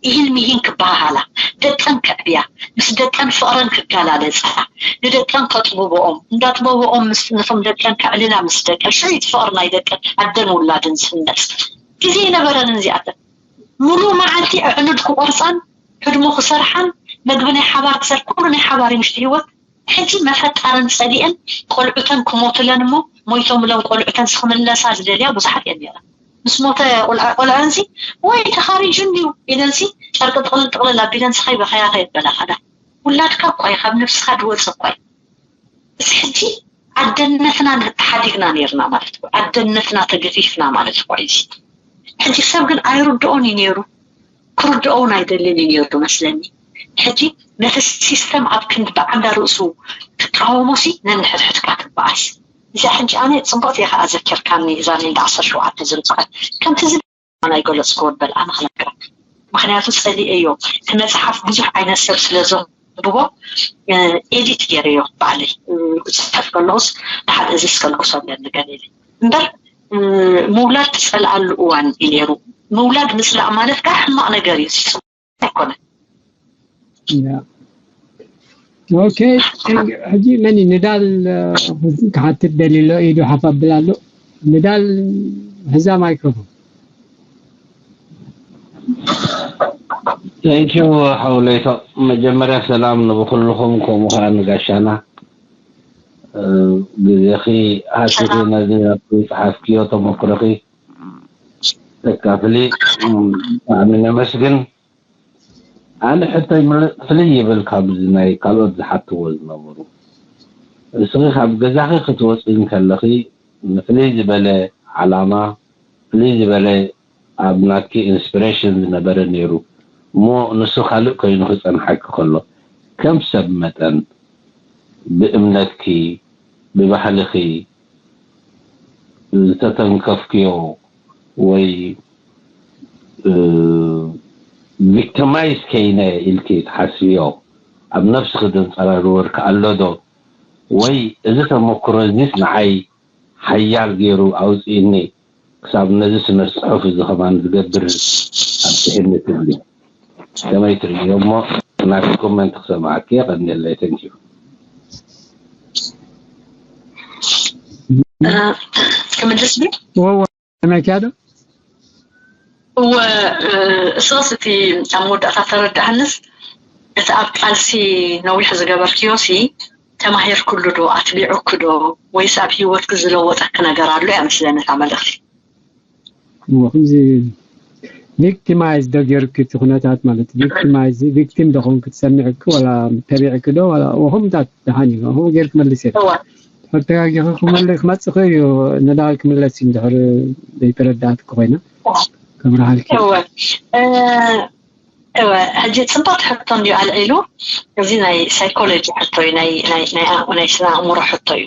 ይህን ሚሂን ክበሃሃላ፣ ደቀን ከዕብያ፣ ምስ ደቀን ፍቕረን ክጋላለጻ፣ ንደቀን ከጥብቦኦም፣ እንዳጥበቦኦም ምስ ነቶም ደቀን ከዕልላ ምስ ደቀን ሽዒት ፍቕሪ ናይ ደቀን ኣደን ውላድን ዝህነጽ ግዜ ኣይነበረንን እዚኣተን። ሙሉእ መዓልቲ ኣዕኑድ ክቆርጻን፣ ህድሞ ክሰርሓን፣ መግቢ ናይ ሓባር ክሰር ኩሉ ናይ ሓባር እዩ ምሽቲ ህይወት። ሕጂ መፈጣረን ጸሊኤን ቆልዑተን ክሞቱለን እሞ ሞይቶምለን ቆልዑተን ክምለሳ ዝደልያ ብዙሓት እየን ነይረን። ምስ ሞተ ቆልዐንሲ ወይ ተኻሪጁ እንድዩ ኢለንሲ ጨርቂ ጥቕልል ጥቕልል ኣቢለንሲ ከይበኸያ ከየበላኸዳ ውላድካ እኳ እዩ ካብ ነብስኻ ድወፀ እኳ እዩ። እዚ ሕጂ ኣደነትና ተሓዲግና ነርና ማለት እዩ። ኣደነትና ተገፊፍና ማለት እኳ እዩ። ሕጂ ሰብ ግን ኣይርድኦን እዩ ነይሩ፣ ክርድኦ እውን ኣይደልን እዩ ነይሩ መስለኒ። ሕጂ ነቲ ሲስተም ኣብ ክንዲ ብዓንዳ ርእሱ ትቃወሞ ሲ ነንሕድሕድካ ትበኣስ። እዚኣ ሕጂ ኣነ ፅቡቅ እየ ከዓ ዘኪርካኒ እዛ ናይ ዓሰርተ ሸውዓተ ዝርፅቀት ከምቲ ዚ ናይ ገለፅክዎ በል ኣነ ክነግረክ። ምክንያቱ ፀሊኤዮ እቲ መፅሓፍ ብዙሕ ዓይነት ሰብ ስለ ዘንብቦ ኤዲት ገይረዮ ባዕለይ ክፅሕፍ ከለኩስ ሓደ እዚ ስከልኩሶ ኣለኒ ገሊለ እምበር ምውላድ ትፀልኣሉ እዋን እዩ ነይሩ። ምውላድ ምፅላእ ማለት ከዓ ሕማቕ ነገር እዩ። ኣይኮነን። ኦኬ፣ ሕጂ መን እዩ ንዳል ክሓትት ደሊሎ ኢዱ ሓፍ ኣብላ ኣሎ። ንዳል ሕዛ ማይክሮፎን። Thank you ሓውለይቶ። መጀመርያ ሰላም ንብኩልኹም ከምኡ ከዓ ንጋሻና ግዜኺ ሃሲኺ ነዚ ኣብቲ ዝፀሓፍክዮ ተመክሮኺ ተካፍሊ ብጣዕሚ ነመስግን። ኣነ ሕቶይ ፍልይ ይብል ካብዚ ናይ ካልኦት ዝሓትዎ ዝነበሩ። እስኺ ካብ ገዛኺ ክትወፂ እንከለኺ ንፍልይ ዝበለ ዓላማ ፍልይ ዝበለ ኣብ ናትኪ ኢንስፒሬሽን ዝነበረ ነይሩ እሞ ንሱ ካልእ ኮይኑ ክፀንሓኪ ከሎ ከም ሰብ መጠን ብእምነትኪ ብባህልኺ ዝተተንከፍክዮ ወይ ቪክቲማይዝ ከይነ ኢልኪ ትሓስብዮ ኣብ ነብስኺ ዘንፀራርወርኪ ኣሎ ዶ? ወይ እዚ ተመክሮ እዚስ ንዓይ ሓያል ገይሩ ኣውፅእኒ ክሳብ ነዚ ስነ ፅሑፍ እዚ ከማን ዝገብር ኣብፅሕኒ ትብሊ ከመይ ትርእዮ እሞ ናቲ ኮመንት ክሰማዓኪ የቐንየለይ። Thank you። ክምልስ ብ ወወ ከመይ ኪያዶ እወ እስኻስ እቲ ኣብ መወዳእታ ተረዳእንስ እቲ ኣብ ቃልሲ ነዊሕ ዝገበርክዮ ሲ ተማሂርክሉ ዶ ኣትቢዑክ ዶ ወይስ ኣብ ሂወትክ ዝለወጠክ ነገር ኣሎ እያ መስለኒ እታ መልእኽቲ። እሞ ከምዚ ቪክቲማይዝ ዶ ገይሩኪ እቲ ኩነታት ማለት ቪክቲማይዝ ቪክቲም ዶ ኮንክ ትሰሚዕክ ወላ ተቢዕክ ዶ ወላ ወኹምታት ደሓን እዩ ከምኡ ገይር ክመልስ የለ ተጋጊኺ ክመል ክመፅእ እዩ ንዳል ክምለስ እዩ እንድሕር ዘይተረዳእትኪ ኮይና ከብርሃልኪ እወ እወ ሕጂ ፅቡቅ ሕቶ እንድዩ ኣልዒሉ እዚ ናይ ሳይኮሎጂ ሕቶ እዩ ናይ ናይ ናይ ኣእምሮ ናይ ስነ ኣእምሮ ሕቶ እዩ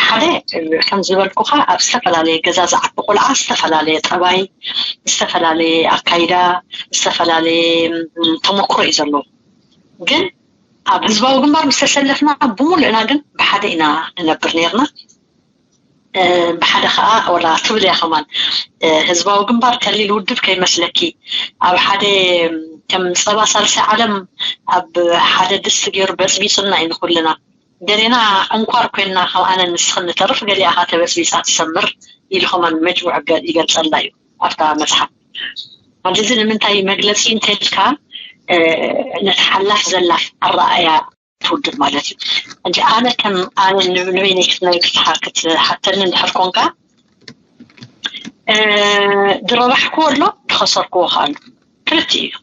ሓደ ከም ዝበልኩካ ኣብ ዝተፈላለየ ገዛ ዝዓቢ ቆልዓ ዝተፈላለየ ጠባይ ዝተፈላለየ ኣካይዳ ዝተፈላለየ ተመክሮ እዩ ዘለዎ ግን ኣብ ህዝባዊ ግንባር ምስ ተሰለፍና ብሙሉእና ግን ብሓደ ኢና ንነብር ነርና ብሓደ ከዓ ወላ ትብል እያ ከማን ህዝባዊ ግንባር ከሊል ውድብ ከይመስለኪ ኣብ ሓደ ከም ፀባ ሳልሳይ ዓለም ኣብ ሓደ ድስቲ ገይሩ በፅቢፁና እዩ ንኩልና ገሌና ዕንኳር ኮይንና ከም ኣነ ንስኽን ንተርፍ ገሊኣ ከዓ ተበፅቢፃ ትሰምር ኢሉ ከማን መጅሙዕ ይገልፀልና እዩ ኣብታ መፅሓፍ ሕጂ እዚ ንምንታይ መግለፂ እንተልካ ነቲ ሓላፍ ዘላፍ ኣረኣእያ ትውድብ ማለት እዩ። ሕጂ ኣነ ከም ኣነ ንበይነይ ክትነግርካ ክትሓተኒ እንድሕር ኮንካ ዝረባሕክዎ ኣሎ ዝኸሰርክዎ ከ ኣሎ ክልቲኡ እዩ።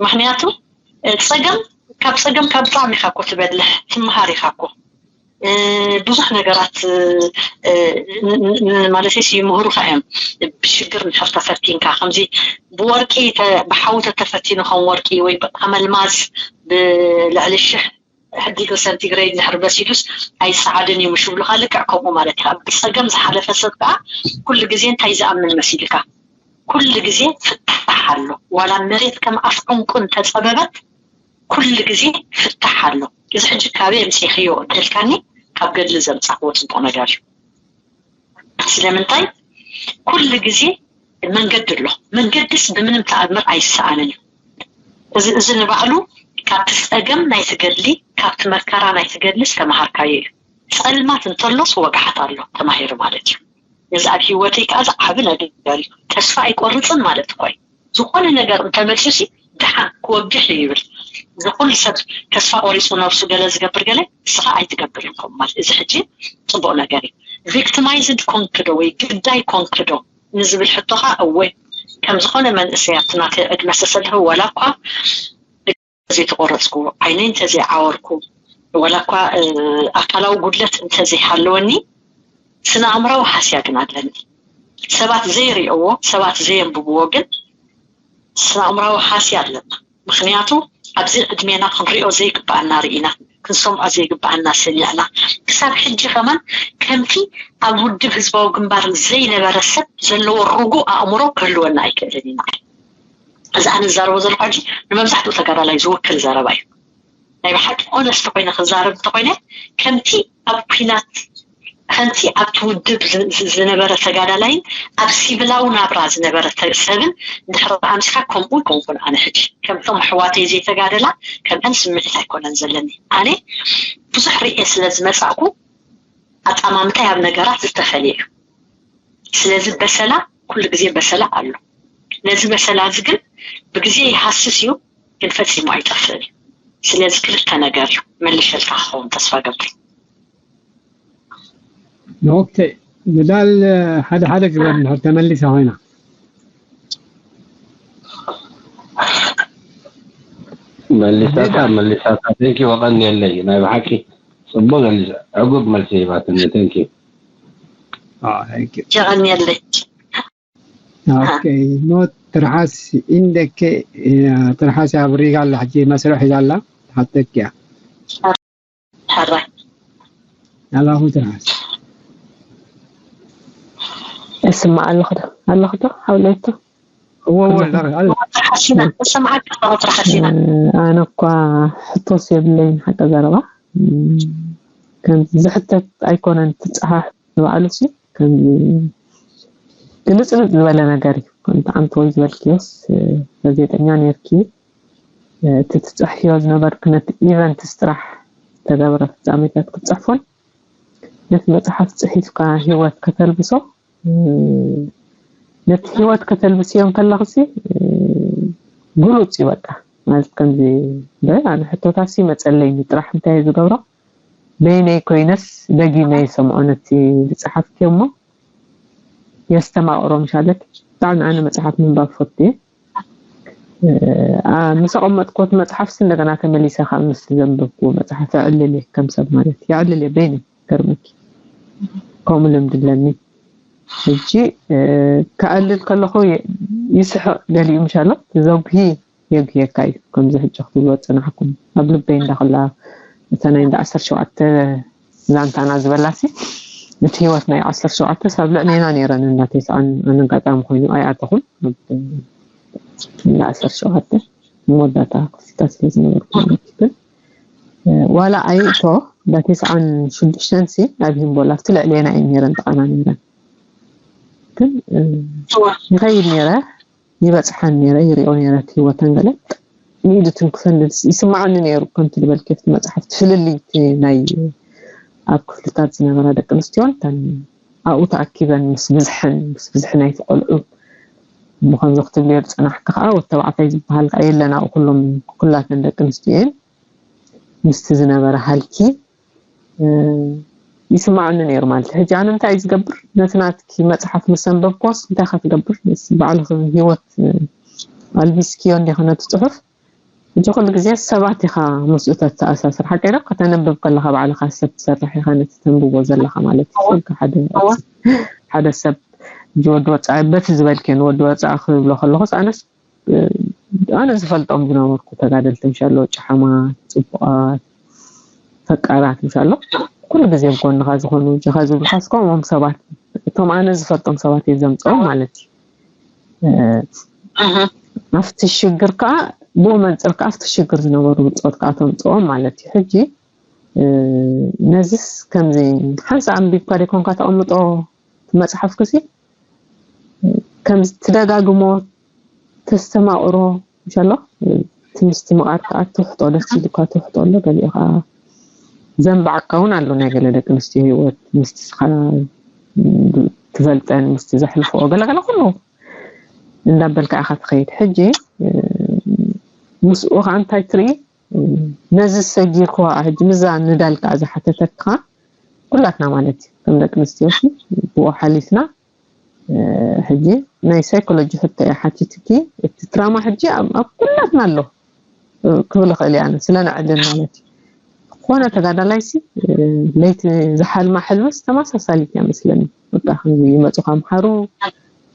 ምክንያቱ ፀገም ካብ ፀገም ካብ ብጣዕሚ ኢካ እኮ ትበልሕ ትምሃር ኢካ እኮ ብዙሕ ነገራት ማለት ሲ ይምህሩካ እዮም። ብሽግር እንድሕር ተፈቲንካ ከምዚ ብወርቂ ብሓዊ ተተፈቲኑ ከም ወርቂ ወይ ብኣመልማዝ ብልዕሊ ሽሕ ሕዲግሪ ሰንቲግሬድ እንድሕር በሲሉስ ኣይፀዓድን እዩ ምሽ ብሉካ ልክዕ ከምኡ ማለት እዩ። ብፀገም ዝሓለፈ ሰብ ከዓ ኩሉ ግዜ እንታይ ዝኣምን መሲልካ ኩሉ ግዜ ፍታሕ ኣሎ። ዋላ መሬት ከም ኣፍ ዕንቁ እንተፀበበት ኩሉ ግዜ ፍታሕ ኣሎ። እዚ ሕጂ ካበይ ኣምፂእኽዮ እንተልካኒ ካብ ገድሊ ዘምፃእክዎ ፅቡቕ ነገር እዩ። ስለምንታይ ኩሉ ግዜ መንገዲ ኣሎ። መንገዲስ ብምንም ተኣምር ኣይሰኣንን እዩ። እዚ እዚ ንባዕሉ ካብቲ ጸገም ናይቲ ገድሊ፣ ካብቲ መከራ ናይቲ ገድሊ ዝተመሃርካዮ እዩ። ጸልማት እንተሎስ ወግሓት ኣሎ ተማሂሩ ማለት እዩ። እዚ ኣብ ህይወተይ ከዓ ዝዓቢ ነገር እዩ። ተስፋ ኣይቆርፅን ማለት እኮ እዩ። ዝኾነ ነገር እንተመፅዩሲ ደሓን ክወግሕ እዩ ይብል። እዚ ኩሉ ሰብ ተስፋ ቆሪፁ ነብሱ ገለ ዝገብር ገለ ንስኻ ኣይትገብርን ከምኡ ማለት እዚ ሕጂ ፅቡቕ ነገር እዩ። ቪክቲማይዝድ ኮንክዶ ወይ ግዳይ ኮንክዶ ንዝብል ሕቶኻ እወ ከም ዝኾነ መንእሰይ ኣብቲ ናተይ ዕድመ ዝተሰልሑ ዋላ እኳ ዘይተቆረፅኩ ዓይነይ እንተዘይዓወርኩ ዋላ እኳ ኣካላዊ ጉድለት እንተዘይሃለወኒ ስነ ኣእምራዊ ሃስያ ግን ኣለኒ። ሰባት ዘይሪእዎ ሰባት ዘየንብብዎ ግን ስነ ኣእምራዊ ሃስያ ኣለና። ምክንያቱ ኣብዚ ዕድሜና ክንሪኦ ዘይግበኣና ርኢና ክንሰምዖ ዘይግበኣና ሰሚዕና ክሳብ ሕጂ ከማን ከምቲ ኣብ ውድብ ህዝባዊ ግንባር ዘይነበረ ሰብ ዘለዎ ርጉእ ኣእምሮ ክህልወና ኣይክእልን ኢና። እዚ ኣነ ዝዛረቦ ዘለኹ ሕጂ ንመብዛሕትኡ ተጋዳላይ ዝውክል ዘረባ እዩ። ናይ ብሓቂ ኦነስት ኮይነ ክዛረብ እንተኮይነ ከምቲ ኣብ ኩናት ከምቲ ኣብቲ ውድብ ዝነበረ ተጋዳላይን ኣብ ሲቪላዊ ናብራ ዝነበረ ሰብን ድሕሪ ኣምስካ ከምኡ ይኮንኩን ኣነ ሕጂ ከምቶም ኣሕዋተይ ዘይተጋደላ ከምአን ስምዒት ኣይኮነን ዘለኒ። ኣነ ብዙሕ ርኤ ስለ ዝመፃእኩ ኣጠማምታይ ኣብ ነገራት ዝተፈለየ እዩ። ስለዚ በሰላ ኩሉ ግዜ በሰላ ኣሎ። ነዚ በሰላ እዚ ግን ብግዜ ይሃስስ እዩ ግን ፈጺሙ ኣይጠፍእን እዩ። ስለዚ ክልተ ነገር እዩ መልሸልካ ክኸውን ተስፋ ገብር። ኦኬ ንዳል ሓደ ሓደ ግበር እንድሕር ተመሊሳ ኮይና መሊሳታ መሊሳታ ቴንኪ ወቀን የለይ ናይ ብሓቂ ጽቡቅ መልሲ ዕጉብ መልሲ ሂባትኒ ቴንኪ ጀቀን የለይ ኦኬ ኖት ትርሓስ ኢንደከ ትርሓስ ኣብሪጋ ኣላ ሕጂ መስርሕ ሒዛ ኣላ ትሓተኪ እያ ሕራይ ኣላኹ ትርሓስ እስማ ኣለኹ ዶ ኣለኹ ዶ ሓውለይቶ እወ እወ ዳር ኣለ ትርሓስ ኢና ንሰምዓካ ኣለኹ ትርሓስ ኢና ኣነ እኳ ሕቶስ የብለይን ሓቂ ዘረባ ከም ዝሕተት ኣይኮነን ትፀሓሕ ንባዕሉ ሲ ከም ግልፅልፅ ዝበለ ነገር እዩ ከምቲ ዓንተወይ ዝበልክዮስ ጋዜጠኛ ነርኪ እቲ ትፅሕዮ ዝነበርክ ነቲ ኢቨንትስ ጥራሕ ዝተገበረ ፍፃሜታት ክትፅሕፎን ነቲ መፅሓፍ ፅሒፍካ ሂወት ከተልብሶ ነቲ ሂወት ከተልብስዮ እንከለኽሲ ግሉፅ እዩ በቃ ማለት ከምዚ ኣነ ሕቶታት ሲ መፀለይኒ ጥራሕ እንታይ ዝገብሮ በይነይ ኮይነስ ደጊመ ይሰምዖ ነቲ ዝፀሓፍክዮ እሞ የስተማቕሮ ምሻለክ ብጣዕሚ ኣነ መፅሓፍ ምንባብ ፈቱ እየ ምስ ኣቐመጥክዎ እቲ መፅሓፍሲ እንደገና ተመሊሰ ከዓ ምስ ዘንበብክዎ መፅሓፍ የዕልል እየ ከም ሰብ ማለት የዕልል እየ በይነይ ገርመኪ ከምኡ ልምዲ ኣለኒ ሕጂ ከዕልል ከለኹ ይስሕቕ ገሊኡ ምሻሎ ዘጉሂ የጉህየካ እዩ ከምዚ ሕጂ ክትብልዎ ዝፀናሕኩም ኣብ ልበይ እንዳክላ እታ ናይ እንዳ ዓሰርተ ሸውዓተ ዛንታና ዝበላሲ እቲ ህይወት ናይ ዓሰርተ ሸውዓተ ሳብ ልዕሌና ነይረን እንዳ ተስዓን ኣነጋጣሚ ኮይኑ ኣይኣተኹን እንዳ ዓሰርተ ሸውዓተ መወዳእታ ክፍልታት ስለ ዝነበርኩ ማለት እዩ ግን ዋላ ኣይእቶ እንዳ ተስዓን ሽዱሽተን ሲ ኣብ ሂምቦል ኣብቲ ልዕሌና እየን ነይረን ጥቃና ነይረን ግን ይኸይድ ነይረ ይበፅሓን ነይረ ይሪኦ ነይረ እቲ ህይወተን ገለ ንኢዱ ትንክፈን ይስማዓኒ ነይሩ ከምቲ ዝበልኪ ኣብቲ መፅሓፍቲ ፍልልይ እቲ ናይ ኣብ ክፍልታት ዝነበራ ደቂ ኣንስትዮን እተን ኣብኡ ተኣኪበን ምስ ብዝሐን ምስ ብዝሒ ናይቲ ቆልዑ እሞ ከምዚ ክትብልዮ ዝፀናሕኪ ከዓ ወዲ ተባዕታይ ዝበሃል ከዓ የለን ኣብኡ ኩሎም ኩላተን ደቂ ኣንስትዮ እየን ምስቲ ዝነበረ ሃልኪ ይስማዓኒ ነይሩ ማለት እዩ። ሕጂ ኣነ እንታይ እዩ ዝገብር ነቲ ናትኪ መፅሓፍ ምስ ኣንበብክዎስ እንታይ ኢኻ ትገብር? ባዕልኺ ህይወት ኣልቢስክዮ እንዲኺ ነቲ ፅሑፍ። ሕጂ ኩሉ ግዜ ሰባት ኢኻ ምስኡ ተተኣሳስር። ሓቀይ ዶ? ከተንብብ ከለኻ ባዕልኻ ሰብ ትሰርሕ ኢኻ ነቲ ተንብቦ ዘለኻ ማለት እዩ። ስልኪ ሓደ ሓደ ሰብ ሕጂ ወዲ ወፃኢ በቲ ዝበልክዮ ንወዲ ወፃኢ ክብሎ ከለኹስ ኣነስ ኣነ ዝፈልጦም ዝነበርኩ ተጋደልቲ ምሻሎ ጨሓማት፣ ፅቡቓት፣ ፈቃራት ምሻሎ ኩሉ ግዜ ጎንኻ ዝኾኑ እጅኻ ዝብልካ እስከምኦም ሰባት እቶም ኣነ ዝፈልጦም ሰባት እየ ዘምፅኦም ማለት እዩ። ኣብቲ ሽግር ከዓ ብኡ መንፅር ከዓ ኣብቲ ሽግር ዝነበሩ ብፆት ከዓ ተምፅኦም ማለት እዩ። ሕጂ ነዚስ ከምዚ ሓንሳ ኣንቢብካ ደይኮንካ ተቐምጦ መፅሓፍኩሲ ከም ትደጋግሞ፣ ተስተማቕሮ፣ ምሻሎ? እቲ ምስቲ ምቓር ከኣ ትውሕጦ፣ ደስ ኢሉካ ትውሕጦ ኣሎ፣ ገሊኡ ከኣ ዘንባዕካ እውን ኣሎ። ናይ ገለ ደቂ ኣንስትዮ ህይወት ምስቲ ስኻ ትፈልጠን ምስቲ ዘሕልፎ ገለገለ ኩሉ እንዳበልካ ኢኻ ትኸይድ። ሕጂ ምስኡ ከዓ እንታይ ትርኢ? ነዚ ሰጊርክዋ ሕጂ ምዛ ንዳል ከዓ ዝሓተተካ ኩላትና ማለት እዩ። ከም ደቂ ኣንስትዮ ሲ ብኡ ሓሊፍና ሕጂ ናይ ሳይኮሎጂ ሕቶ እየ ሓቲትኪ። እቲ ትራማ ሕጂ ኣብ ኣብ ኩላትና ኣሎ ክብል እኽእል እየ ኣነ፣ ስለ ንዕድን ማለት እዩ። ዝኾነ ተጋዳላይ ሲ ለይቲ ዝሓልማ ሕልምስ ተመሳሳሊት እያ መስለኒ። በቃ ከምዚ ይመፁኻ ምሓሩ፣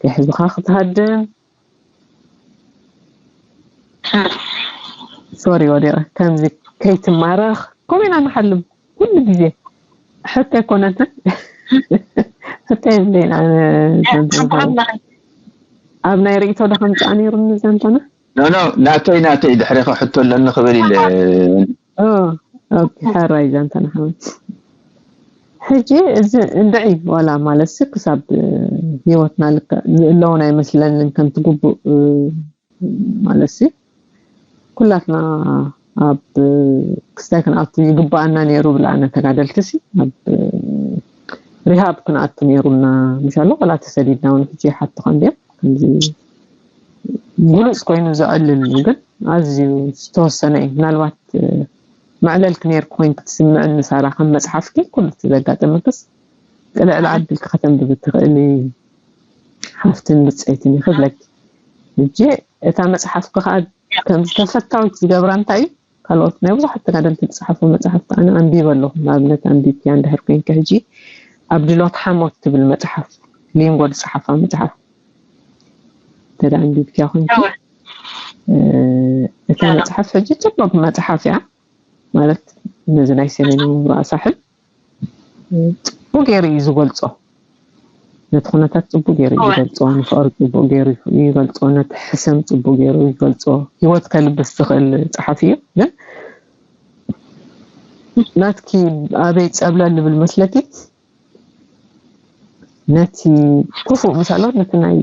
ከይሕዙኻ ክትሃድም፣ ሶሪ ወዲቐ፣ ከምዚ ከይትማረኽ ከምኡ ኢና ንሓልም ኩሉ ግዜ። ሕቶ ኣይኮነትን። ሕቶ የብለይን ኣነ። ኣብ ናይ ርእይቶ ዶ ከምፅኣ ነይሩኒ ዛንታና? ኖ ኖ፣ ናተይ ናተይ፣ ድሕሪኻ ሕቶ ኣለኒ ክብል ኢለ። ኦ፣ ኦኬ፣ ሕራይ ዛንታና ሓወይ። ሕጂ እዚ እንድዒ ዋላ ማለት ሲ ክሳብ ህይወትና ልክዕ ዝእለውን ኣይመስለንን ከምቲ ግቡእ ማለት ሲ ኩላትና ኣብ ክስታይ ክንኣቱ ይግባኣና ነይሩ ብለኣነ ተጋደልቲ ሲ ኣብ ሪሃብ ክንኣቱ ነይሩና ምሻሎ ወላ ተሰዲድና እውን ሕጂ ይሓትኻ እንዲዮም ከምዚ ግሉፅ ኮይኑ ዘዕልል እዩ ግን ኣዝዩ ዝተወሰነ እዩ ምናልባት መዕለልኪ ነይርኪ ኮይንኪ ትስምዕኒ ሳራ ከም መፅሓፍኪ ኩሉ እቲ ዘጋጠመክስ ቅልዕል ዓዲልኪ ከተንብቢ ትኽእሊ ሓፍትን ብፀይትን እዩ ክብለኪ። ሕጂ እታ መፅሓፍኪ ከዓ ከምዚ ተፈታዊት ዝገብራ እንታይ እዩ? ካልኦት ናይ ብዙሓት ተጋደልቲ ዝፀሓፉ መፅሓፍቲ ኣነ ኣንቢበ ኣለኹ። ንኣብነት ኣንቢብክያ እንድሕር ኮይንኪ ሕጂ ኣብ ድሎት ሓሞት ትብል መፅሓፍ ሊንጎ ዝፀሓፋ መፅሓፍ እንተ ኣንቢብክያ ኮይንኪ እታ መፅሓፍ ሕጂ ፅቡቅ መፅሓፍ እያ ማለት ነዚ ናይ ሰሜን ምብራቕ ሳሕል ፅቡቅ ገይሩ እዩ ዝገልፆ። ነቲ ኩነታት ፅቡቅ ገይሩ እዩ ዝገልፆ፣ ንፍቅሪ ፅቡቅ ገይሩ ይገልፆ፣ ነቲ ሕሰም ፅቡቅ ገይሩ ይገልፆ። ሂወት ከልብስ ዝኽእል ፀሓፊ እዩ። ግን ናትኪ ኣበይ ፀብለል ልብል መስለኪ? ነቲ ክፉእ ምሳሎ ነቲ ናይ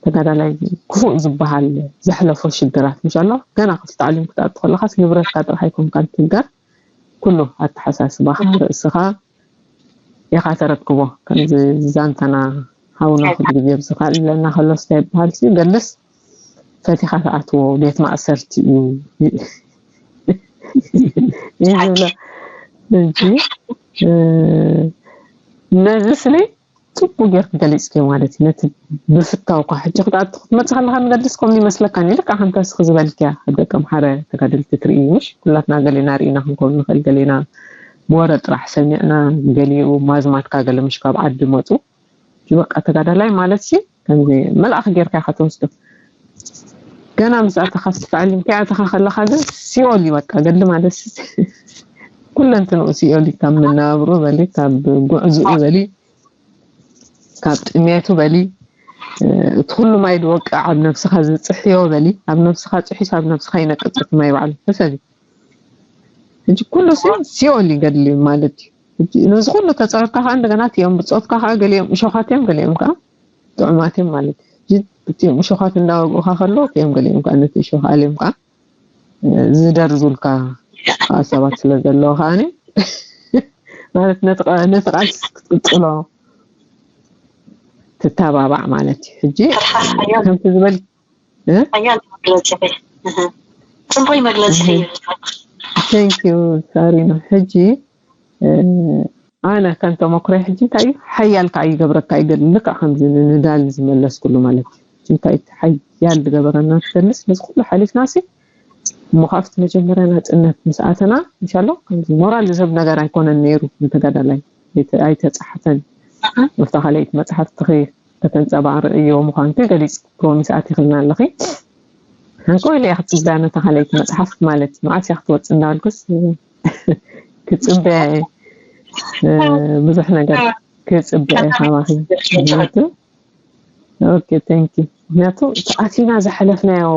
ተጋዳላይ ክፉእ ዝበሃል ዘሕለፎ ሽግራት ምሻሎ ገና ክፍቲ ዓሊም ክትኣቱ ከለኻስ ንብረትካ ጥራሕ ኣይኮንካን ትንገር ኩሉ ኣተሓሳስባኻ ርእስኻ ኢኻ ተረክቦ ከምዚ ዛንታና ሃውና ኩሉ ግዜ ብዝኻል ለና ከሎ ስታይ ይበሃል ሲ ገልስ ፈቲኻ ትኣትዎ ቤት ማእሰርቲ እዩ እዩ ዝብሎ። ሕጂ ነዚ ስኒ ፅቡቅ ጌርክ ገሊፅክዮ ማለት እዩ። ነቲ ብፍታውካ ሕጂ ክትኣቱ ክትመፅእ ከለካ ንገድስ ከምኡ ይመስለካ ኒ ልካ ከምታ ስክ ዝበልክያ ኣብ ደቂ ኣምሓረ ተጋደልቲ ትርኢ ምሽ ኩላትና ገሌና ርኢና ክንከውን ንኽእል ገሌና ብወረ ጥራሕ ሰሚዕና ገሊኡ ማዝማትካ ገለ ምሽ ካብ ዓዲ መፁ በቃ ተጋዳላይ ማለት ሲ ከምዚ መልኣኽ ጌርካ ኢኻ ትወስዶ። ገና ምስ ኣተኻ ኣብቲ ታዕሊም ከይኣተኻ ከለኻ ግን ሲኦል እዩ በቃ ገድሊ ማለት ኩለንትንኡ ሲኦል እዩ ካብ መነባብርኡ በሊ ካብ ጉዕዝኡ በሊ ካብ ጥሜቱ በሊ እቲ ኩሉ ማይ ዝወቅዕ ኣብ ነብስኻ ዝፅሕዮ በሊ ኣብ ነብስኻ ፅሒስ ኣብ ነብስኻ ይነቅፅት ማይ ባዕሉ ተሰቢ ሕጂ ኩሉ ሰብ ሲኦል ይገድል እዩ ማለት እዩ። ሕጂ ነዚ ኩሉ ተፃወትካ ከዓ እንደገና እቲኦም ብፆትካ ከዓ ገሊኦም እሾኻት እዮም ገሊኦም ከዓ ጥዑማት እዮም ማለት እዩ። ሕጂ እቲኦም እሾኻት እንዳወግኡካ ከለዉ እቲኦም ገሊኦም ከዓ ነቲ እሾኽ ኣልዮም ከዓ ዝደርዙልካ ከዓ ሰባት ስለ ዘለዉ ከዓ ማለት ነቲ ቃልሲ ክትቅፅሎ ትተባባዕ ማለት እዩ። ሕጂ ከምቲ ዝበል ሓያል መግለፂ ጽቡይ መግለፂ እዩ። Thank you ሳሪና። ሕጂ ኣነ ከም ተመክሮይ ሕጂ እንታይ እዩ ሓያል ከዓ ይገብረካ ይገል ልክዕ ከምዚ ንዳል ዝመለስኩሉ ማለት እዩ። እንታይ ሓያል ዝገበረና ትፈልስ ነዚ ኩሉ ሓሊፍና ሲ እሞ ካብቲ መጀመርያ ናፅነት ምስ ኣተና እንሻሎ ከምዚ ሞራል ዝህብ ነገር ኣይኮነን ነይሩ ንተጋዳላይ ኣይተፃሓፈን። ኣብታ ካልኣይቲ መፅሓፍትኺ ከተንፀባርቕዮ ምዃንኪ ገሊፅ ፕሮሚስ ኣቲኽልና ኣለኺ። ሓንቆ ኢለ እየ ክፅበያ ነታ ካልኣይቲ መፅሓፍ ማለት እዩ። መዓስ እያ ክትወፅእ እንዳበልኩስ ክፅበያ እየ። ብዙሕ ነገር ክፅበያ እየ ካባኺ። ምክንያቱ ኦኬ ቴንክ ዩ። ምክንያቱ እቲ ኣቲና ዝሓለፍናዮ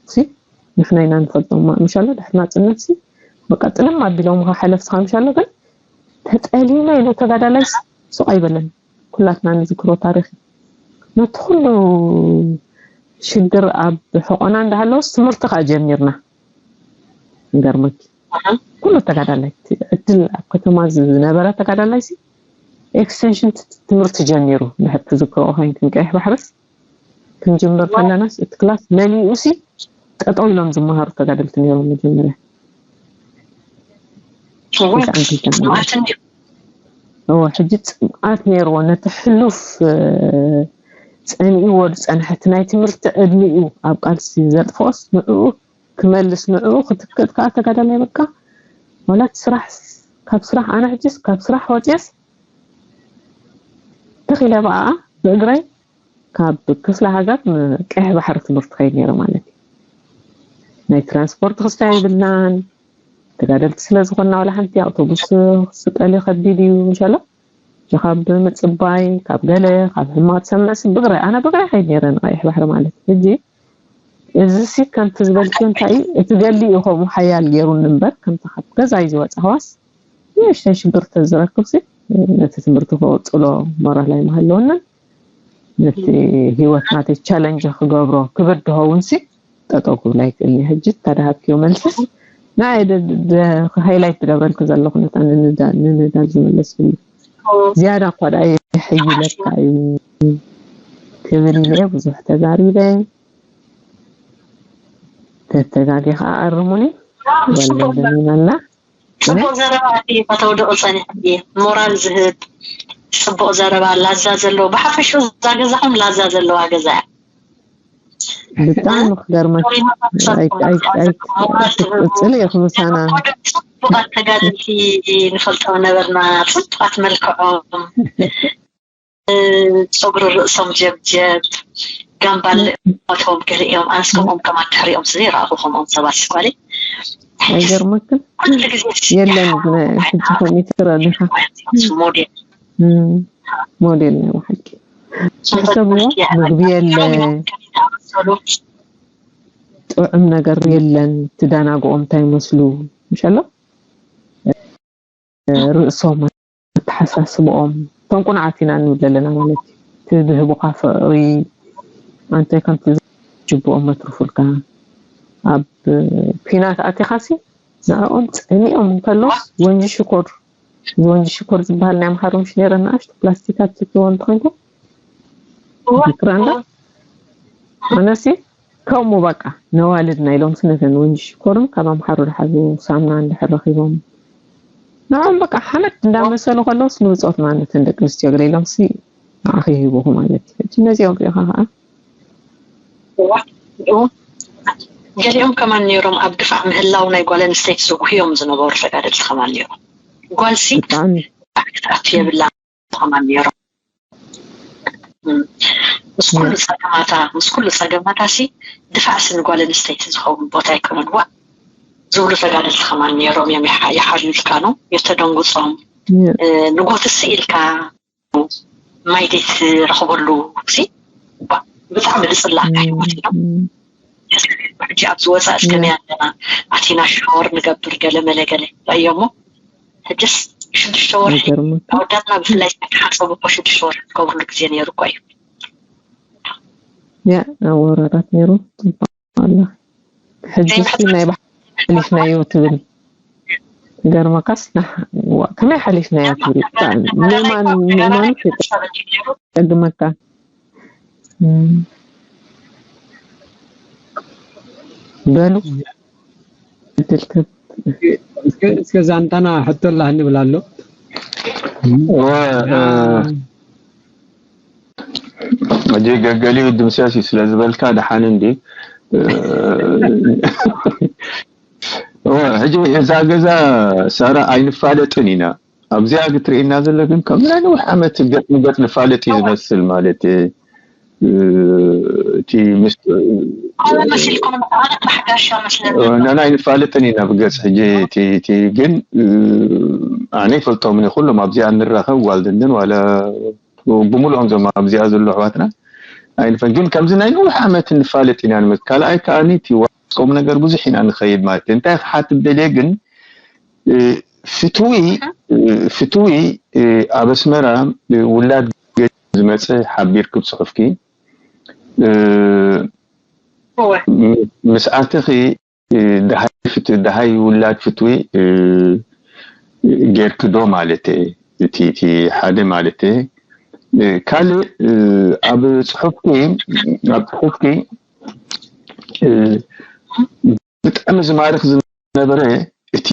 ሲ ንሕና ኢና ንፈልጦ ምሻሎ ድሕሪ ናፅነት ሲ በቃ ጥልም ኣቢሎምኻ ሓለፍትኻ ምሻሎ ግን ተጠሊመ ኢሉ ተጋዳላይ ሱቕ ኣይበለን። ኩላትና ንዝክሮ ታሪኽ እዩ። ነቲ ኩሉ ሽግር ኣብ ሕቆና እንዳሃለወስ ትምህርቲ ከዓ ጀሚርና። ይገርመኪ፣ ኩሉ ተጋዳላይ፣ እቲ ዕድል ኣብ ከተማ ዝነበረ ተጋዳላይ ሲ ኤክስቴንሽን ት- ትምህርቲ ጀሚሩ። ድሕር ትዝክሮ ኮይንክን ቀይሕ ባሕርስ ክንጅምር ከለናስ እቲ ክላስ መሊኡ ሲ ጠጠው ኢሎም ዝመሃሩ ተጋደልቲ ነይሮም። መጀመርያ እወ ክልተ ዓመት ማለት እንዲ እዎ፣ ሕጂ ፅምኣት ነይርዎ ነቲ ሕሉፍ ፀኒእዎ ዝፀንሐ እቲ ናይ ትምህርቲ ዕድሚኡ ኣብ ቃልሲ ዘጥፍኦስ ንዕኡ ክመልስ፣ ንዕኡ ክትክእ ከዓ ተጋዳላይ በቃ። ዋላ እቲ ስራሕ፣ ካብ ስራሕ ኣነ ሕጅስ ካብ ስራሕ ወፅየስ ተኺለ በኣ ብእግረይ ካብ ክፍለ ሃገር ንቀይሕ ባሕሪ ትምህርቲ ከይድ ነይረ ማለት እዩ። ናይ ትራንስፖርት ክስታይ የብልናን። ተጋደልቲ ስለ ዝኾንና ዋላ ሓንቲ ኣውቶቡስ ክስቀል ከቢድ እዩ። ምሻሎ ካብ ምፅባይ፣ ካብ ገለ፣ ካብ ሕማቕ ትሰምዕስ ብግረ ኣነ ብግረ ከይድ ነይረ ንቀይሕ ባሕሪ ማለት እዩ። ሕጂ እዚ ሲ ከምቲ ዝበልክዮ እንታይ እዩ፣ እቲ ገሊ እዩ ከምኡ ሓያል ገይሩኒ እምበር ከምቲ ካብ ገዛ እዩ ዝወፃ ህዋስ ንእሽተይ ሽግር ተዝረክብ ሲ ነቲ ትምህርቲ ክቕፅሎ ሞራል ኣይምሃለወንን። ነቲ ህይወት ናተይ ቻለንጅ ክገብሮ ክብድ ድኸውን ሲ ጠጠው ክብል ኣይክእልን እየ። ሕጂ ተዳሃብክዮ መልስስ ንዓይ ሃይላይት ትገብረልክ ዘለኹ ነታ ንንዳል ዝመለስኩሉ ዝያዳ እኳ ደኣ የሐይለካ እዩ ክብል ኢለ ብዙሕ ተዛሪበ። ተተጋጊ ከዓ ኣርሙኒ። ጓል ለንደን ኣላ። ፅቡቅ ዘረባ እቲ ከተውድኦ ፀኒሐ እየ። ሞራል ዝህብ ፅቡቅ ዘረባ ላዛ ዘለዎ ብሓፈሽኡ እዛ ገዛኹም ላዛ ዘለዋ ገዛ እያ። ብጣዕሚ ክገርመክ ክትቅፅል ኢኹ ምሳና። ፅቡቃት ተጋደልቲ ንፈልጦም ነበርና። ፅቡቃት መልክዖም ፀጉሪ ርእሶም ጀብጀብ ጋምባል ቶም ገሊኦም ኣንስ ከምኦም ከማን ድሕሪኦም ስለ ይረኣኹ ከምኦም ሰባት ስኳሊ ኣይገርመክን? ኩሉ ግዜ የለን ሕጂ ከሚት ትረኒኻ ሞዴል ሞዴል ናይ ብሓቂ ትሕሰብዎ ምግቢ የለ ጥዑም ነገር የለን። ትዳናግኦም እንታይ ይመስሉ ምሸሎ ርእሶም ኣተሓሳስብኦም እቶም ቁንዓት ኢና ንብል ኣለና ማለት እዩ። እቲ ዝህቡካ ፍቕሪ ኣንተ ከምቲ ዝጅብኦም መትርፉልካ ኣብ ኲናት ኣቲኻሲ ንዕኦም ጸሚኦም እንከሎስ ወንጂ ሽኮር እዚ ወንጂ ሽኮር ዝበሃል ናይ ኣምሓሩ ምሽ ነይረ ንኣሽቱ ፕላስቲካት ትትዎ እንተኾንኩም ዝክራንዳ ኣነሲ ከምኡ በቃ ነዋልድና ኢሎም ስነተን ወንጂ ሽኮርን ካብ ኣምሓሩ ዝሓዙ ሳምና እንድሕር ረኺቦም ንዕኦም በቃ ሓመድ እንዳመሰሉ ከለውስ ንብፆት ማለት ደቂ ኣንስትዮ ገለ ኢሎም ሲ ንዓኺ ይህቡኹ ማለት እዩ። ሕጂ ነዚኦም ሪኢኻ ከዓ ገሊኦም ከማን ነይሮም ኣብ ድፋዕ ምህላው ናይ ጓል ኣንስተይቲ ዝጉህዮም ዝነበሩ ተጋደልቲ ከማን ነይሮም። ጓልሲ ብጣዕሚ ክትኣቱ የብላ ከማን ነይሮም። ምስ ኩሉ ፀገማታ ምስ ኩሉ ፀገማታ ሲ ድፋዕሲ ንጓል ኣንስተይቲ ዝኸውን ቦታ ኣይኮነን። ዋ ዝብሉ ተጋደልቲ ከማን ነይሮም እዮም። ይሓልዩልካ ነው የተደንጉፆም ንጎት ሲ ኢልካ ማይ ደይትረኽበሉ ሲ ብጣዕሚ ዝፅላእ ህይወት እዩ። ሕጂ ኣብዚ ወፃኢ እስከመይ ኣለና ኣቲና ሻወር ንገብር ገለ መለ ገለ ርእዮሞ ሕጅስ ሽዱሽተ ወርሒ ኣወዳትና ብፍላይ ሓንፀቡ እኮ ሽዱሽተ ወርሒ ዝገብርሉ ግዜ ነይሩ እኮ እዩ። ያ ኣብ ወረራት ነይሩ ፅቡቅ ኣላ። ሕጂ እስቲ ናይ ባሕሊ ሓሊፍናዮ ትብል ገርመካስ ከመይ ሓሊፍናዮ ትብል ምእማን ምእማኑ ይጠቅመካ። በሉ እድል ክብ እስከ ዛንታና ሕቶ ኣላ ንብል ኣሎ። ሕጂ ገገሊኡ ድምስያስ እዩ ስለ ዝበልካ ደሓን እንዲ ሕጂ እዛ ገዛ ሳራ ኣይንፋለጥን ኢና ኣብዚኣ ክትርእየና ዘሎ ግን ከም ናይ ነዊሕ ዓመት ገጥ ንገጥ ንፋለጥ እዩ ዝመስል ማለት እቲ ምስ መሲልኩም ኣነ ጥራሕ ጋሻ መስለኒ ናና ኣይንፋለጥን ኢና ብገጽ ሕጂ እቲ ግን ኣነ ይፈልጦምን ኩሎም ኣብዚኣ ንራኸብ ዋልድንድን ዋላ ብምልኦም ዞም ኣብዚኣ ዘሎ ኣሕዋትና ኣይንፈ ግን ከምዚ ናይ ነዊሕ ዓመት ንፋለጥ ኢና ንመት ካልኣይ ከዓኒ እቲ ዋስቆም ነገር ብዙሕ ኢና ንኸይድ ማለት እዩ እንታይ ክሓትት ደልየ ግን ፍትዊ ፍትዊ ኣብ ኣስመራ ውላድ ዝመጽእ ሓቢርኪ ብጽሑፍኪ፣ እ፣ እወ ም-፣ ምስ ኣተኺ፣ እ፣ ደሃይ ፍት-፣ ደሃይ ውላድ ፍትዊ፣ እ፣ ጌርኪ ዶ ማለት እየ። እቲ፣ እቲ ሓደ ማለት እየ። እ፣ ካልእ፣ እ፣ ኣብ ጽሑፍኪ፣ ኣብ ጽሑፍኪ፣ እ፣ ብጣዕሚ ዝማርኽ ዝነበረ እቲ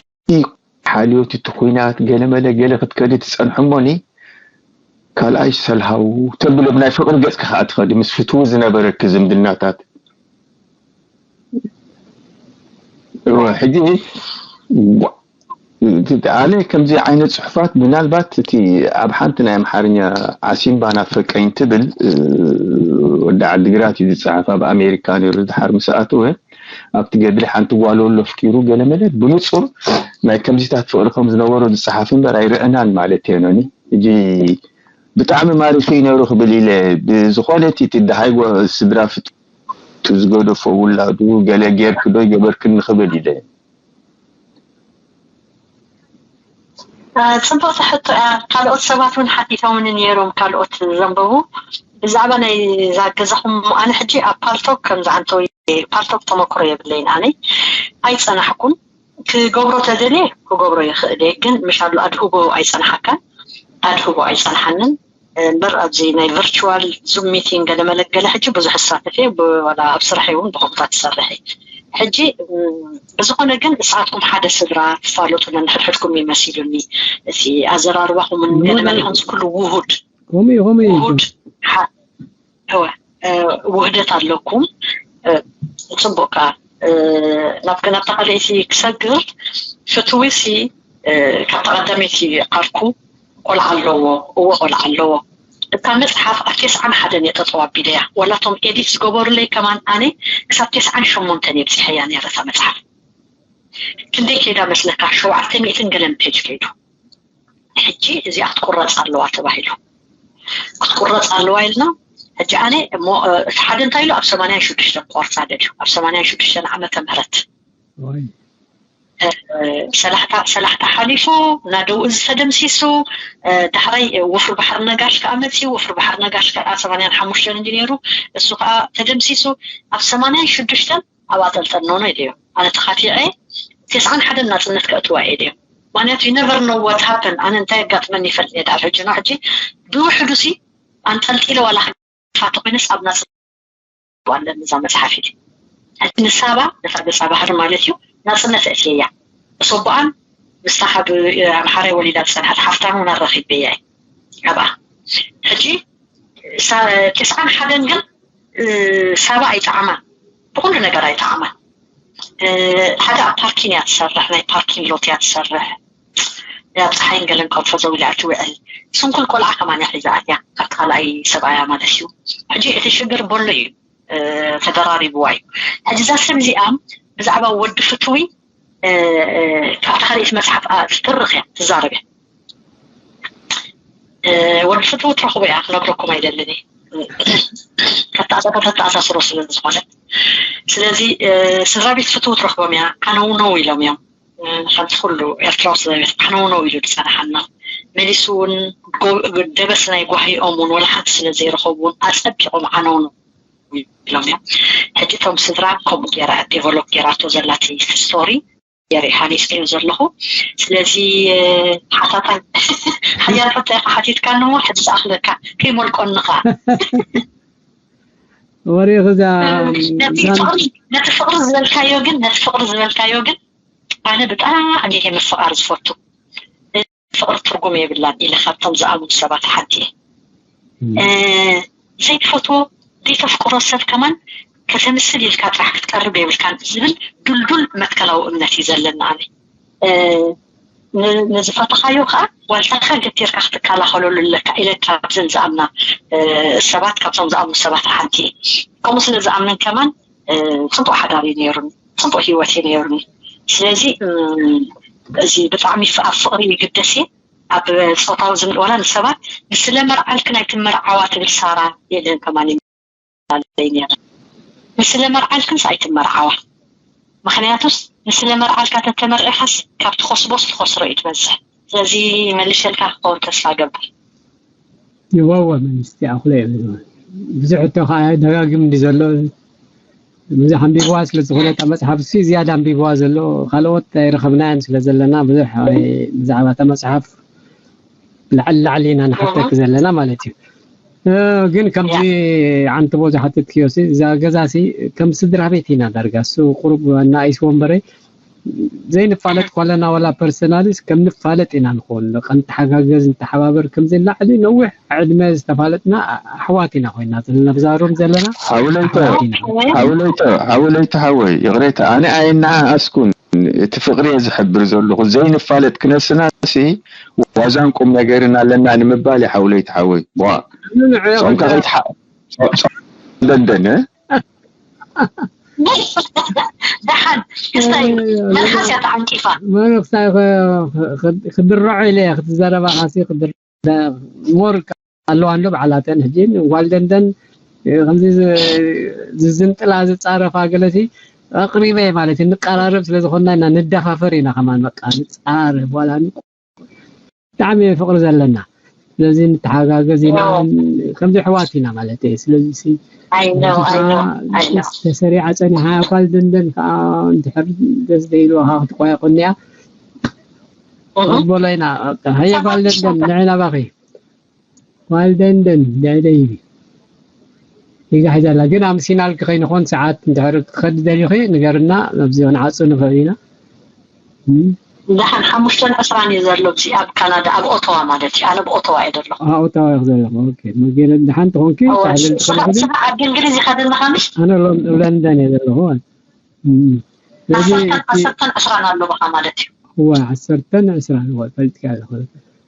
ሓልዮት፣ እቲ ኹናት፣ ገለመለ ገለ ክትከዲ ትጸንሑ እሞኒ፣ ካልኣይ ሰልሃው ተብሎ ብናይ ፍቕሪ ገጽኪ ከኣ ትኸዲ፣ ምስ ፍትዊ ዝነበረኪ ዝምድናታት። እወ፣ ሕጂ ጓ-፣ እቲ፣ ኣነ ከምዚ ዓይነት ጽሑፋት ምናልባት እቲ ኣብ ሓንቲ ናይ ኣምሓርኛ ዓሲምባ ናፈቀኝ ትብል፣ እ፣ ወዲ ዓዲግራት እዩ ዝጸሓፍ፣ ኣብ ኣሜሪካ ነይሩ፣ ድሓር ምስ ኣተወ ኣብቲ ገድሊ ሓንቲ ጓል ወሎ ኣፍቂሩ ገለመለ ብንጹር ናይ ከምዚታት ፍቕሪ ከም ዝነበሮ ዝጸሓፍ እምበር ኣይረኣናን ማለት እየ። ኖኒ፣ ሕጂ ብጣዕሚ ማሪኺ ነይሩ ክብል ኢለ፣ ብዝኾነ እቲ፣ እቲ ደሃይ ጓ-፣ ስድራ ፍቱ ዝገደፎ ውላዱ ገለ ጌርኪ ዶ ይገበርክኒ ክብል ኢለ። እ፣ ጽብቕቲ ሕቶ እያ። ካልኦት ሰባት እውን ሓቲቶምኒ ነይሮም፣ ካልኦት ዘንበቡ፣ ብዛዕባ ናይ እዛ ገዛኹም። ኣነ ሕጂ ኣብ ፓልቶክ ከምዚ ዓንተው ፓልቶክ ተመክሮ የብለይን። ኣነ ኣይጸናሕኩን። ክገብሮ ተደልየ ክገብሮ ይኽእል እየ፣ ግን ምሻሉ ኣድህቦ ኣይጸንሓካን፣ ኣድህቦ ኣይጸንሓንን። እምበር ኣብዚ ናይ ቨርቹዋል ዙም ሚቲንግ ገለ መለ ገለ ሕጂ ብዙሕ እሳተፍ እየ፣ ብ-፣ ዋላ ኣብ ስራሐይ እውን ብኸምኡታት እሰርሕ እየ። ሕጂ፣ እም፣ ብዝኾነ ግን ንስኻትኩም ሓደ ስድራ ትፋለጡ ነንሕድሕድኩም እዩ መሲሉኒ። እቲ ኣዘራርባኹምን ገለ መለ ከምዚ ኩሉ ውሁድ ከምኡ እዩ፣ ከምኡ እዩ። ውሁድ ሓ-፣ እወ፣ እ፣ ውህደት ኣለኩም። እ፣ ጽቡቕ ከኣ፣ እ፣ ናብ፣ ናብታ ካልኣይቲ ክሰግር፣ ፍትዊሲ፣ እ፣ ካብታ ቀዳመይቲ ዓርኩ ቆልዓ ኣለዎ። እወ፣ ቆልዓ ኣለዎ። እታ መጽሓፍ ኣብ ተስዓን ሓደን እየ ጠጠው ኣቢለያ። ዋላ እቶም ኤዲት ዝገበሩለይ ከማን ኣነ ክሳብ ተስዓን ሸሞንተን እየ ኣብጺሐያ ነይረ እታ መጽሓፍ። ክንደይ ከይዳ መስለካ? ሸውዓተ ሚእትን ገለን ፔጅ ከይዱ። ሕጂ እዚኣ ክትቁረጽ ኣለዋ ተባሂሉ። ክትቁረጽ ኣለዋ ኢልና፣ ሕጂ ኣነ እሞ፣ እ፣ እቲ ሓደ እንታይ ኢሉ፣ ኣብ ሰማንያን ሽዱሽተን ክቆርጻ ደልዩ። ኣብ ሰማንያን ሽዱሽተን ዓመተ ምህረት። ዋይ። እ፣ ሰላሕታ፣ ሰላሕታ ሓሊፉ፣ ናደው እዚ ተደምሲሱ፣ እ፣ ዳሕራይ፣ እ፣ ወፍሪ ባሕሪ ነጋሽ ከኣ መጺኡ። ወፍሪ ባሕሪ ነጋሽ ከኣ ሰማንያን ሓሙሽተን እንዲ ነይሩ፣ እሱ ከኣ ተደምሲሱ። ኣብ ሰማንያን ሽዱሽተን ኣብ ኣጠልጠል ኖኖ ኢለዮ። ኣነ ተኻቲዐ ተስዓን ሓደን ናጽነት ከእትዋ እየ ኢለዮ። ምኽንያቱ you never know what happen፣ ኣነ እንታይ የጋጥመኒ ይፈልጥ እየ። ዳር ሕጂ ነው ሕጂ ብውሕዱ ሲ ኣንጠልጢለ ዋላ ክፋተ ኮይነስ ኣብ ናጽነት ኣለኒ እዛ መጽሓፍ ኢለ። ሕጂ ንሳባ ነታ ገጻ ባህሪ ማለት እዩ ናጽነት እትየያ። እሶቦኣን ምስታ ካብ ኣምሓራይ ወሊዳ ዝጸንሐት ሓፍታን እውን ኣራኺበያ እየ ካብኣ። ሕጂ ሳ-፣ ተስዓን ሓደን ግን፣ እ፣ ሳባ ኣይጠዓማን፣ ብኹሉ ነገር ኣይጠዓማን። እ፣ ሓደ ኣብ ፓርኪን እያ ትሰርሕ፣ ናይ ፓርኪን ሎት እያ ትሰርሕ። ኣብ ፀሓይን ገለን ከንፈ ዘው ኢላ እያ ትውዕል። ስንኩል ቆልዓ ከማን እያ ሒዛ ኣትያ፣ ካብቲ ካልኣይ ሰብኣያ ማለት እዩ። ሕጂ እቲ ሽግር በሎ እዩ፣ እ፣ ተደራሪብዋ እዩ። ሕጂ እዛ ሰብ እዚኣ ብዛዕባ ወዲ ፍትዊ፣ እ፣ እ፣ ካብቲ ካልኣይቲ መፅሓፍ፣ ኣ፣ ትትርኽ እያ፣ ትዛረብ እያ። እ፣ ወዲ ፍትዊ ትረኽቦ እያ፣ ክነግረኩም ኣይደልን እየ። ከተኣሳ-፣ ከተተኣሳስሮ ስለ ዝኾነ። ስለዚ፣ እ፣ ስድራ ቤት ፍትዊ ትረኽቦም እያ፣ ዓነውነው ኢሎም እዮም። እ፣ ከምቲ ኩሉ ኤርትራዊ ስድራ ቤት ዓነውነው ኢሉ ዝጸንሓና። መሊሱ እውን ጎ-፣ ደበስ ናይ ጓሂኦም እውን ወላ ሓንቲ ስለ ዘይረኸቡ እውን ኣጸቢቖም ዓነውነው ኢሎም እዮም። ሕጂ እቶም ስድራ ከምኡ ገይራ ዴቨሎፕ ገይራቶ ዘላ እቲ ስቶሪ ገይረ ሃኒፀዮ ዘለኹ። ስለዚ፣ እ፣ ሓታታይ ሓያል ሕቶ ኢኻ ሓቲትካኒ እሞ ሕጂ ዝኣኽለካ ከይሞልቆኒ ኸኣ። ወሬ ኸዛ ነቲ ፍቕሪ፣ ነቲ ፍቕሪ ዝበልካዮ ግን፣ ነቲ ፍቕሪ ዝበልካዮ ግን ኣነ ብጣዕሚ እየ ምፍቓር ዝፈቱ። ፍቕሪ ትርጉም የብላን ኢለ ካብቶም ዝኣምኑ ሰባት ሓንቲ እየ። እ፣ ዘይትፈትዎ፣ ዘይተፍቅሮ ሰብ ከማን ከተምስል ኢልካ ጥራሕ ክትቀርብ የብልካን ዝብል ድልዱል መትከላዊ እምነት እዩ ዘለና ኣነ። እ፣ ን-፣ ንዝፈተኻዮ ከዓ ዋልታኻ ገቲርካ ክትከላኸለሉ ኣለካ ኢለ ካብዘን ዝኣምና፣ እ፣ ሰባት፣ ካብቶም ዝኣምኑ ሰባት ሓንቲ እየ። ከምኡ ስለ ዝኣምን ከማን፣ እ፣ ፅቡቅ ሓዳር እዩ ነይሩኒ፣ ፅቡቅ ህይወት እዩ ነይሩኒ። ስለዚ፣ እም፣ እዚ ብጣዕሚ ፍ-፣ ኣብ ፍቕሪ ይግደስ እየ። ኣብ ፆታዊ ዝምድ-፣ ዋላ ንሰባት ንስለ መርዓልክን ኣይትመርዓዋ ትብል ሳራ የለን ከማን ይመላለይ ነይረ። ንስለ መርዓልክንስ ኣይትመርዓዋ። ምኽንያቱስ ንስለ መርዓልካ ተተመርዒኻስ ካብ ትኸስቦስ ትኸስሮ እዩ ትበዝሕ። ስለዚ መልሸልካ ክኸውን ተስፋ ገብር። ይዋዋ መንግስቲ ኣኹለ ብዙሕ እቶ ከዓ ደጋግም እንዲ ዘሎ ብዙሕ ኣንቢብዋ ስለ ዝኾነ እታ መፅሓፍ እሱ ዝያዳ ኣንቢብዋ ዘሎ ካልኦት ኣይረኸብናያን ስለ ዘለና ብዙሕ ብዛዕባ እታ መፅሓፍ ላዕሊ ላዕሊ ኢና ንሓተክ ዘለና ማለት እዩ። ግን ከምዚ ዓንትቦ ዝሓተትክዮ እዛ ገዛሲ ከም ስድራ ቤት ኢና ዳርጋ እሱ ቁሩብ ኣናኣይስዎ እምበረ ዘይንፋለጥ ኮለና ዋላ ፐርሰናልስ ከም ንፋለጥ ኢና ንኾን ቀን ተሓጋገዝ ንተሓባበር ከምዚ ላዕሊ ነዊሕ ዕድመ ዝተፋለጥና ኣሕዋት ኢና ኮይና ዘለና ብዛሮም ዘለና ሓውለይተ ሓውለይተ ሓውለይተ ሓወይ ይቕሬታ ኣነ ኣይናኣስኩን እቲ ፍቕሪ እየ ዝሕብር ዘለኹ ዘይንፋለጥ ክነስና ሲ ዋዛን ቁም ነገርን ኣለና ንምባል እዩ ሓውለይተ ሓወይ ዋ ጾምካ ከይትሓ ደንደነ ደሓን ክስታይ መልሓስ እያ ተዓንቂፋ መነኩሳይ ክድርዖ ኢለ ክትዘረባ ካሲ ክድር ሞር ኣለዋ እንዶ በዓላተን ሕጂ ጓል ደንደን ከምዚ ዝዝንጥላ ዝፃረፋ ገለሲ ኣቅሪበ ማለት እዩ ንቀራረብ ስለ ዝኾንና ኢና ንደፋፈር ኢና ከማን በቃ ንፃረፍ ዋላ ብጣዕሚ ፍቅሪ ዘለና ስለዚ ንተሓጋገዝ ኢና ከምዚ ኣሕዋት ኢና ማለት እየ ስለዚ ተሰሪዓ ፀኒሓ ጓል ደንደን ከዓ እንድሕር ደስ ዘይልዋካ ክትቆያቁኒ እያ በሎ ኢና ሃየ ጓል ደንደን ንዒ ናባኺ ጓል ደንደን ንዒ ደይቢ ሒዛ ሒዛ ኣላ ግን ኣምሲናልኪ ከይንኾን ሰዓት እንድሕር ክትኸዲ ደሊኺ ንገርና ኣብዚ ክንዓፁ ንኽእል ኢና ደሓን ሓሙሽተን ዕስራን እዩ ዘሎ እዚ ኣብ ካናዳ ኣብ ኦቶዋ ማለት እዩ ኣነ ብኦቶዋ እየ ዘለኹ ኣብ ኦቶዋ እዩ ዘለኹ ኦኬ መገነ ደሓን ተኾንኪ ታሕልል ትኽእሊ ስኻ ዓዲ እንግሊዝ ኢኻ ዘለኻ ምሽ ኣነ ሎም- ለንደን እየ ዘለኹ ማለት እዩ። ስለዚ ዓሰርተን እቲ- ዓሰርተን ዕስራን ኣለኹ ማለት እዩ እዋ ዓሰርተን ዕስራን እዋ ፈልጥካ ዘለኹ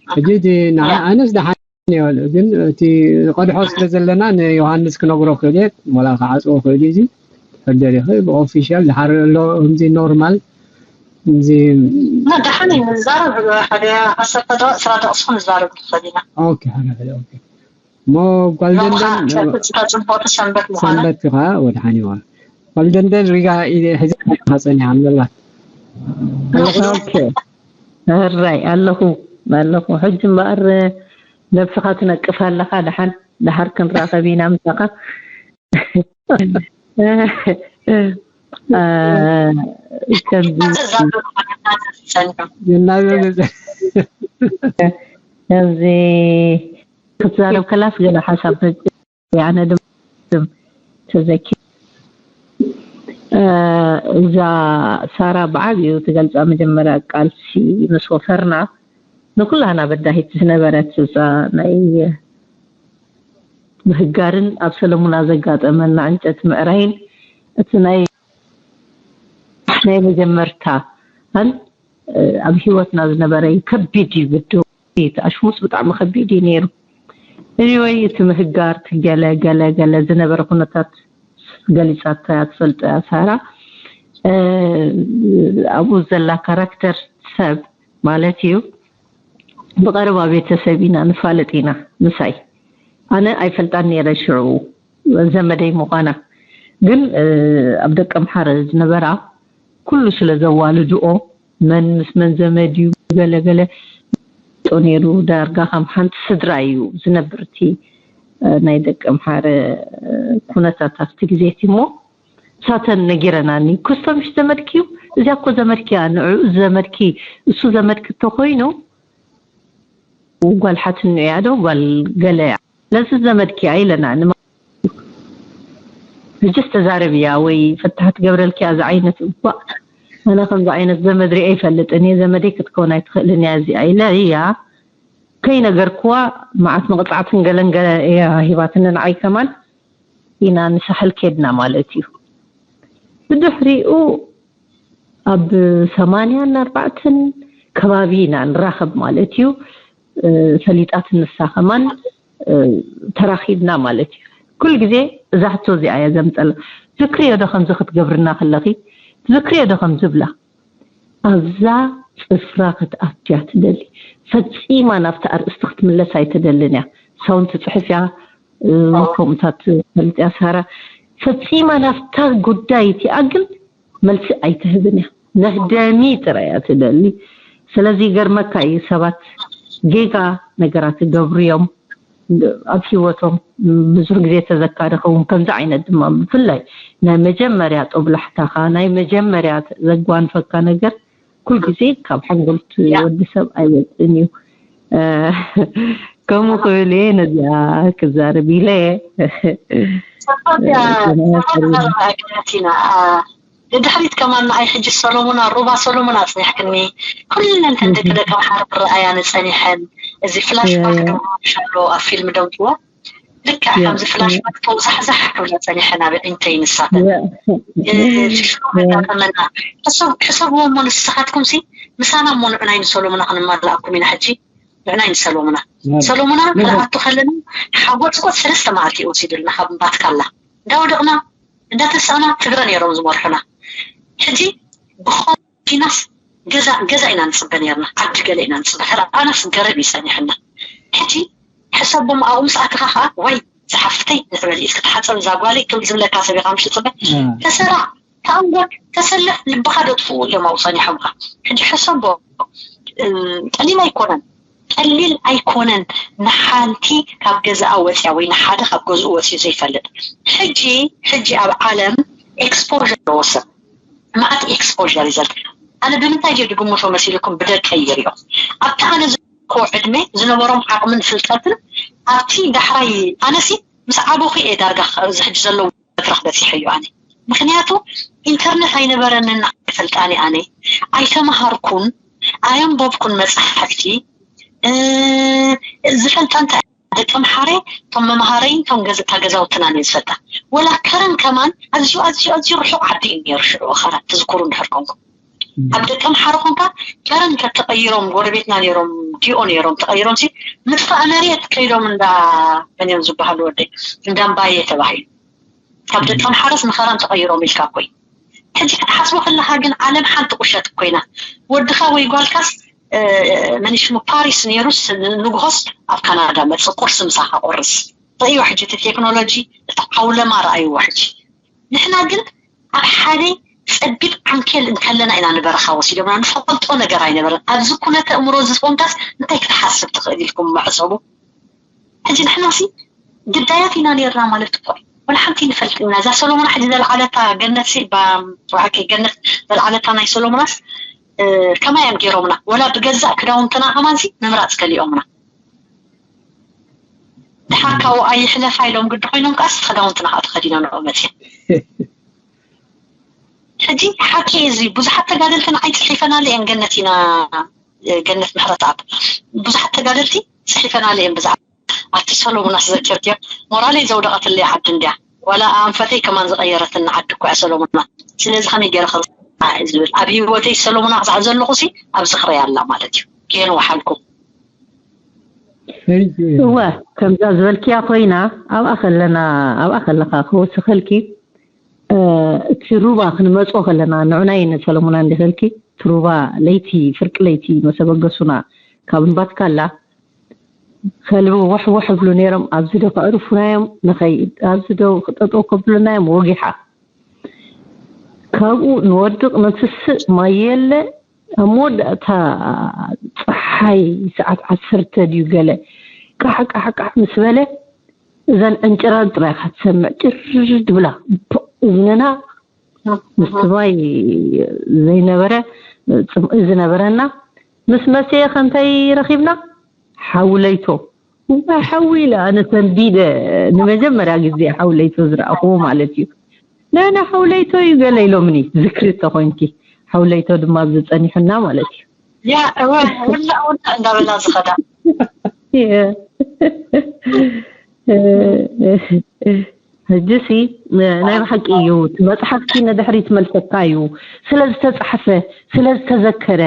ሕጂ እቲ ንዓ- ኣነስ ደሓን ይበል ግን እቲ ንቐድሖ ስለ ዘለና ንዮሃንስ ክነግሮ ክእል እየ ሞላ ክዓፅዎ ክእል እዩ እዚ ሕደር ይኽእል ብኦፊሻል ድሓር ኣሎ ከምዚ ኖርማል እዚ ደሓን እዩ ንዛረብ ሓደ ዓሰርተ ዶ ዕስራ ደቕስኹ ንዛረብ ንኽእል ኢና ኦኬ ሓደ ሓደ ኦኬ እሞ ጓል ደንደን ጽቡቅ ሰንበት ምዃነ ሰንበት ከዓ ወድሓኒዋ ጓል ደንደን ሪጋ ሒዛ ጸኒሓ ኣለላ ኦኬ እራይ ኣለኹ ኣለኹ ሕጂ እምበኣር ነብስኻ ትነቅፍ ኣለኻ ደሓን ደሓር ክንራኸብ ኢና ምሳኻ ከምዚ ከምዚ ክትዛረብ ከላስ ገለ ሓሳብ መፅእ ኣነ ድማ ተዘኪ እዛ ሳራ ብዓብዩ ትገልፃ መጀመርያ ቃልሲ ምስ ወፈርና ንኩላና በዳሂት ዝነበረት እዛ ናይ ምህጋርን ኣብ ሰለሙና ዘጋጠመና ዕንጨት ምዕራይን እቲ ናይ ናይ መጀመርታ ን ኣብ ህይወትና ዝነበረ እዩ ከቢድ እዩ ብድው ኣሽሙስ ብጣዕሚ ከቢድ እዩ ነይሩ anyway እቲ ምህጋር ገለ ገለ ገለ ዝነበረ ኩነታት ገሊፃቶ እያ ትፈልጦ እያ ሳራ ኣብኡ ዘላ ካራክተር ሰብ ማለት እዩ ብቐረባ ቤተሰብ ኢና ንፋለጥ ኢና ምሳይ ኣነ ኣይፈልጣን ነይረ ሽዑ ዘመደይ ምዃና ግን ኣብ ደቀምሓረ ዝነበራ ኩሉ ስለ ዘዋልድኦ መን ምስ መን ዘመድ እዩ ገለ ገለ ጦ ነይሩ ዳርጋ ከም ሓንቲ ስድራ እዩ ዝነብር እቲ ናይ ደቀምሓረ ኩነታት ኣብቲ ግዜ እቲ እሞ ሳተን ነጊረናኒ ክስቶ ምሽ ዘመድኪ እዩ እዚኣ እኮ ዘመድኪ እያ ንዑ ዘመድኪ እሱ ዘመድኪ እንተኮይኑ ጓል ሓትኑ እያ ዶ ጓል ገለ እያ ስለዚ ዘመድኪ እያ ኢለና ንማ ሕጅስ ተዛረብያ ወይ ፍታሕ ትገብረልኪ እያ ዝዓይነት እባ ኣነ ከምዚ ዓይነት ዘመድ ሪአ ይፈልጥን እየ ዘመደይ ክትከውን ኣይትኽእልን እያ እዚኣ ኢለ እያ ከይነገርክዋ መዓት መቕፃዕትን ገለን ገለ እያ ሂባትኒ ንዓይ ከማን ኢና ንሳሕል ኬድና ማለት እዩ ብድሕሪኡ ኣብ ሰማንያን ኣርባዕተን ከባቢ ኢና ንራኸብ ማለት እዩ ፈሊጣት ንሳ ከማን ተራኺብና ማለት እዩ ኩል ግዜ እዛ ሕቶ እዚኣ እያ ዘምፀላ ትዝክርዮ ዶ ከምዚ ክትገብርና ከለኺ ትዝክርዮ ዶ ከምዚ ብላ ኣብዛ ጽፍራ ክትኣትያ ትደሊ ፈጺማ ናብቲ ኣርእስቲ ክትምለስ ኣይትደልን እያ ሳውን ትጽሕፍ እያ ከምኡታት ፈልጥ እያ ሳራ ፈጺማ ናብታ ጉዳይ እቲኣ ግን መልሲ ኣይትህብን እያ ነህደሚ ጥራይ እያ ትደሊ ስለዚ ይገርመካ እዩ ሰባት ጌጋ ነገራት ይገብሩ እዮም ኣብ ሂወቶም ብዙሕ ግዜ ተዘካሪ ኸውን። ከምዚ ዓይነት ድማ ብፍላይ ናይ መጀመርያ ጦብላሕታኻ፣ ናይ መጀመርያ ዘጓንፈካ ነገር ኩል ግዜ ካብ ሓንጎል ወዲ ሰብ ኣይወፅእን እዩ። ከምኡ ክብል እየ ነዚኣ ክዛረብ ኢለ እየ። ድሕሪት ከማን ንኣይ ሕጂ ሰሎሙና ሩባ ሰሎሙን ኣፅኒሕክኒ። ኩለን ተን ደቂ ደቂ ኣምሓራ ክረኣያ ንፀኒሐን። እዚ ፍላሽ ባክ ዶ ኣሎ ኣብ ፊልም ደምፅዎ። ልክዕ ከምዚ ፍላሽ ባክ ተውዛሕዛሕ ክብላ ፀኒሐን ኣብ ዕንተይ ንሳተን። ሽሽሮ መጋጠመና። ሕሰብዎ እሞ ንስኻትኩም ሲ ምሳና እሞ ንዑናይ ንሰሎሙና ክንማላኣኩም ኢና ሕጂ። ንዑናይ ንሰሎሙና። ሰሎሙና ክንኣቱ ከለና ሓጎፅጎፅ ሰለስተ መዓልቲ እዩ ወሲዱልና ካብ ምባትካላ እንዳወደቕና እንዳተሳእና ትግረ ነይሮም ዝመርሑና። ሕጂ ብኮፊናስ ገዛ ገዛ ኢና ንፅበ ነርና፣ ዓዲ ገለ ኢና ንፅበ። ተረኣናስ ገረብ እዩ ፀኒሕና። ሕጂ ሕሰቦም ኣብኡ ምስ ኣተኻ ከዓ ዋይ ዝሓፍተይ ንዕበል ኢልክ ተሓፀብ እዛ ጓለይ ክብል ዝብለካ ሰብ ኢኻ ምሽ ፅበ። ተሰራ ተኣንጎል ተሰለፍ ልብኻ ደጥፍኡ እዮም ኣብኡ ፀኒሖምካ። ሕጂ ሕሰቦ ቀሊል ኣይኮነን። ቀሊል ኣይኮነን ንሓንቲ ካብ ገዛኣ ወፅያ ወይ ንሓደ ካብ ገዝኡ ወፅዩ ዘይፈልጥ። ሕጂ ሕጂ ኣብ ዓለም exposure ኣለዎ ሰብ። መዓት exposure እዩ ዘልካ። ኣነ ብምንታይ ድየ ድግምቶ መሲልኩም ብደቀይ ይሪኦ። ኣብቲ ኣነ ዝኮ ዕድመ ዝነበሮም ዓቕምን ፍልጠትን ኣብቲ ዳሕራይ ኣነሲ ምስ ዓበኹ እየ ዳርጋ እዚ ሕጂ ዘለዎ መድረኽ በፂሐዮ ኣነ። ምክንያቱ ኢንተርነት ኣይነበረንን። ስልጣኔ ኣነ ኣይተምሃርኩን ኣየንበብኩን መፅሓፍቲ። ዝፈልጣ እንታይ ደቂ ኣምሓረ እቶም መምሃረይ እቶም ገዝእታ ገዛውትና እየ ዝፈልጣ። ወላ ከረን ከማን ኣዝዩ ኣዝዩ ኣዝዩ ርሑቕ ዓዲ እዩ ነይሩ ሽዑ። ኸራ ትዝክሩ እንድሕር ኮንኩም ኣብ ደቂ ኣምሓረ ኮንካ ከረን ተተቐይሮም ጎረቤትና ነይሮም ዲኦ ነይሮም ተቐይሮም ሲ ምጥፋእ መሬት ከይዶም እንዳ መን እዮም ዝበሃሉ ወደይ እንዳምባየ ተባሂሉ ካብ ደቂ ኣምሓረስ ንኸረን ተቐይሮም ኢልካ እኮ እዩ። ሕጂ ክትሓስቦ ከለኻ ግን ዓለም ሓንቲ ቁሸት እኮ ኢና። ወድኻ ወይ ጓልካስ መን ሽሙ ፓሪስ ነይሩስ ንግሆስ ኣብ ካናዳ መጽእ ቁርሲ ምሳኻ ቆርስ። ርእይዋ ሕጂ እቲ ቴክኖሎጂ እቲ ዓውለማ ረኣይዋ ሕጂ። ንሕና ግን ኣብ ሓደ ጸቢብ ዓንኬል እንከለና ኢና ንበረኻ ወሲዶምና ንፈልጦ ነገር ኣይነበረን። ኣብዚ ኩነተ እምሮ ዝስቆምካስ እንታይ ክትሓስብ ትኽእል ኢልኩም መዕጸቡ። ሕጂ ንሕና ሲ ግዳያት ኢና ነርና ማለት እኮ እዩ። ወላ ሓንቲ ንፈልጥ ኢና። እዛ ሰሎሞና ሕጂ ዘልዓለታ ገነት ሲ ባም ወሓቂ ገነት ዘልዓለታ ናይ ሰሎሞናስ ከማይ እዮም ገይሮምና። ወላ ብገዛእ ክዳውንትና ከማን ሲ ምምራፅ ከሊኦምና። ድሓር ካብኡ ኣይሕለፋ ኢሎም ግዲ ኮይኖም ከኣስ ክዳውንትና ከዓ ተኸዲና ንዑ መፅያ። ሕጂ ሓቂ እዚ ብዙሓት ተጋደልቲ ንዓይ ፅሒፈናለ እየን ገነት ኢና ገነት ምሕረተኣብ ብዙሓት ተጋደልቲ ፅሒፈናለ እየን ብዛዕባ ኣቲ ሰሎሙና ትዘኪርክዮ ሞራለይ ዘውደቐትለይ ዓዲ እንድያ ዋላ ኣንፈተይ ከማን ዝቐየረትኒ ዓዲ እኮ እያ ሰሎሙና። ስለዚ ከመይ ገይረ ክርሳዓ እየ ዝብል ኣብ ህይወተይ ሰሎሙና ክሳዕ ዘለኹ ሲ ኣብ ዝኽረይ ኣላ ማለት እዩ። ከየን ወሓልኩ። እወ ከምዛ ዝበልክያ ኮይና ኣብኣ ከለና ኣብኣ ከለኻ ክወስኸልኪ እቲ ሩባ ክንመፅኦ ከለና ንዑናይ ንሰለሙና እንዲኸልኪ እቲ ሩባ ለይቲ ፍርቂ ለይቲ መሰበገሱና ካብ እምባትካላ ከልቢ ወሕወሕ ብሉ ነይሮም ኣብዚ ዶ ከዕርፉናዮም ንኸይድ ኣብዚ ዶ ክጠጠው ከብሉናዮም ወጊሓ ካብኡ ንወድቕ ንትስእ ማይ የለ ኣብ መወዳእታ ፀሓይ ሰዓት ዓሰርተ ድዩ ገለ ቃሕ ቃሕ ቃሕ ምስ በለ እዘን ዕንጭራን ጥራይ ኢኻ ትሰምዕ ጭር ድብላ እዝንና ምስትማይ ዘይነበረ ዝነበረና ምስ መሰየ ከንታይ ረኺብና ሓውለይቶ እዋይ ሓዊ ኢለ ኣነ ሰንቢደ ንመጀመርያ ግዜ ሓውለይቶ ዝረኣኽዎ ማለት እዩ። ነነ ሓውለይቶ እዩ ገለ ኢሎምኒ ዝክሪ ተኾይንኪ ሓውለይቶ ድማ ኣብዚ ጸኒሑና ማለት እዩ። ያ እወ ውላእ ውላእ እንዳበላ ዝኸዳ ሕጂሲ ናይ ብሓቂ እዩ እቲ መፅሓፍኪ ንድሕሪት መልሰካ እዩ ስለ ዝተፃሕፈ ስለ ዝተዘከረ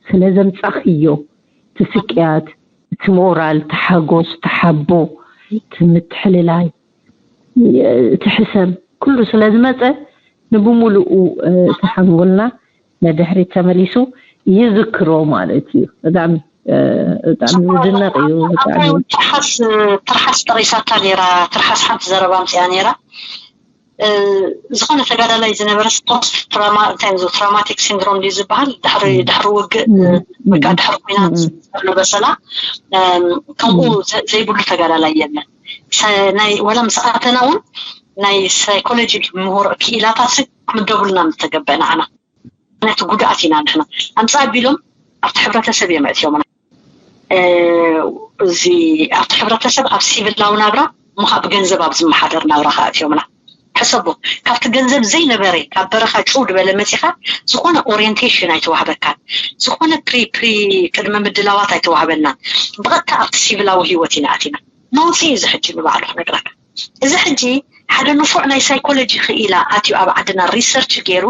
ስለ ዘምፃኽዮ እቲ ስቅያት እቲ ሞራል እቲ ሓጎስ እቲ ሓቦ እቲ ምትሕልላይ እቲ ሕሰም ኩሉ ስለ ዝመፀ ንብሙሉኡ እቲ ሓንጎልና ንድሕሪት ተመሊሱ ይዝክሮ ማለት እዩ። ብጣዕሚ ብጣዕሚ ዝድነቕ እዩ። ብጣዕሚ ትርሓስ ትርሓስ ጠቒሳታ ነይራ። ትርሓስ ሓንቲ ዘረባ ኣምፅኣ ነይራ። ዝኾነ ተጋዳላይ ዝነበረ ፖስት ትራማ እንታይ እዩ ትራማቲክ ሲንድሮም ድዩ ዝበሃል ድሕሪ ድሕሪ ውግእ በቃ ድሕሪ ኩናት ዘሎ በሰላ ከምኡ ዘይብሉ ተጋዳላይ የለን። ናይ ወላ ምስ ኣተና እውን ናይ ሳይኮሎጂ ምሁር ክኢላታት ክምደቡልና ምተገበአ ንዓና ነቲ ጉድኣት ኢና ንሕና ኣምፃ ኣቢሎም ኣብቲ ሕብረተሰብ እዮም ኣእትዮምና። እዚ ኣብቲ ሕብረተሰብ ኣብ ሲቪላዊ ናብራ እሞ ከዓ ብገንዘብ ኣብ ዝመሓደር ናብራ ከኣትዮምና። ሕሰቦ፣ ካብቲ ገንዘብ ዘይነበረ ካብ በረኻ ጭው ድበለ መፂኻ ዝኾነ ኦሪየንቴሽን ኣይተዋህበካን፣ ዝኾነ ፕሪ ፕሪ ቅድመ ምድላዋት ኣይተዋህበናን። ብቐጥታ ኣብቲ ሲቪላዊ ህይወት ኢና ኣቲና። ነውፂ እዩ እዚ ሕጂ ንባዕሉ ክነግረካ። እዚ ሕጂ ሓደ ንፉዕ ናይ ሳይኮሎጂ ክኢላ ኣትዩ ኣብ ዓድና ሪሰርች ገይሩ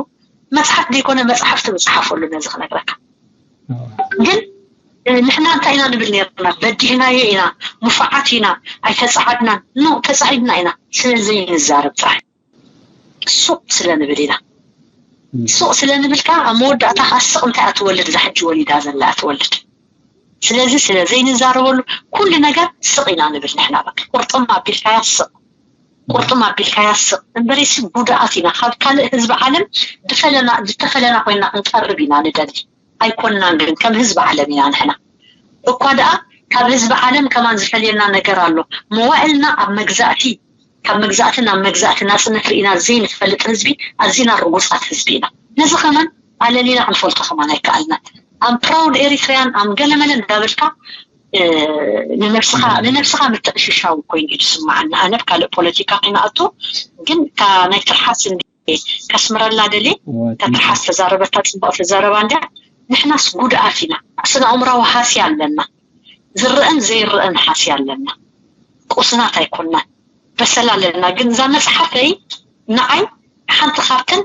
መፅሓፍ ዘይኮነ መፅሓፍቲ ምፅሓፈሉ ነዚ ክነግረካ። ግን ንሕና እንታይ ኢና ንብል ነርና? በዲህናዮ ኢና፣ ንፉዓት ኢና፣ ኣይተፃዓድናን። ኖ፣ ተፃዒድና ኢና፣ ስለ ዘይንዛረብ ጥራሕ። ሱቕ ስለ ንብል ኢና። ሱቕ ስለ ንብል ከዓ ኣብ መወዳእታ ከዓ ስቕ እንታይ እትወልድ እዛ ሕጂ ወሊዳ ዘላ እትወልድ። ስለዚ ስለ ዘይንዛረበሉ ኩሉ ነገር ስቕ ኢና ንብል ንሕና። በቃ ቁርጥም ኣቢልካያ ስቕ፣ ቁርጥም ኣቢልካያ ስቕ። እምበረይሲ ጉድኣት ኢና፣ ካብ ካልእ ህዝቢ ዓለም ድፈለና ዝተፈለና ኮይና ክንቀርብ ኢና ንደሊ። ኣይኮንናን ግን ከም ህዝቢ ዓለም ኢና ንሕና። እኳ ደኣ ካብ ህዝቢ ዓለም ከማን ዝፈልየና ነገር ኣሎ። መዋእልና ኣብ መግዛእቲ ካብ መግዛእቲ ናብ መግዛእቲ ናፅነት ርኢና ዘይንፈልጥ ህዝቢ ኣዚና ርጉፃት ህዝቢ ኢና። ነዚ ከማን ኣለሊና ክንፈልጦ ከማን ኣይከኣልናን። ኣም ፕራውድ ኤሪትሪያን ኣም ገለመለ እንዳበልካ ንነብስኻ ንነብስኻ ምትዕሽሻው ኮይኑ እዩ ዝስማዓኒ። ኣነ ኣብ ካልእ ፖለቲካ ከይንኣቱ ግን እታ ናይ ትርሓስ እንዲ ከስምረላ ደልየ እታ ትርሓስ ተዛረበታ ፅቡቕ ተዛረባ እንድያ። ንሕናስ ጉድኣት ኢና። ስነ ኣእምራዊ ሃስያ ኣለና። ዝረአን ዘይረአን ሃስያ ኣለና። ቁስናት ኣይኮናን። በሰላ ኣለና። ግን እዛ መፅሓፈይ ንዓይ ሓንቲ ካብተን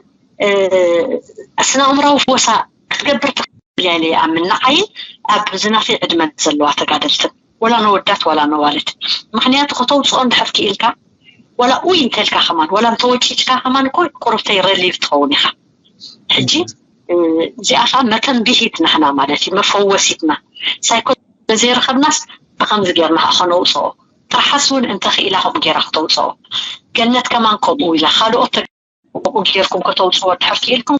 ስነ ኣእምራዊ ፈወሳ ክትገብር ትኽእል እያ ኢለ ይኣምን። ንዓይን ኣብ ዝናተይ ዕድመ ዘለዋ ተጋደልትን ወላ ነወዳት ዋላ ነዋልድ። ምክንያቱ ከተውፅኦ እንድሕር ክኢልካ ዋላ ኡይ እንተልካ ከማን ዋላ እንተወጪጭካ ከማን እኮ ቁርብተይ ረሊቭ ትኸውን ኢኻ። ሕጂ እዚኣ ከዓ መተንቢሂት ናህና ማለት እዩ፣ መፈወሲትና ሳይኮ ዘይረኸብናስ ብኸምዚ ጌርና ከዓ ከነውፅኦ። ትርሓስ እውን እንተኽኢላ ከምኡ ጌራ ክተውፅኦ። ገነት ከማን ከምኡ ኢላ ካልኦት ተገ- ከምኡ ጌርኩም ከተውፅኦ ድሕር ክኢልኩም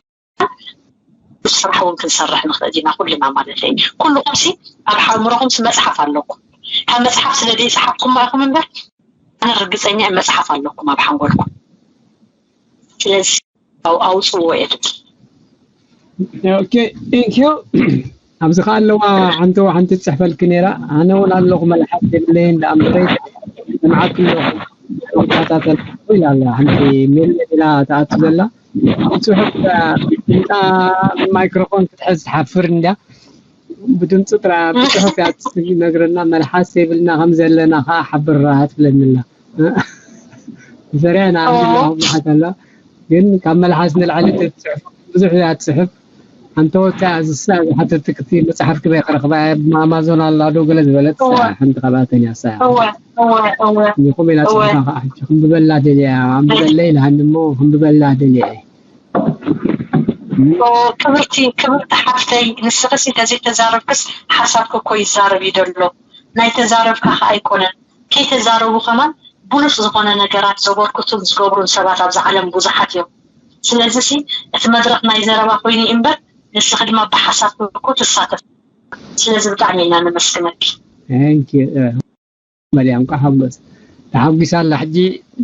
ስራሕ እውን ክንሰርሕ ንኽእል ኢና ኩልና ማለት እዩ። ኩልኹምሲ ኣብ ሓምሮኹምሲ መፅሓፍ ኣለኩም። ካብ መፅሓፍ ስለ ዘይፀሓፍኩም ኢኹም እምበር ኣነ ርግፀኛ እየ መፅሓፍ ኣለኩም ኣብ ሓንጎልኩም። ስለዚ ኣው- ኣውፅዎ የድል ኦኬ ቴንኪዩ ኣብዚ ከዓ ኣለዋ ሓንቲ ሓንቲ ትፅሕፈልኪ ነይራ ኣነ እውን ኣለኹ መልሓስ የብለይን ደኣ እምበረይ ሰምዓኪ ኣለኹ ተኸታተል ኢላ ኣላ ሓንቲ ሜል ኢላ ትኣቱ ዘላ ብፅሑፍ ድምፃ ማይክሮፎን ክትሕዝ ትሓፍር እንድያ ብድምፂ ጥራ ብፅሑፍ እያ ትነግረና መልሓስ የብልና ከም ዘለና ከዓ ሓብራ ትብለኒ ኣላ ፈሪያ ኢና ኣላ ግን ካብ መልሓስ ንላዕሊ ትፅሕፍ ብዙሕ እያ ትፅሕፍ ኣንተ ወታ ዝሳ ዝሓተትክቲ መፅሓፍ ክበይ ክረኽባ እያ ብኣማዞን ኣላ ዶ ገለ ዝበለት ሓንቲ ካብኣተን እያ ሳ ይኹም ኢላ ፅሑፋ ከዓ ሕጂ ክንብበላ ደልያ ኣንብበለይ ኢልሃኒ እሞ ክንብበላ ደልያ እየ ክብርቲ ክብርቲ ሓፍተይ ንስኽሲ ተዘይተዛረብክስ ሓሳብኪ እኮ ይዛረብ እዩ ደሎ ናይ ተዛረብካ ከዓ ኣይኮነን ከይተዛረቡ ከማን ብሉፅ ዝኾነ ነገራት ዘበርክቱን ዝገብሩን ሰባት ኣብዚ ዓለም ብዙሓት እዮም። ስለዚሲ እቲ መድረኽ ናይ ዘረባ ኮይኑ እዩ እምበር ንስኺ ድማ ብሓሳብኪ እኮ ትሳተፍ። ስለዚ ብጣዕሚ ኢና ነመስግነኪ። መሊያ እንኳ ሓጎስ ተሓጒሳ ኣላ ሕጂ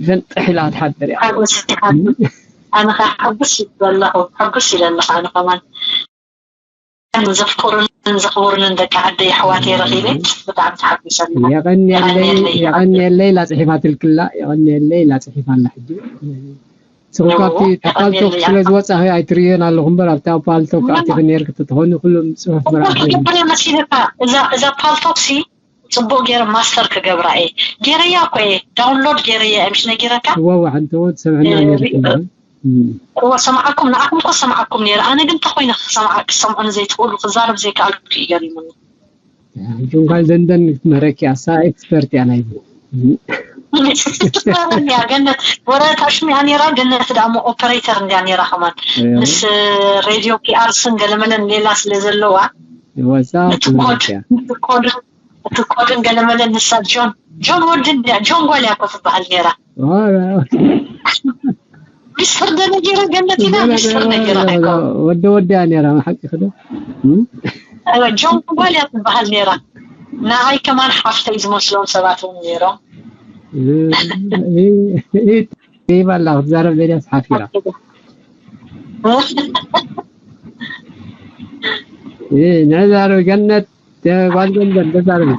ፈንጥሕ ኢላ ትሓድር እያ። ሓጎስ ሓጎስ ኣነ ከዓ ሓጉስ ይብለኹ ሓጉስ ኢለ ኣለኹ ኣነ ከማን ዘፍቅሩንን ዘኽብሩንን ደቂ ዓደይ ኣሕዋተይ ረኺበ ብጣዕሚ ተሓጒሰ ኣለኹ። የቐንየለይ የቐንየለይ የቐንየለይ ኢላ ፅሒፋትልክላ የቐንየለይ ኢላ ፅሒፋ ኣላ ሕጂ ስኹም ካብቲ ካብ ፓልቶክ ስለ ዝወፃኺ ኣይትርእዮን ኣለኹ እምበር ኣብቲ ኣብ ፓልቶክ ኣቲኺ ነይርኪ ተትኾኒ ኩሉ ፅሑፍ ምርኣኺ ክገብር እየ መሲልካ እዛ እዛ ፓልቶክ ሲ ፅቡቅ ገይረ ማስተር ክገብራ እየ ገይረያ እኮ እየ ዳውንሎድ ገይረያ እየ ምሽ ነጊረካ እዋ እዋ ሓንቲ እዋ ትሰምዐና ነይርኪ እምበር እዋ ሰማዓኩም ንዓኹም እኮ ሰማዓኩም ነይረ ኣነ ግን እንተኮይነ ክሰምዓ ክሰምዑኒ ዘይትኽእሉ ክዛረብ ዘይከኣልኩ እዩ ገሪሙኒ ሕጂ እንኳን ደንደን ክትምህረኪ እያ እሳ ኤክስፐርት እያ ናይዚ ትምህረኒ እያ ገነት ወረ ታሽሚያ ነይራ ገነት ደኣ ሞ ኦፐሬተር እንድያ ነይራ ከማን ምስ ሬድዮ ፒኣርስን ገለመለን ሌላ ስለ ዘለዋ ወሳ ትምህረኪ እያ እቲ ኮድን ገለመለን ንሳ ጆን ጆን ወዲ እንድያ ጆን ጓል እያ እኮ ትበሃል ነይራ ሚስጥር ዶ ነጊረ ገነት ኢና? ሚስጥር ነጊረ እኮ። ወደ ወደ እያ ነይራ ሓቂ ክደ ጆን ጓል እያ ትበሃል ነይራ። ንዓይ ከማን ሓፍተይ ዝመስሎም ሰባት እውን ነይሮም። ይባላ ክትዛረብ ደልያስ ሓፊራ። ንዕዛረብ ገነት ጓል ገንዘብ ተዛረብ።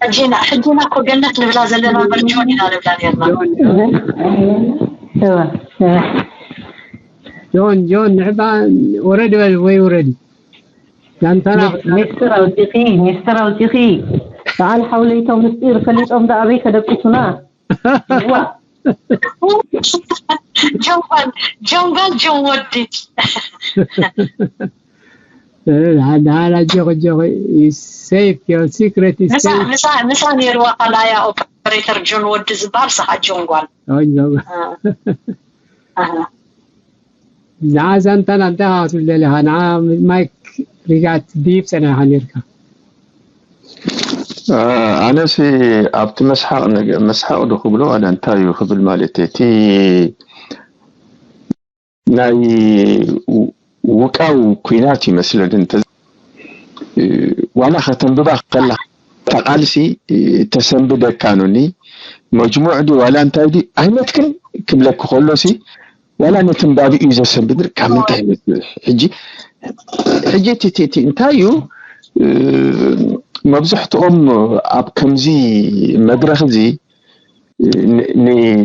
ሕጂና ሕጂና እኮ ገነት ንብላ ዘለና እምበር ጆን ኢና ንብላ ነርና። ጆን ጆን ንሕባ ወረድ በል ወይ ውረድ። ዛንታና ሚስጥር ኣውፂኺ ሚስጥር ኣውፂኺ። በዓል ሓውለይቶም ምስጢር ፈሊጦም ዶ ኣበይ ከደቅሱና? ዋ ጆን ጓል ጆን ጓል ጆን ወዲ ዳሓን ኣጆኺ ኣጆኺ። Safe, your secret is ምሳ safe. ምሳ ምሳ ነይርዋ ካልኣያ ኦፐሬተር ጆን ወዲ ዝበሃል ሰሓ ጆን ጓል ቆንጆ። ኣሃ። ንዓ ዛንታና እንታይ ኢኻ ክትብል ደሊኻ? ንዓ ማይክ ሪጋት ድይብ ጸኒሕካ ነርካ። ኣነሲ ኣብቲ መስሓቕ መስሓቕ ዶ ክብሎ ዋላ እንታይ እዩ ክብል ማለት እቲ ናይ ውቃው ኩናት ይመስለኒ እንተ ዋላ ከተንብባ ከላ ተቃልሲ ተሰንብደካ ኖኒ መጅሙዕ ዲ ዋላ እንታይ ዲ ኣይነትክን ክብለክ ከሎሲ ዋላ ነትንባቢ እዩ ዘሰንብድ ካብ ምንታይ ይመስል ሕጂ ሕጂ እቲ እቲ እንታይ እዩ መብዝሕትኦም ኣብ ከምዚ መድረኽ እዚ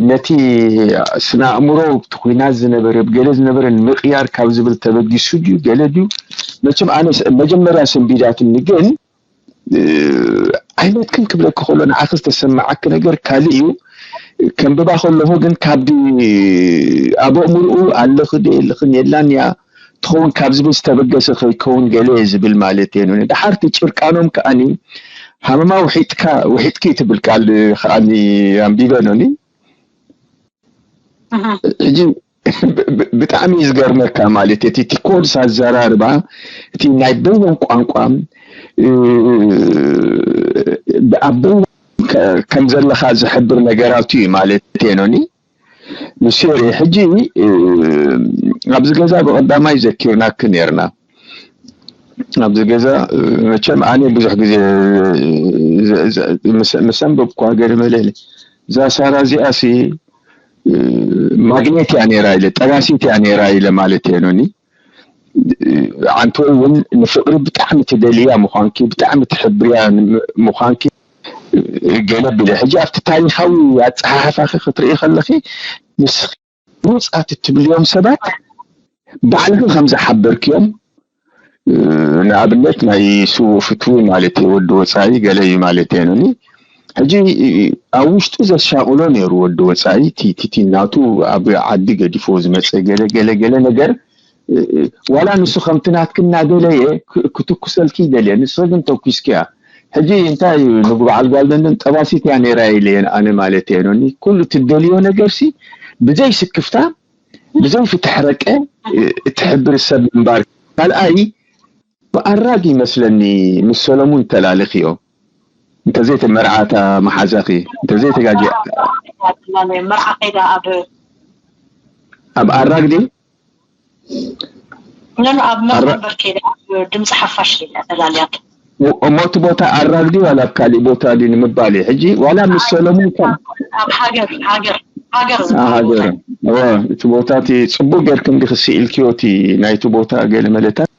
ነቲ ስነ ኣእምሮ ብቲ ኩናት ዝነበረ ብገለ ዝነበረ ንምቅያር ካብ ዝብል ተበጊሱ ድዩ ገለ ድዩ መቸም ኣነ መጀመርያ ሰንቢዳትኒ ግን ዓይነት ክም ክብለኪ ከሎ ንዓኺ ዝተሰማዓኪ ነገር ካልእ እዩ ከንብባ ከለኹ ግን ካብ ኣብ ኣእምርኡ ኣለኺ ዶ የለኽን የላን እያ ትኸውን ካብ ዝብል ዝተበገሰ ከይከውን ገለ እየ ዝብል ማለት እየ ድሓር እቲ ጭርቃኖም ከኣኒ ሃመማ ውሒጥካ ውሒጥኪ ትብል ቃል ከኣኒ ኣንቢበ ኖኒ ሕጂ ብጣዕሚ እዩ ዝገርመካ ማለት እቲ እቲ ኮድስ ኣዘራርባ እቲ ናይ በይኖም ቋንቋ ኣብ በይኖም ከም ዘለኻ ዝሕብር ነገራት እዩ ማለት እየ ኖኒ ንሱ የርኢ ሕጂ ኣብዚ ገዛ ብቐዳማይ ዘኪርናኪ ነርና ኣብዚ ገዛ መቸም ኣነ ብዙሕ ግዜ ምስ ኣንበብኳ ገለ መለ እዛ ሳራ እዚኣ ሲ ማግኔት እያ ነይራ ኢለ ጠባሲት እያ ነይራ ኢለ ማለት እየ ኖኒ ዓንተወይ እውን ንፍቅሪ ብጣዕሚ ትደልያ ምኳንኪ ብጣዕሚ ትሕብርያ ምኳንኪ ገለ ቢለ ሕጂ ኣብቲ ታሪካዊ ኣፀሓሕፋኺ ክትርኢ ከለኺ ንስኺ ብሉፃት እትብልዮም ሰባት ባዕልኺ ከም ዝሓበርክዮም ንኣብነት ናይ ስውኡ ፍትዊ ማለት እዩ ወዲ ወፃኢ ገለ እዩ ማለት እየ ኖኒ ሕጂ ኣብ ውሽጡ ዘሻቕሎ ነይሩ ወዲ ወፃኢ ቲቲቲ ናቱ ኣብ ዓዲ ገዲፎ ዝመፀ ገለ ገለ ገለ ነገር ዋላ ንሱ ከምቲ ናትኪ እናደለየ ክትኩሰልኪ ይደልየ ንስኺ ግን ተኩስኪያ ሕጂ እንታይ እዩ ንጉ በዓል ጓል ደንደን ጠባሲት እያ ነይራ ኢለየን ኣነ ማለት እየ ኖኒ ኩሉ ትደልዮ ነገር ሲ ብዘይ ስክፍታ ብዘይ ፍትሕ ረቀ እትሕብር ሰብ ምንባር ካልኣይ ብኣራግ ይመስለኒ ምስ ሰለሙን ተላልኽዮ እንተዘይተ መርዓታ መሓዛኺ እንተዘይተጋጊ መርዓ ከይዳ ኣብ ኣብ ኣራግ ድዩ ኖኖ ኣብ መርዓ እምበር ከይዳ ኣብ ድምፂ ሓፋሽ ከይዳ ተላልያቶ እሞ እቲ ቦታ ኣራግ ድዩ ዋላ ኣብ ካሊእ ቦታ ድዩ ንምባል እዩ ሕጂ ዋላ ምስ ሰለሙን ከም ኣብ ሃገር ሃገር ሃገር ሃገር እቲ ቦታ እቲ ፅቡቅ ጌርክን ድክስኢልክዮ እቲ ናይቲ ቦታ ገለ መለታት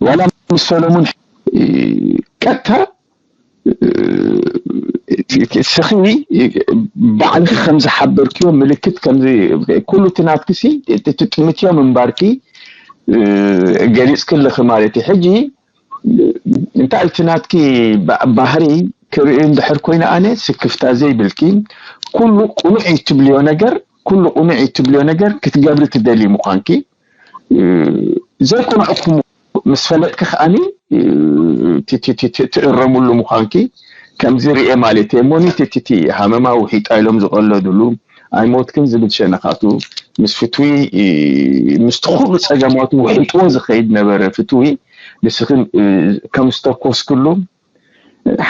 ዋላ ምስ ሰለሙን ቀጥታ ስኺ ባዕልኺ ከም ዝሓበርክዮ ምልክት ከም ኩሉ እቲ ናትክሲ ትጥምትዮ ምንባርኪ ገሊፅኪ ኣለኺ ማለት እዩ ሕጂ እንታይ እቲ ናትኪ ባህሪ ክርኢ እንድሕር ኮይነ ኣነ ስክፍታ ዘይብልኪ ኩሉ ቁኑዕ እዩ ትብልዮ ነገር ኩሉ ቁኑዕ እዩ ትብልዮ ነገር ክትገብሪ ትደሊ ምኳንኪ ዘይቁኑዕኩም ምስ ፈለጥኪ ከኣኒ ትእረምሉ ምኳንኪ ከምዚ ርኤ ማለት እየ እሞኒ ትትቲ ሃመማ ውሒጣ ኢሎም ዝቀለድሉ ኣይሞትክን ዝብል ሸነኻቱ ምስ ፍትዊ ምስቲ ኩሉ ፀገማቱ ውሒጥዎ ዝኸይድ ነበረ ፍትዊ ንስኽን ከም ዝተኮስክሉ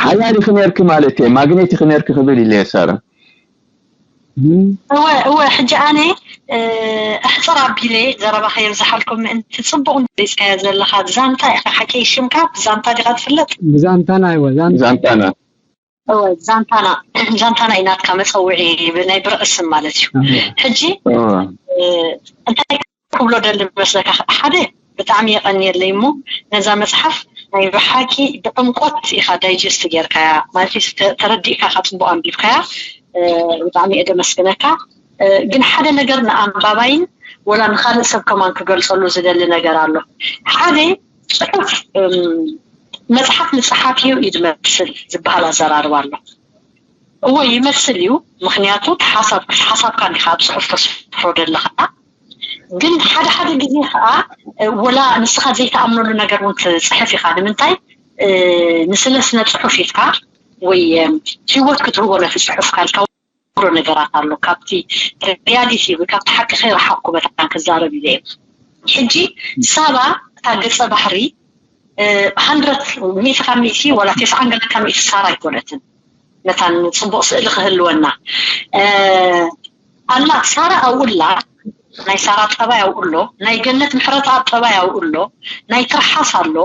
ሓያል ኢኺ ነርኪ ማለት እየ ማግኔት ኢኺ ነርኪ ክብል ኢለ እየ ሳራ እወ እወ ሕጂ ኣነ ኣሕፅር ኣቢለ ዘረባ ከየብዝሓልኩም ምእንቲ ፅቡቕ ገሊፅካዮ ዘለኻ ዛንታ ኢኻ ሓቂ ሽምካ ብዛንታ ዲኻ ትፍለጥ? ብዛንታና እወ ዛንታና። እወ ዛንታና ዛንታና እዩ ናትካ መፀውዒ ናይ ብርዕስም ማለት እዩ። ሕጂ እንታይ ክብሎ ደሊ መስለካ ሓደ ብጣዕሚ የቐንየለይ እሞ ነዛ መፅሓፍ ናይ ብሓቂ ብዕምቆት ኢኻ ዳይጀስት ጌርካያ ማለት ተረዲእካ ኢኻ ፅቡቕ ኣንቢብካያ። ብጣዕሚ እየ ደመስግነካ። ግን ሓደ ነገር ንኣንባባይን ወላ ንኻልእ ሰብ ከማን ክገልፀሉ ዝደሊ ነገር ኣሎ። ሓደ ፅሑፍ መፅሓፍ ንፀሓፊኡ እዩ ዝመስል ዝበሃል ኣዘራርባ ኣሎ። እዎ ይመስል እዩ። ምክንያቱ ሓሳብ ሓሳብካ እንዲካ ኣብ ፅሑፍ ተስፍሮ ደለካ። ግን ሓደ ሓደ ግዜ ከዓ ወላ ንስኻ ዘይተኣምነሉ ነገር እውን ትፅሕፍ ኢኻ። ንምንታይ ንስለ ስነ ፅሑፍ ኢልካ ወይ ህይወት ክትህቦ ነቲ ፅሑፍ ካልካ ነገራት ኣሎ ካብቲ ሪያሊቲ ወይ ካብቲ ሓቂ ከይረሓቅኩ መታን ክዛረብ ኢለ እየ። ሕጂ ሳባ እታ ገፀ ባህሪ ሃንድረት ሚእቲ ካብ ሚእቲ ወላ ተስዓን ገለ ካብ ሚእቲ ሳራ ኣይኮነትን። መታን ፅቡቕ ስእሊ ክህልወና ኣላ ሳራ ኣብኡ ኣላ። ናይ ሳራ ጠባይ ኣብኡ ኣሎ። ናይ ገነት ምሕረተኣብ ጠባይ ኣብኡ ኣሎ። ናይ ትርሓስ ኣሎ።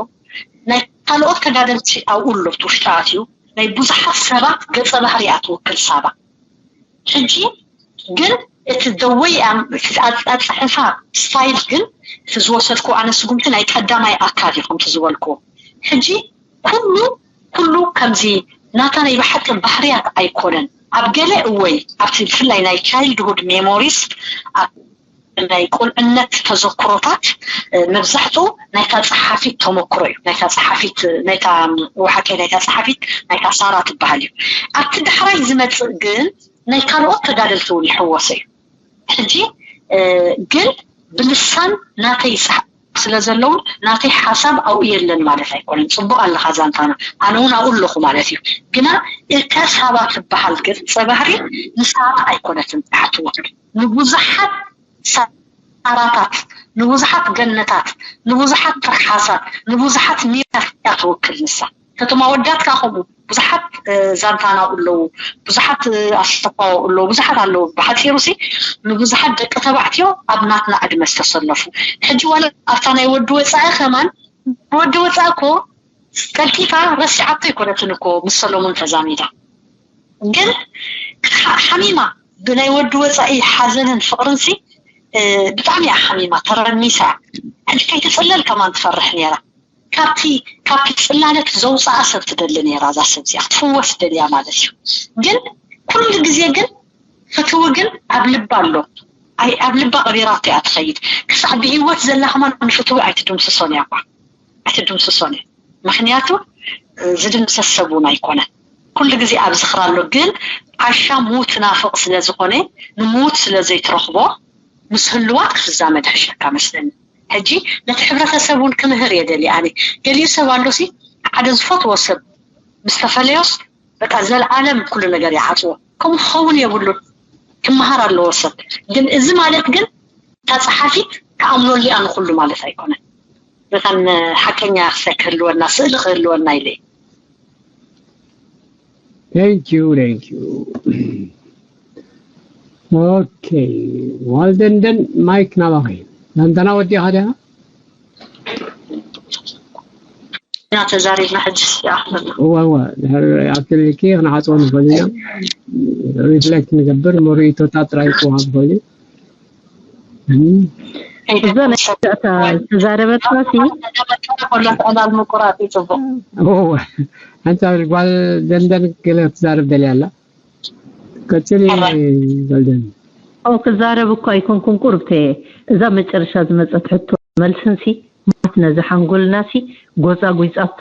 ናይ ካልኦት ተጋደልቲ ኣብኡ ኣሎ። እቲ ውሽጢ ኣትዩ ናይ ብዙሓት ሰባት ገፀ ባህሪ እያ ትውክል ሳባ። ሕጂ ግን እቲ ደወይ ኣፅሕፋ ስታይል ግን እቲ ዝወሰድኩ ኣነ ስጉምቲ ናይ ቀዳማይ ኣካል እዩ ከምቲ ዝበልኩ። ሕጂ ኩሉ ኩሉ ከምዚ ናታ ናይ ብሓቂ ባህርያት ኣይኮነን። ኣብ ገለ እወይ ኣብቲ ብፍላይ ናይ ቻይልድሁድ ሜሞሪስ ናይ ቁልዕነት ተዘክሮታት መብዛሕትኡ ናይታ ፀሓፊት ተመክሮ እዩ። ናይታ ፀሓፊት ናይታ ወሓቀይ ናይታ ፀሓፊት ናይታ ሳራ ትበሃል እዩ። ኣብቲ ዳሕራይ ዝመፅእ ግን ናይ ካልኦት ተጋደልቲ እውን ይሕወሰ እዩ። ሕጂ ግን ብልሳን ናተይ ይፅሓፍ ስለ ዘለውን ናተይ ሓሳብ ኣብኡ የለን ማለት ኣይኮነን። ፅቡቅ ኣለካ ዛንታና፣ ኣነ እውን ኣብኡ ኣለኹ ማለት እዩ። ግና እታ ሳባ ትበሃል ገፀ ባህሪ ንሳራ ኣይኮነትን እያ ትውክል፣ ንብዙሓት ሳራታት፣ ንብዙሓት ገነታት፣ ንብዙሓት ትርሓሳት፣ ንብዙሓት ሚራት እያ ትውክል ንሳ። ከተማ ወዳት ከኣ ከምኡ ብዙሓት ዛንታና ኣለዉ፣ ብዙሓት ኣስተፋ ኣለዉ፣ ብዙሓት ኣለዉ። ብሓፂሩ ሲ ንብዙሓት ደቂ ተባዕትዮ ኣብ ናትና ዕድመ ዝተሰለፉ ሕጂ ዋላ ኣብታ ናይ ወዲ ወፃኢ ከማን ወዲ ወፃኢ እኮ ቀልጢፋ ረሲዓቶ ኣይኮነትን እኮ ምስ ሰሎሞን ተዛሚዳ ግን ሓሚማ ብናይ ወዲ ወፃኢ ሓዘንን ፍቅርን ሲ ብጣዕሚ እያ ሓሚማ ተረሚሳ ሕጂ ከይትፅለል ከማን ትፈርሕ ነይራ። ካብቲ ካብቲ ፅላለት ዘውፅኣ ሰብ ትደሊ ነይራ እዛ ሰብ እዚኣ ክትፍወስ ደልያ ማለት እዩ። ግን ኩሉ ግዜ ግን ፍትዊ ግን ኣብ ልባ ኣሎ። ኣብ ልባ ቀቢራቶ እያ ትኸይድ። ክሳዕ ብሂወት ዘላ ከማን ንፍትዊ ኣይትድምስሶን እያ እኳ ኣይትድምስሶን እያ። ምክንያቱ ዝድምሰስ ሰብ እውን ኣይኮነን። ኩሉ ግዜ ኣብ ዝኽራ ኣሎ። ግን ዓሻ ሙት ናፍቕ ስለ ዝኾነ ንሙት ስለ ዘይትረኽቦ ምስ ህልዋት ክትዛመድ ሕሸካ መስለኒ። ሕጂ ነቲ ሕብረተሰብ እውን ክምህር እየ ደልየ ኣነ። ገሊኡ ሰብ ኣሎሲ ሓደ ዝፈትዎ ሰብ ምስ ተፈለዮስ በቃ ዘለኣለም ኩሉ ነገር ይዓፅዎ። ከምኡ ክኸውን የብሉን። ክመሃር ኣለዎ ሰብ። ግን እዚ ማለት ግን እታ ፀሓፊት ክኣምነሉ እያ ንኩሉ ማለት ኣይኮነን። መታን ሓቀኛ ክሰ ክህልወና ስእሊ ክህልወና ኢለ Thank you, thank you. Okay, ዋልደንደን ማይክ ናባኺ። ናንተና ወዲኻ ዲኻ? ኢና ተዛሪብና ሕጂ ይኣኽለና። እወ እወ፣ ድሕሪ ኣክልልኪ ክንዓፅዎ ንኽእል ኢና። ሪፍሌክት ንገብር፣ መርኢቶታት ጥራይ ክወሃብ ይኽእል እዩ። እዛ ናይ መወዳእታ ዝተዛረበትና ሲ ከሎ ዕላል ምቁራፅ እዩ ፅቡቕ። እወ፣ ሓንሳብ ጓል ደንደን ገለ ክትዛረብ ደልያ ኣላ። ቀፅሊ ጓል ደንደን። ክዛረብ እኳ ኣይኮንኩን ቁርብተየ። እዛ መጨረሻ ዝመፀት ሕቶ መልስንሲ ማት ነዚ ሓንጎልናሲ ጎፃ ጉይፃቶ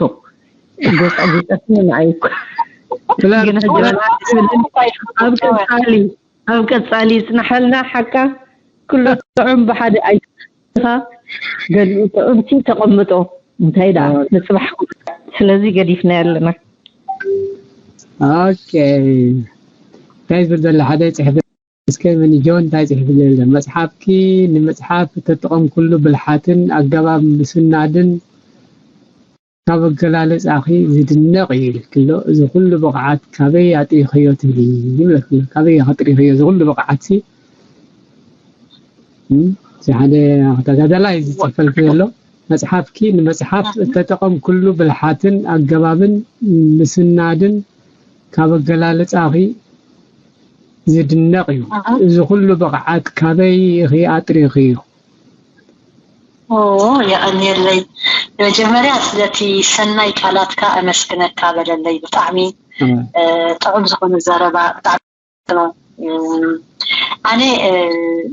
ጎፃ ጉይፃቶ ንዓይ እኮ ግን ሕጂ ኣብ ቀፃሊ ኣብ ቀፃሊ ይፅናሓልና ሓቃ ኩሉ ጥዑም ብሓደ ኣይትኻ ገሊኡ ጥዑምሲ ተቐምጦ እንታይ ደኣ ንፅባሕ ስለዚ ገዲፍና ኣለና ኦኬ እንታይ ዝብል ዘሎ ሓደ ፅሕፍ እስከ መኒ ጆን እንታይ ፅሒፉ ዘሎ መፅሓፍኪ ንምፅሓፍ እተጠቐምኩሉ ብልሓትን ኣገባብ ምስናድን ካብ ኣገላልጻኺ ዝድነቕ እዩ ኢልኪ ኣሎ። እዚ ኩሉ ብቕዓት ካበይ ኣጥሪኽዮ ትብሊ ይብለኪ ኣሎ። ካበይ ኢኺ ኣጥሪኽዮ እዚ ኩሉ ብቕዓትሲ? እም፣ እዚ ሓደ ተጋዳላይ ዝጽፈልኪ ዘሎ መጽሓፍኪ ንመጽሓፍ እተጠቐምክሉ ብልሓትን ኣገባብን ምስናድን ካብ ኣገላልጻኺ ዝድነቕ እዩ። እዚ ኩሉ ብቕዓት ካበይ ኢኺ ኣጥሪኽዮ? ኦ፣ የቐንየለይ። መጀመርያ ስለቲ ሰናይ ቃላትካ ኣመስግነካ በለለይ። ብጣዕሚ እ፣ ጥዑም ዝኾነ ዘረባ፣ ብጣዕሚ ነው። እም፣ ኣነ እ፣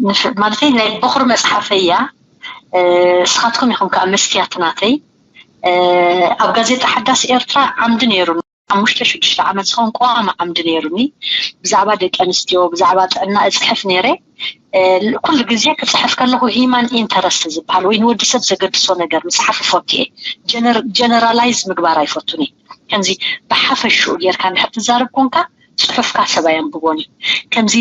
ንፍ- ማለተይ ናይ በኹሪ መፅሓፈይ እያ። እ፣ ንስኻትኩም ኢኹም ከዓ መስትያት ናተይ። እ፣ ኣብ ጋዜጣ ሓዳስ ኤርትራ ዓምዲ ነይሩ። ሓሙሽተ ሽዱሽተ ዓመት ዝኸውን ቀዋሚ ዓምዲ ነይሩኒ። ብዛዕባ ደቂ ኣንስትዮ፣ ብዛዕባ ጥዕና እፅሕፍ ነይረ። እ፣ ኩሉ ግዜ ክፅሕፍ ከለኹ ሂማን ኢንተረስት ዝበሃል ወይ ንወዲ ሰብ ዘገድሶ ነገር ምፅሓፍ እፈቱ እየ። ጀነራላይዝ ምግባር ኣይፈቱን እየ። ከምዚ ብሓፈሽኡ ጌርካ እንድሕር ትዛረብ ኮንካ ፅሑፍካ ሰብ ኣየንብቦን እዩ። ከምዚ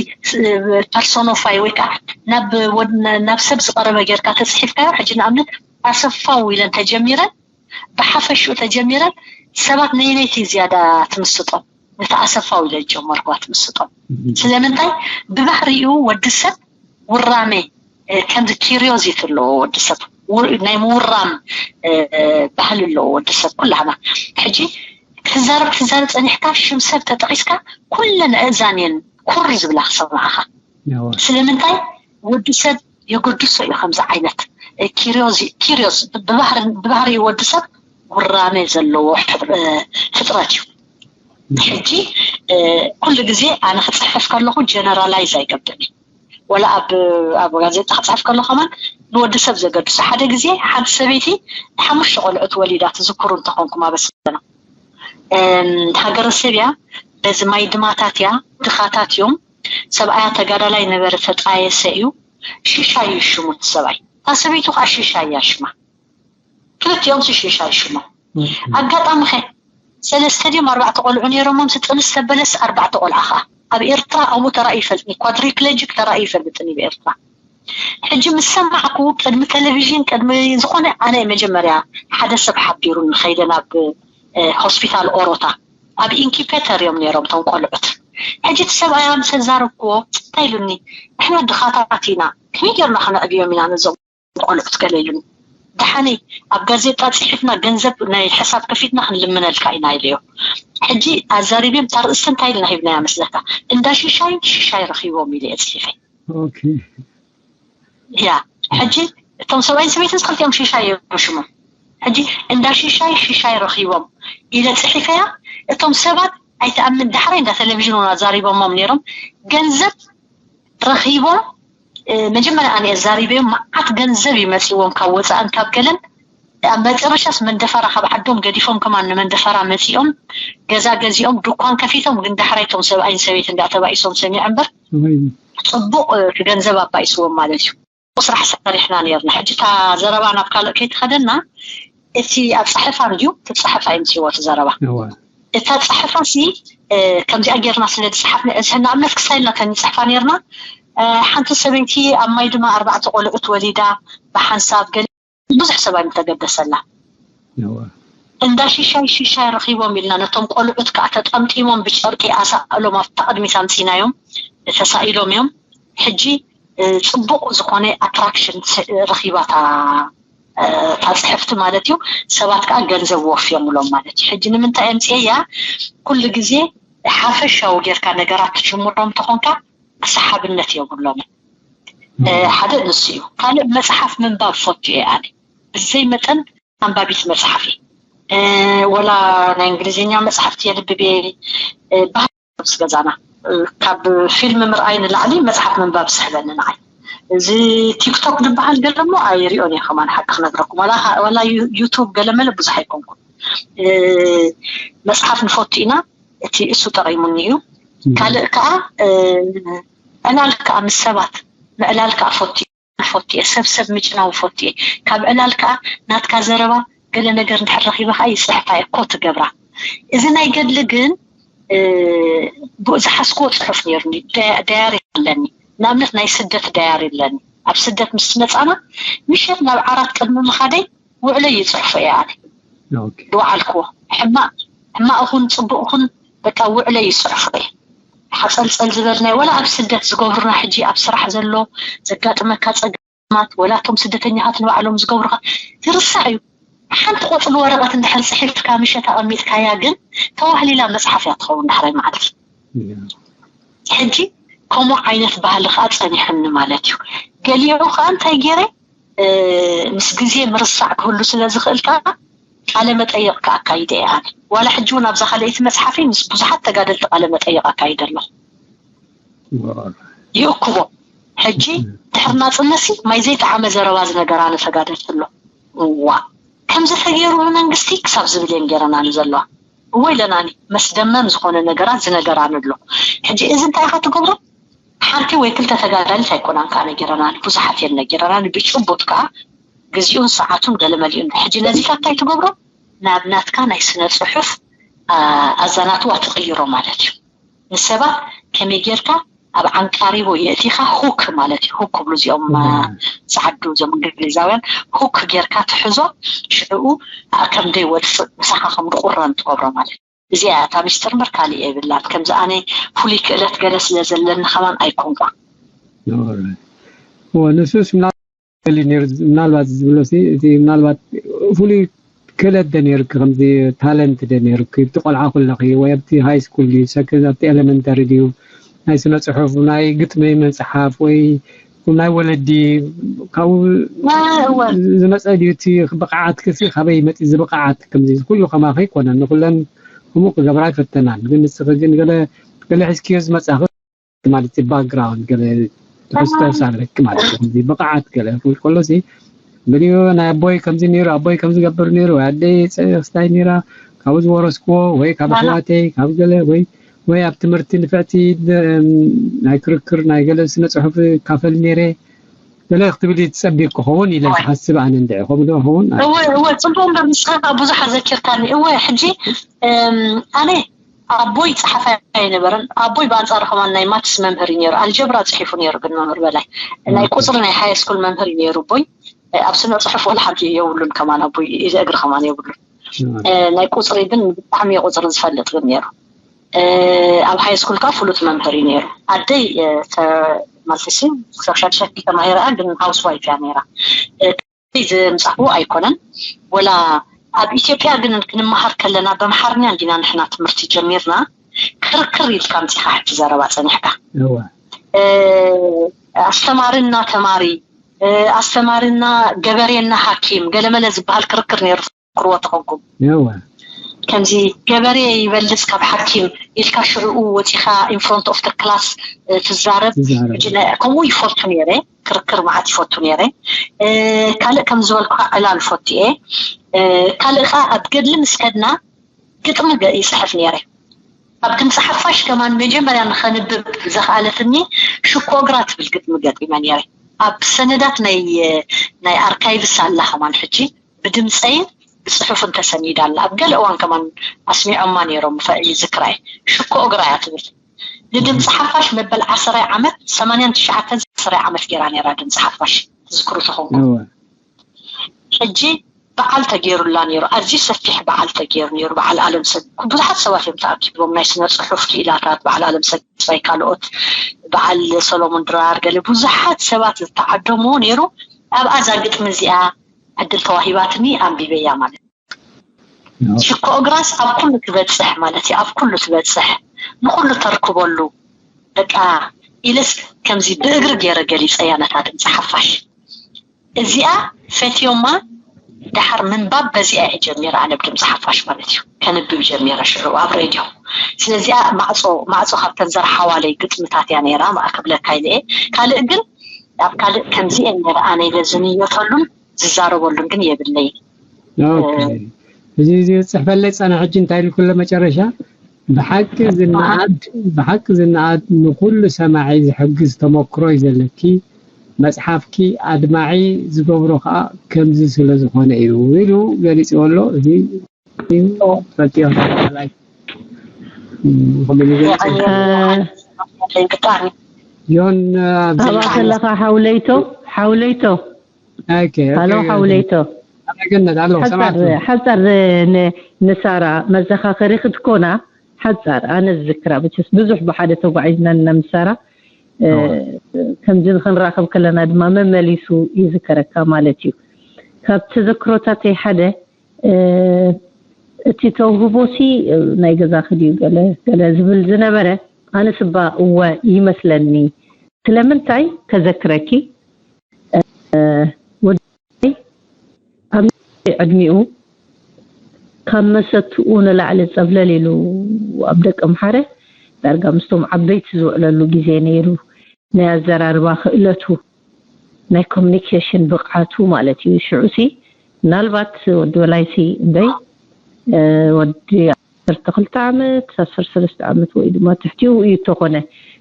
ፐርሶኖፋይ ወይ ከዓ ናብ ወድ- ናብ ሰብ ዝቐረበ ጌርካ ተፅሒፍካዮ። ሕጂ ንኣብነት ኣሰፋው ኢለን ተጀሚረን ብሓፈሽኡ ተጀሚረ ሰባት ነየነይቲ ዝያዳ ትምስጦም? ነቲ ኣሰፋው ኢለ ዝጀመርኳ ትምስጦም። ስለምንታይ? ብባህሪኡ ወዲ ሰብ ውራመ እ፣ ከምዚ ኪሪዮዚቲ ኣለዎ ወዲ ሰብ። ውር- ናይ ምውራም እ፣ ባህሊ ኣለዎ ወዲ ሰብ ኩላህና። ሕጂ ክትዛረብ ክትዛረብ ፀኒሕካ ሽም ሰብ ተጠቂስካ ኩለን ኣእዛን እየን ኩር ዝብላ ክሰምዓኻ። ስለምንታይ? ወዲ ሰብ የገድሶ እዩ ከምዚ ዓይነት ኪሪዮስ ብባህሪ ወዲ ሰብ ውራመ ዘለዎ ፍጥረት እዩ። ሕጂ ኩሉ ግዜ ኣነ ክፅሕፍ ከለኹ ጀነራላይዝ ኣይገብርን። ወላ ኣብ ኣብ ጋዜጣ ክፅሕፍ ከሎ ከማን ንወዲ ሰብ ዘገድሶ ሓደ ግዜ ሓንቲ ሰበይቲ ሓሙሽተ ቆልዑት ወሊዳ ትዝክሩ እንተኾንኩም ኣበስለና ሃገረሰብ እያ። በዚ ማይ ድማታት እያ። ድኻታት እዮም። ሰብኣያ ተጋዳላይ ነበረ ተጣየሰ እዩ። ሽሻይ እዩ ሽሙ እቲ ሰብኣይ። እታ ሰበይቲ ከዓ ሽሻይ እያ ሽማ። ክልቲኦም ሽሻይ ሽሞም። ኣጋጣሚ ኸ ሰለስተ ድዮም ኣርባዕተ ቆልዑ ነይሮሞም። ስጥንስ ተበለስ ኣርባዕተ ቆልዓ ኸዓ ኣብ ኤርትራ ኣብኡ ተራእዩ ይፈልጥኒ። ኳድሪፕለጂክ ተራእዩ ይፈልጥኒ ብኤርትራ። ሕጂ ምስ ሰማዕኩ ቅድሚ ቴሌቪዥን ቅድሚ ዝኾነ ኣነ መጀመርያ ሓደ ሰብ ሓቢሩ ንኸይደ ናብ ሆስፒታል ኦሮታ ኣብ ኢንኪፔተር እዮም ነይሮም እቶም ቆልዑት። ሕጂ እቲ ሰብኣያ ምስ ኣዛረብክዎ እንታይ ኢሉኒ፣ ንሕና ድኻታት ኢና፣ ከመይ ጌርና ክነዕብዮም ኢና ነዞም ቆልዑት ገለ ኢሉኒ። ደሓነይ ኣብ ጋዜጣ ፅሒፍና ገንዘብ ናይ ሕሳብ ከፊትና ክንልምነልካ ኢና ኢለዮ። ሕጂ ኣዛሪብዮም እታ ርእስቲ እንታይ ኢልና ሂብናያ መስለካ? እንዳ ሽሻይ ሽሻይ ረኺቦም ኢለ እየ ፅሒፈ። ያ ሕጂ እቶም ሰብኣይን ሰበይትን ክልቲኦም ሽሻይ እዮም ሽሞም። ሕጂ እንዳ ሽሻይ ሽሻይ ረኺቦም ኢለ ፅሒፈያ። እቶም ሰባት ኣይትኣምን ዳሕራይ እንዳ ቴሌቪዥን እውን ኣዛሪቦሞም ነይሮም። ገንዘብ ረኺቦም መጀመርያ ኣነ ዛሪበዮም መዓት ገንዘብ እዩ መፂዎም ካብ ወፃእን ካብ ገለን። ኣብ መጨረሻስ መንደፈራ ካብ ዓዶም ገዲፎም ከማን ንመንደፈራ መፂኦም ገዛ ገዚኦም ድኳን ከፊቶም ግን ዳሕራይ እቶም ሰብኣይን ሰበይትን ዳኣ ተባኢሶም ሰሚዐ እምበር ፅቡቕ እቲ ገንዘብ ኣባኢስዎም ማለት እዩ። ስራሕ ሰሪሕና ነርና። ሕጂ እታ ዘረባ ናብ ካልእ ከይትኸደና እቲ ኣብ ፀሐፋ ድዩ ትፀሐፋ ይምፅዎ እቲ ዘረባ እታ ፀሐፋ ሲ ከምዚኣ ጌርና ስለ ዝፀሓፍና እዚ ንኣብነት ክሳይ ኢልና ተንፅሕፋ ነርና። ሓንቲ ሰበይቲ ኣብ ማይ ድማ ኣርባዕተ ቆልዑት ወሊዳ ብሓንሳብ ገለ ብዙሕ ሰብ ኣይምተገደሰላ። እንዳ ሽሻይ ሽሻይ ረኺቦም ኢልና ነቶም ቆልዑት ከዓ ተጠምጢሞም ብጨርቂ ኣሳእሎም ኣብታ ቅድሚት ኣምፂናዮም ተሳኢሎም እዮም። ሕጂ ፅቡቕ ዝኾነ ኣትራክሽን ረኺባ እታ ፅሕፍቲ ማለት እዩ። ሰባት ከዓ ገንዘብ ወፍዮምሎም ማለት እዩ። ሕጂ ንምንታይ ኣምፅኤያ? ኩሉ ግዜ ሓፈሻዊ ጌርካ ነገራት ትጅምሮም ተኾንካ ሰሓብነት የብሎምን። ሓደ ንሱ እዩ። ካልእ መፅሓፍ ምንባብ ፈቱ እየ ኣነ። ብዘይ መጠን ኣንባቢት መፅሓፍ እየ። ወላ ናይ እንግሊዝኛ መፅሓፍቲ የንብብ እየ። ባህሊ ምስ ገዛና ካብ ፊልም ምርኣይ ንላዕሊ መፅሓፍ ምንባብ ዝስሕበኒ ንዓይ። እዚ ቲክቶክ ዝበሃል ገለ እሞ ኣይሪኦን እየ ከማን ሓቂ ክነግረኩም። ዋላ ዩቱብ ገለመለ ብዙሕ ኣይኮንኩን። መፅሓፍ ንፈቱ ኢና። እቲ እሱ ጠቒሙኒ እዩ። ካልእ ከዓ ዕላል ከዓ ምስ ሰባት ምዕላል ከዓ ፈቱ ፈትየ ሰብ ሰብ ምጭናው ፈትየ ካብ ዕላል ከዓ ናትካ ዘረባ ገለ ነገር እንድሕር ረኺበ ከዓ ይፅሕፋ እየ ኮት እገብራ። እዚ ናይ ገድሊ ግን ብኡ ዝሓዝክዎ ፅሑፍ ነይሩኒ። ዳያሪ ኣለኒ። ንኣብነት ናይ ስደት ዳያሪ ኣለኒ። ኣብ ስደት ምስ መፃና ምሸት ናብ ዓራት ቅድሚ ምኻደይ ውዕለይ ይፅሕፎ እየ ኣነ። ዝወዓልክዎ ሕማቕ ሕማቕ ኹን ጽቡቕ ኹን በቃ ውዕለይ ይስዕፎ እየ። ሓጸልጸል ዝበልናይ ወላ ኣብ ስደት ዝገብሩና ሕጂ ኣብ ስራሕ ዘሎ ዘጋጥመካ ጸገማት ወላ እቶም ስደተኛታት ንባዕሎም ዝገብሩኻ ይርሳዕ እዩ። ሓንቲ ቆጽሊ ወረቐት እንድሕር ጽሒፍካ ምሸት ኣቐሚጥካያ ግን ተዋህሊላ መጽሓፍ እያ ትኸውን ዳሕራይ መዓልቲ። ሕጂ ከምኡ ዓይነት ባህሊ ከዓ ጸኒሑኒ ማለት እዩ። ገሊኡ ከዓ እንታይ ገይረ ምስ ግዜ ምርሳዕ ክህሉ ስለ ዝኽእል ከዓ ቃለ መጠየቕ ክኣካይደ እየ ኣነ። ዋላ ሕጂ እውን ኣብዛ ካልኣይቲ መፅሓፈይ ምስ ብዙሓት ተጋደልቲ ቃለ መጠየቕ ኣካይደ ኣለኹ። ይእክቦ ሕጂ ድሕሪ ናፅነሲ ማይ ዘይጠዓመ ዘረባ ዝነገራኒ ተጋደልቲ ኣሎ። እዋ ከምዚ ተገይሩ ብመንግስቲ ክሳብ ዝብል እየን ገይረናኒ ዘለዋ። እወ ኢለናኒ መስደመም ዝኾነ ነገራት ዝነገራኒ ኣሎ። ሕጂ እዚ እንታይ ኢኻ ትገብሮ? ሓንቲ ወይ ክልተ ተጋዳሊት ኣይኮናን ከዓ ነጊረናኒ፣ ብዙሓት እየን ነጊረናኒ። ብጭቡጥ ከዓ ግዜኡን ሰዓቱን ገለ መሊኡ እንዶ ሕጂ ነዚ እንታይ ትገብሮ ናብ ናትካ ናይ ስነ ፅሑፍ ኣዛናትዋ ትቕይሮ ማለት እዩ። ንሰባት ከመይ ጌርካ ኣብ ዓንቃሪቦ የእቲኻ ሁክ ማለት እዩ። ሁክ ክብሉ እዚኦም ጸዓዱ እዞም እንግሊዛውያን ሁክ ጌርካ ትሕዞ ሽዕኡ ከምደይ ወፅእ ምሳኻ ከም ድቁረን ትገብሮ ማለት እዩ። እዚኣ እታ ሚስተር እምበር ካሊእ የብላን። ከምዚ ኣነ ፍሉይ ክእለት ገለ ስለ ዘለኒ ከማን ኣይኮንኳ ንሱስ ምናልባት ዝብሎ እቲ ምናልባት ፍሉይ ክእለት ደ ነይርክ ከምዚ ታለንት ደ ነይርክ ብቲ ቆልዓ ኩለኺ ወይ ኣብቲ ሃይ ስኩል ድዩ ሰክዝ ኣብቲ ኤሌመንተሪ ድዩ ናይ ስነ ፅሑፍ ናይ ግጥሚ መፅሓፍ ወይ ናይ ወለዲ ካብኡ ዝመፀ ድዩ እቲ ብቕዓትክሲ ካበይ መፂ እዚ ብቕዓት ከምዚ ኩሉ ከማኺ ኣይኮነን ንኩለን ከምኡ ክገብራ ኣይፈተናን ግን ንስኺ ግን ገለ ገለ ሒዝክዮ ዝመፃኺ ማለት ባክግራውንድ ገለ ትሕዝቶ ሳለክ ማለት እዩ ብቕዓት ገለ ክብል ከሎ ሲ ብልዩ ናይ ኣቦይ ከምዚ ነይሩ ኣቦይ ከምዚ ገብር ነይሩ ወይ ኣደይ ክስታይ ነይራ ካብኡ ዝወረስክዎ ወይ ካብ ኣሕዋተይ ካብ ገለ ወይ ወይ ኣብ ትምህርቲ ንፍዕቲ ናይ ክርክር ናይ ገለ ስነ ፅሑፍ ይካፈል ነይረ ገለ ክትብል ትፀቢ ክኸውን ኢለ ዝሓስብ ኣነ እንድዒ ከምኡ ዶ ኸውን እወ እወ ፅቡቅ እምበር ንስኻ ከዓ ብዙሕ ኣዘኪርካኒ እወ ሕጂ ኣነ ኣቦይ ፀሓፋይ ኣይነበረን ኣቦይ ብኣንፃሩ ከማን ናይ ማትስ መምህር እዩ ነይሩ ኣልጀብራ ፅሒፉ ነይሩ ግን መምህር በላይ ናይ ቁፅሪ ናይ ሃይ ስኩል መምህር እዩ ነይሩ ኣቦይ ኣብ ስነ ፅሑፍ ወላ ሓንቲ የብሉን ከማን ኣቦይ ኢደ እግሪ ከማን የብሉን ናይ ቁፅሪ ግን ብጣዕሚ ቁፅሪ ዝፈልጥ ግን ነይሩ ኣብ ሃይ ስኩል ከዓ ፍሉጥ መምህር እዩ ነይሩ ኣደይ ማለትሲ ክሳብ ሻድሻይ ክፍሊ ተማሂራ ግን ሃውስ ዋይፍ እያ ነይራ ዝምፃእዎ ኣይኮነን ወላ ኣብ ኢትዮጵያ ግን ክንመሃር ከለና በምሓርኛ እንዲና ንሕና ትምህርቲ ጀሚርና ክርክር ኢልካ ምፂኻ ሕጂ ዘረባ ፀኒሕካ ኣስተማሪና ተማሪ ኣስተማሪና ገበሬና ሓኪም ገለመለ ዝበሃል ክርክር ነይሩ ክርክርዎ ተኾንኩም ከምዚ ገበሬ ይበልፅ ካብ ሓኪም ኢልካ ሽዕኡ ወፂኻ in front of the class ትዛረብ ከምኡ ይፈቱ ነይረ ክርክር መዓት ይፈቱ ነይረ ካልእ ከም ዝበልኩ ዕላል ፈቱ እየ ካልእ ከዓ ኣብ ገድሊ ምስ ከድና ግጥሚ ይፅሕፍ ነይረ ኣብ ድምፂ ሓፋሽ ከማን መጀመርያ ንኸንብብ ዘኽኣለትኒ ሽኮግራ ትብል ግጥሚ ገጢመ ነይረ ኣብ ሰነዳት ናይ ኣርካይቭስ ኣላ ከማን ሕጂ ብድምፀይን ብፅሑፍን ተሰኒዳ ኣላ ኣብ ገለ እዋን ከማን ኣስሚዖማ ነይሮም ይዝክራ እየ ሽኮ እግራ እያ ትብል ንድምፂ ሓፋሽ መበል ዓሰራይ ዓመት ሰማንያን ትሽዓተን ዓሰራይ ዓመት ገይራ ነይራ ድምፂ ሓፋሽ ትዝክሩ ተኾንኩም ሕጂ በዓል ተገይሩላ ነይሩ ኣዝዩ ሰፊሕ በዓል ተገይሩ ነይሩ በዓል ኣለም ሰብ ብዙሓት ሰባት እዮም ተኣኪቦም ናይ ስነ ፅሑፍ ክኢላታት በዓል ኣለም ሰብ ተስፋይ ካልኦት በዓል ሰሎሞን ድራር ገለ ብዙሓት ሰባት ዝተዓደምዎ ነይሩ ኣብኣ እዛ ግጥሚ እዚኣ ዕድል ተዋሂባትኒ ኣንቢበያ ማለት ሽኮ እግራስ ኣብ ኩሉ ትበፅሕ ማለት እዩ ኣብ ኩሉ ትበፅሕ ንኩሉ ተርክበሉ በቃ ኢለስ ከምዚ ብእግሪ ገይረ ገሊፀያ ነታ ድምፂ ሓፋሽ እዚኣ ፈትዮማ ደሓር ምንባብ በዚኣ እየ ጀሚረ ኣነ ብድምፂ ሓፋሽ ማለት እዩ ከንብብ ጀሚረ ሽዑ ኣብ ሬድዮ ስለዚኣ ማዕፆ ማዕፆ ካብተን ዘርሓዋለይ ግጥምታት እያ ነይራ ክብለካ ኢለ እየ ካልእ ግን ኣብ ካልእ ከምዚኤን ነይረ ኣነ ኢለ ዝንየተሉን ዝዛረበሉን ግን የብለይን እዚ እዚ ዝፅሕፈለይ ፀነ ሕጂ እንታይ ኢልኩለ መጨረሻ ብሓቂ ዝነኣድ ብሓቂ ዝነኣድ ንኩሉ ሰማዒ ዝሕግዝ ተመክሮ እዩ ዘለኪ መፅሓፍኪ ኣድማዒ ዝገብሮ ከዓ ከምዚ ስለ ዝኾነ እዩ ኢሉ ገሊፅዎ ኣሎ እዚ ፈትዮ ዮን ኣብዛ ከለኻ ሓውለይቶ ሓውለይቶ ሃሎ ሓውለይቶ ኣነ ገነት ኣለኹ፣ ሓጻር ሰማዕቲ። ሓጻር ን- ንሳራ መዘኻኸሪ ክትኮና ሓጻር ኣነ ዝዝክራ፣ ብችስ ብዙሕ ብሓደ ተጓዒዝና እና ምስ ሳራ፣ እ፣ እወ። ከምዚ ንኽንራኸብ ከለና ድማ መመሊሱ ይዝከረካ ማለት እዩ። ካብ ተዘክሮታተይ ሓደ፣ እ፣ እቲ ተውህቦሲ፣ እ፣ ናይ ገዛኺ ድዩ ገለ ገለ ዝብል ዝነበረ፣ ኣነስ እባ እወ ይመስለኒ። ስለምንታይ ከዘክረኪ፣ እ፣ ወደይ ኣብ ዕድሚኡ ካብ መሰትኡ ንላዕሊ ጸብለል ኢሉ ኣብ ደቂ ኣምሓረ ዳርጋ ምስቶም ዓበይቲ ዝውዕለሉ ግዜ ነይሩ። ናይ ኣዘራርባ ክእለቱ፣ ናይ ኮሚኒኬሽን ብቕዓቱ ማለት እዩ። ሽዑሲ ምናልባት ወዲ በላይሲ እምበይ፣ እ፣ ወዲ ዓሰርተ ክልተ ዓመት፣ ዓሰርተ ሰለስተ ዓመት ወይ ድማ ትሕቲኡ እዩ ተኾነ።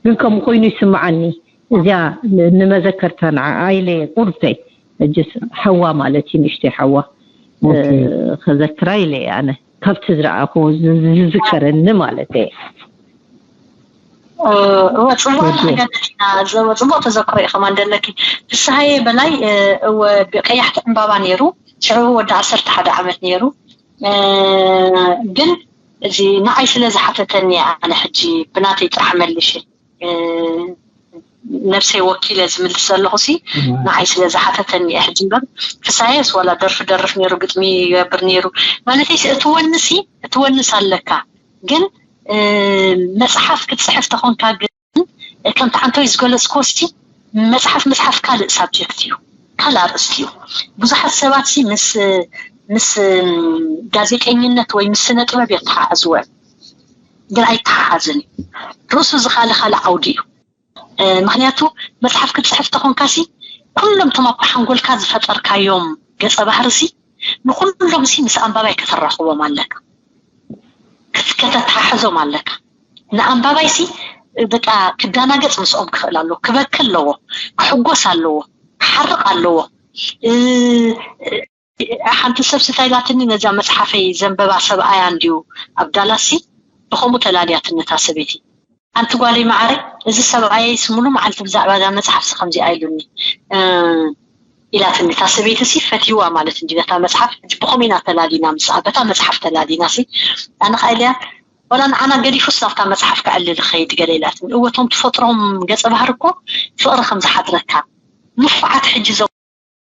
ግን ከምኡ ኮይኑ ይስምዓኒ። እዚኣ ን- ንመዘከርታ ንዓኣ ኢለ ቁርተይ፣ እጅስ ሓዋ ማለት እዩ፣ ንእሽተይ ሓዋ፣ እ፣ ኦኬ። ከዘክራ ኢለ ኣነ ካብቲ ዝረኣኹ ዝ- ዝ- ዝዝከረኒ ማለት እየ። እ፣ እወ፣ ጽቡቕ ወዲ። ነገር ኢና፣ ዘ- ጽቡቕ ተዘክሮ ኢኻ ማን ደለኪ። ፍስሃየ በላይ፣ እ፣ እወ፣ ብቀያሕቲ ዕምባባ ነይሩ። ሽዑ ወዲ ዓሰርተ ሓደ ዓመት ነይሩ። እ፣ ግን እዚ ንዓይ ስለ ዝሓተተኒ እየ ኣነ ሕጂ ብናተይ ጥራሕ መልሽ፣ እ፣ ነብሰይ ወኪለ ዝምልስ ዘለኹ ሲ እዋ። ንዓይ ስለ ዝሓተተኒ እየ ሕጂ እምበር። ፍስሃየስ ዋላ ደርፊ ደርፍ ነይሩ፣ ግጥሚ ይገብር ነይሩ። ማለተይ ሲ እቲ ወኒ ሲ፣ እቲ ወንስ ኣለካ። ግን፣ እ፣ መጽሓፍ ክትጽሕፍ ተኾንካ ግን ከምቲ ዓንቶይ ዝገለጽክዎ እስቲ መጽሓፍ ምጽሓፍ ካልእ ሳብጀክት እዩ፣ ካልእ ኣርእስቲ እዩ። ብዙሓት ሰባት ሲ ምስ ምስ ጋዜጠኝነት ወይ ምስ ስነ ጥበብ የተሓሕዝዎ እዮም፣ ግን ኣይተሓሓዝን እዩ። ርእሱ ዝኻለ ካልእ ዓውዲ እዩ። እ፣ ምክንያቱ መጽሓፍ ክትጽሕፍ ተኾንካ ሲ ኩሎም እቶም ኣብ ሓንጎልካ ዝፈጠርካዮም ገጸ ባህሪ ሲ ንኩሎም ሲ ምስ ኣንባባይ ከተራኽቦም ኣለካ። ክስ- ከተተሓሕዞም ኣለካ። ንኣንባባይሲ በቃ ክዳናገጽ ምስኦም ክኽእል ኣለዎ፣ ክበኪ ኣለዎ፣ ክሕጎስ ኣለዎ፣ ክሓርቕ ኣለዎ። እ፣ ሓንቲ ሰብ ስታይ ኢላትኒ ነዛ መጽሓፈይ ዘንበባ ሰብኣያ እንድዩ ኣብ ዳላሲ ብኸምኡ ተላልያትኒ እታ ሰበይቲ። ኣንቲ ጓለይ መዓረ፣ እዚ ሰብኣየይስ ሙሉ መዓልቲ ብዛዕባ እዛ መጽሓፍሲ ከምዚኣ ኢሉኒ፣ እ፣ ኢላትኒ። እታ ሰበይቲሲ ፈትይዋ ማለት እንዲ ነታ መጽሓፍ። ሕጂ ብኸምኡ ኢና ተላሊና ምስኣ፣ በታ መጽሓፍ ተላሊና ሲ። ኣነ ኸዓ ኢለያ፣ ዋላ ንዓና ገዲፉስ ናብታ መጽሓፍ ከዕልል ኸይድ ገለ ኢላትኒ። እወ፣ እቶም ትፈጥሮም ገጸ ባህሪ እኮ ፍቕሪ ከም ዝሓድረካ። ንፉዓት ሕጂ እዞም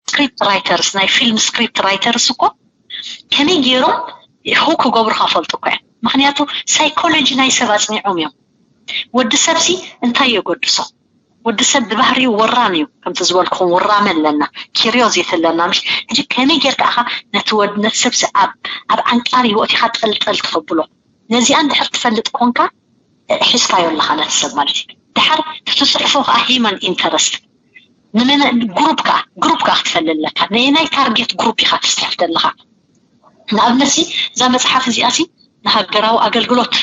ስክሪፕት ራይተርስ፣ ናይ ፊልም ስክሪፕት ራይተርስ እኮ ከመይ ገይሮም ሁ ክገብሩኻ ፈልጡ እኮ እዮም። ምክንያቱ ሳይኮሎጂ ናይ ሰብ ኣጽኒዖም እዮም። ወዲ ሰብ ሲ እንታይ የገድሶ? ወዲ ሰብ ብባህሪኡ ወራም እዩ። ከምቲ ዝበልኩኹም ወራመ ኣለና፣ ኪሪዮዚቲ ኣለና። ምሽ ሕጂ ከመይ ጌርካ ኢኻ ነቲ ወድ ነቲ ሰብ ሲ ኣብ ኣብ ዓንቃሪ ህይወት ኢኻ ጠልጠል ትኸብሎ? ነዚኣ እንድሕር ትፈልጥ ኮንካ እ፣ ሒዝካዮ ኣለኻ ነቲ ሰብ ማለት እዩ። ድሓር እቲ ትጽሕፎ ከዓ ሂማን ኢንተረስት ንመን ግሩፕ ከዓ ግሩፕ ከዓ ክትፈሊ ኣለካ። ነየናይ ታርጌት ግሩፕ ኢኻ ትጽሕፍ ዘለኻ? ንኣብነት ሲ እዛ መጽሓፍ እዚኣ ሲ ንሃገራዊ ኣገልግሎት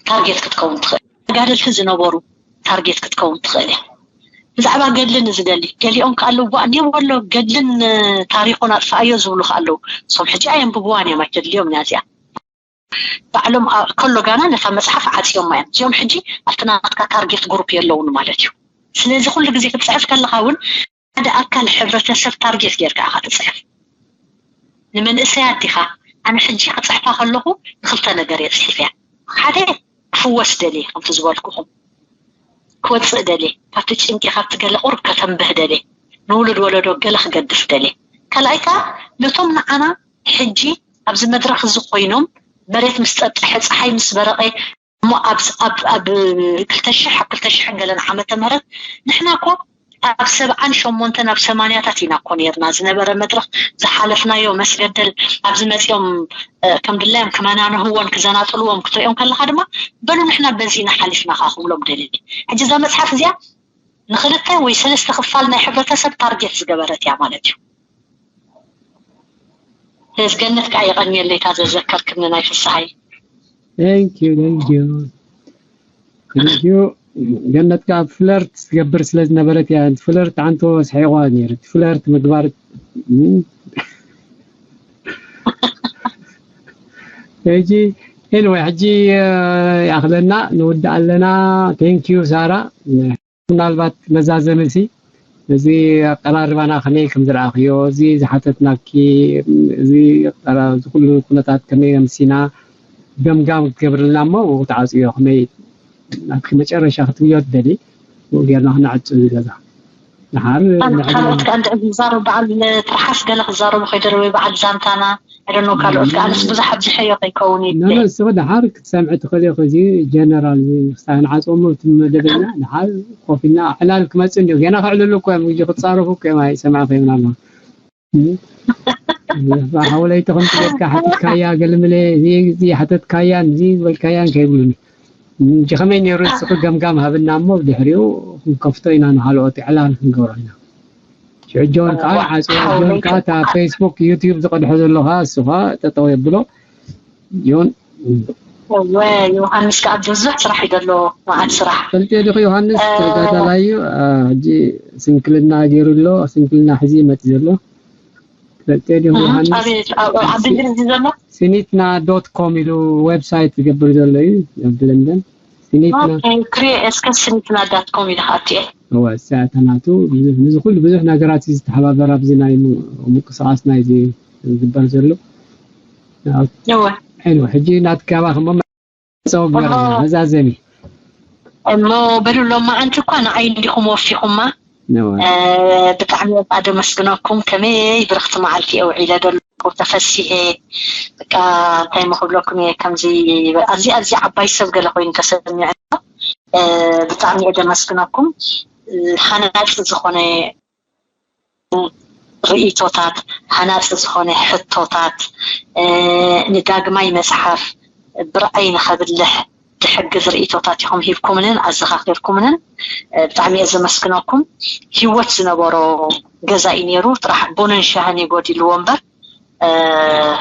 ታርጌት ክትከውን ትኽእል፣ ተጋደልቲ ዝነበሩ ታርጌት ክትከውን ትኽእል እያ። ብዛዕባ ገድሊ ንዝደሊ ገሊኦም ከዓ ኣለዉ፣ ዋእ እኔ ወሎ ገድልን እ፣ ታሪኹን ኣጥፍኣዮ ዝብሉ ከዓ ኣለዉ። እሶም ሕጂ ኣየንብብዋን እዮም፣ ኣይተድልዮም እያ እዚኣ። ባዕሎም ኣ- ከሎ ጋና ነታ መጽሓፍ ዓጽዮማ እዮም። እዚኦም ሕጂ ኣብቲ ናትካ ታርጌት ግሩፕ የለውን ማለት እዩ። ስለዚ ኩሉ ግዜ ክትጽሕፍ ከለኻ እውን ሓደ ኣካል ሕብረተሰብ ታርጌት ጌርካ ኢኻ ትጽሕፍ። ንመንእሰያት ዲኻ? ኣነ ሕጂ ክጽሕፋ ከለኹ ንኽልተ ነገር እየ ጽሒፈያ። ሓደ ክፍወስ ደልየ፣ ከምቲ ዝበልኩኹም ክወጽእ ደልየ፣ ካብቲ ጭንቂ ካብቲ ገለ ቁሩብ ከተንብህ ደልየ፣ ንውሉድ ወለዶ ገለ ክገድፍ ደልየ። ካልኣይ ከኣ ነቶም ንዓና ሕጂ ኣብዚ መድረኽ እዚ ኮይኖም መሬት ምስ ጠጠሐ፣ ጸሓይ ምስ በረቐ፣ እሞ ኣብ ኣብ ኣብ ክልተ ሽሕ ኣብ ክልተ ሽሕን ገለን ዓመተ ምህረት ንሕና እኮ ኣብ ሰብዓን ሸሞንተን ኣብ ሰማንያታት ኢና እኮ ነርና። ዝነበረ መድረኽ ዝሓለፍናዮ መስገደል ኣብዚ መጺኦም እ፣ ከም ድላዮም ክመናንህዎን ክዘናጥልዎም ክትሪኦም ከለኻ ድማ በሉ ንሕና በዚ ኢና ሓሊፍና ከኣ ክብሎም ደልየ። ሕጂ እዛ መጽሓፍ እዚኣ ንኽልተ ወይ ሰለስተ ክፋል ናይ ሕብረተሰብ ታርጌት ዝገበረት እያ ማለት እዩ። ስለዚ ገነት ከዓ የቐንየለይ እታ ዘዘከርክኒ ናይ ፍስሓይ። Thank you, thank you. Thank you. ገነት ከዓ ፍለርት ትገብር ስለ ዝነበረት እያ። ፍለርት ዓንቶ ስሒቋ ነይሩ። ፍለርት ምግባር እም። ሕጂ anyway ሕጂ እ፣ ያኽለና ንውድእ ኣለና። Thank you ሳራ። ምናልባት መዛዘሚ ሲ እዚ ኣቀራርባና ከመይ ከም ዝረኣኽዮ፣ እዚ ዝሓተትናኪ፣ እዚ ኣቀራ-፣ እዚ ኩሉ ኩነታት ከመይ ኣምሲና ገምጋም ክትገብርልና እሞ ክትዓጽዮ፣ ከመይ ናትኪ መጨረሻ ክትብዮ ትደሊ፣ ጌርና ክነዕጽ እዚ ገዛ። ድሓር ኣነ ንዕድመ ካልኦት ከኣ እንድዒ ዝዛረቡ በዓል ትርሓስ ገለ ክዛረቡ ከይደለ ወይ በዓል ዛንታና፣ I don't know፣ ካልኦት ከኣ ኣነስ ብዙሕ ኣብዚሐዮ ከይከውን እዩ። ኖ፣ ኖ፣ እስኺ ድሓር ክትሰምዒ ትኽእሊ ኢኺ። እዚ ጀነራል እዚ ክሳብ ንዓጽዎ እሞ እቲ መደበኛ ድሓር ኮፍ ኢልና ዕላል ክመጽእ እንድዩ። ገና ክዕልሉ እኮ እዮም፣ እዚ ክትጻረፉ እኮ እዮም፣ ኣይሰማዕኺ ምናልባት። እም? ሓወለይቲ ከምቲ ጌርካ ሓቲትካያ ገልምለ፣ እዚ፣ እዚ ሓተትካያን፣ እዚ ዝበልካያን ከይብሉኒ። እንጂ ከመይ ነይሩ እስኺ ገምጋም ሃብና እሞ ብድሕሪኡ ክንከፍቶ ኢና ንኻልኦት ዕላል ክንገብሮ ኢና። ሽዑ ጆን ከዓ ዓጽዋ፣ ጆን ከዓ እታ ፌስቡክ፣ ዩቲዩብ ዝቐድሖ ዘሎ ከዓ እሱ ከዓ ጠጠው የብሎ። ዮን እወ፣ ዮሃንስ ከዓ ብዙሕ ስራሕ እዩ ዘሎ፣ መዓት ስራሕ። ፈልጥዮ ዲኹ ዮሃንስ? እ፣ ተጋዳላይ እዩ። አ፣ ሕጂ ስንክልና ገይሩ ኣሎ፣ ስንክልና ሕዚ ይመጽእ ዘሎ። ፈልጥዮ ዲኹ እህ፣ ዮሃንስ? ኣቤት፣ ኣብ፣ ኣብ እንግሊዝ ዘሎ? ሲኒትና ዶት ኮም ኢሉ ዌብሳይት ዝገብር ዘሎ እዩ፣ ኣብ ለንደን። ሲኒትና። ኦኬ፣ ክሪኤ እስከ ሲኒትና ዳት ኮም ኢሉ ክኣትየ። እወ፣ እሳ እታ ናቱ ብዙሕ፣ ነዚ ኩሉ ብዙሕ ነገራት እዩ ዝተሓባበር ኣብዚ ናይ ሙ-፣ ምንቅስቃስ ናይዚ ዝግበር ዘሎ። እወ። ኤኒወ፣ ሕጂ ናትካባ ክሞ ጸው ግበረና፣ እሞ መዛዘሚ። እሞ በሉ፣ ሎማዓንቲ እኳ ንዓይ እንዲኹም ወፊኹማ። እወ። እ፣ ብጣዕሚ እየ ደመስግነኩም። ከመይ ብርኽቲ መዓልቲ እየ ውዒለ ዘለኹ፣ ተፈሲሐ። በቃ፣ እንታይ ምኽብለኩም እየ፣ ከምዚ፣ ኣዝያ፣ ኣዝያ ዓባይ ሰብ ገለ ኮይኑ ተሰሚዑ። እ፣ ብጣዕሚ እየ ደመስግነኩም። እ፣ ሃናጺ ዝኾነ ርእይቶታት፣ ሃናጺ ዝኾነ ሕቶታት፣ እ፣ ንዳግማይ መጽሓፍ ብርኣይ ንኸብልሕ ዝሕግዝ ርእይቶታት ኢኹም ሂብኩምንን ኣዘኻኺርኩምንን፣ እ፣ ብጣዕሚ እየ ዘመስግነኩም። ህይወት ዝነበሮ ገዛ እዩ ነይሩ፣ ጥራሕ ቡንን ሻህን እዩ ጎዲልዎ እምበር፣ እ፣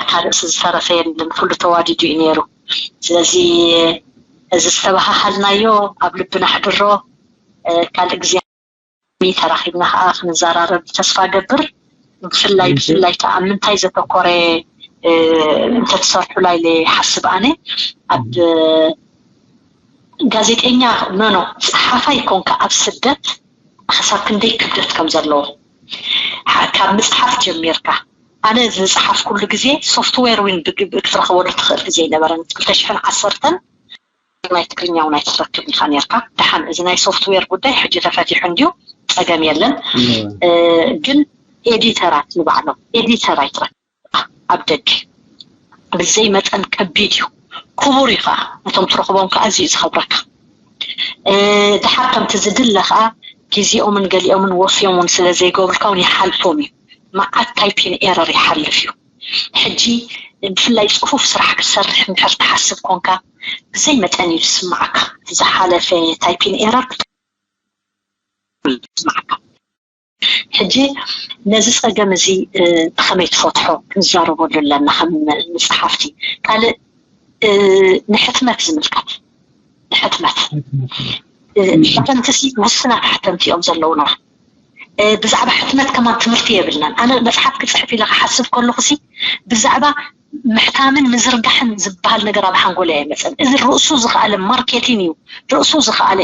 ካብ ርእሲ ዝተረፈ የለን፣ ኩሉ ተዋዲዱ እዩ ነይሩ። ስለዚ እዚ ዝተበሃሃልናዮ ኣብ ልብና ኣሕድሮ፣ እ፣ ካልእ ግዜ ተራኺብና ከዓ ክንዘራረብ ተስፋ ገብር። ብፍላይ፣ እሺ። ብፍላይ ከዓ ኣብ ምንታይ ዘተኮረ፣ እ፣ እንተትሰርሑላ ኢለ ይሓስብ ኣነ። ኣብ፣ እ፣ ጋዜጠኛ፣ ኖ፣ ኖ፣ ጸሓፋይ ኮንካ ኣብ ስደት ክሳብ ክንደይ ክብደት ከም ዘለዎ። ሓ-፣ ካብ ምጽሓፍ ጀሚርካ። ኣነ ዝጸሓፍ ኩሉ ግዜ ሶፍትዌር እውን ብግ-፣ ክትረኽበሉ ትኽእል ግዜ ኣይነበረን። ክልተ ሽሕን ዓሰርተን ናይ ትግርኛ እውን ኣይትረክብ ኢኻ ነርካ። ደሓን እዚ ናይ ሶፍትዌር ጉዳይ ሕጂ ተፈቲሑ እንድዩ፣ ጸገም የለን። እወ። እ፣ ግን ኤዲተራት ንባዕሎም ኤዲተር ኣይትረክብ ኣብ ደገ። ብዘይ መጠን ከቢድ እዩ፣ ክቡር እዩ ከዓ። ነቶም ትረኽቦም ከዓ ኣዝዩ እዩ ዝኸብረካ። እ፣ ደሓር ከምቲ ዝድለ ከዓ ግዜኦምን ገሊኦምን ወፍዮም እውን ስለ ዘይገብሩልካ እውን ይሓልፎም እዩ። መዓት ታይፒን ኤረር ይሓልፍ እዩ። ሕጂ ብፍላይ ጽፉፍ ስራሕ ክትሰርሕ እንድሕር ትሓስብ ኮንካ፣ ብዘይ መጠን እዩ ዝስምዓካ። ዝሓለፈ ታይፒን ኤረር ብጣዕሚ እዩ ዝስምዓካ። ሕጂ ነዚ ጸገም እዚ፣ እ፣ ብኸመይ ትፈትሖ ክንዛረበሉ ኣለና ከም ንጸሓፍቲ። ካልእ፣ እ፣ ንሕትመት ዝምልከት፣ ንሕትመት። ሕትመት። እ፣ ሕተምትሲ ውስናት ሕተምቲ እዮም ዘለውና። እ፣ ብዛዕባ ሕትመት ከማን ትምህርቲ የብልናን። ኣነ መጽሓፍ ክጽሕፍ ኢለ ክሓስብ ከለኹሲ ብዛዕባ ምሕታምን ምዝርጋሕን ዝበሃል ነገር ኣብ ሓንጎለይ ኣይመጸን። እዚ ርእሱ ዝኸኣለ ማርኬቲን እዩ፣ ርእሱ ዝኸኣለ።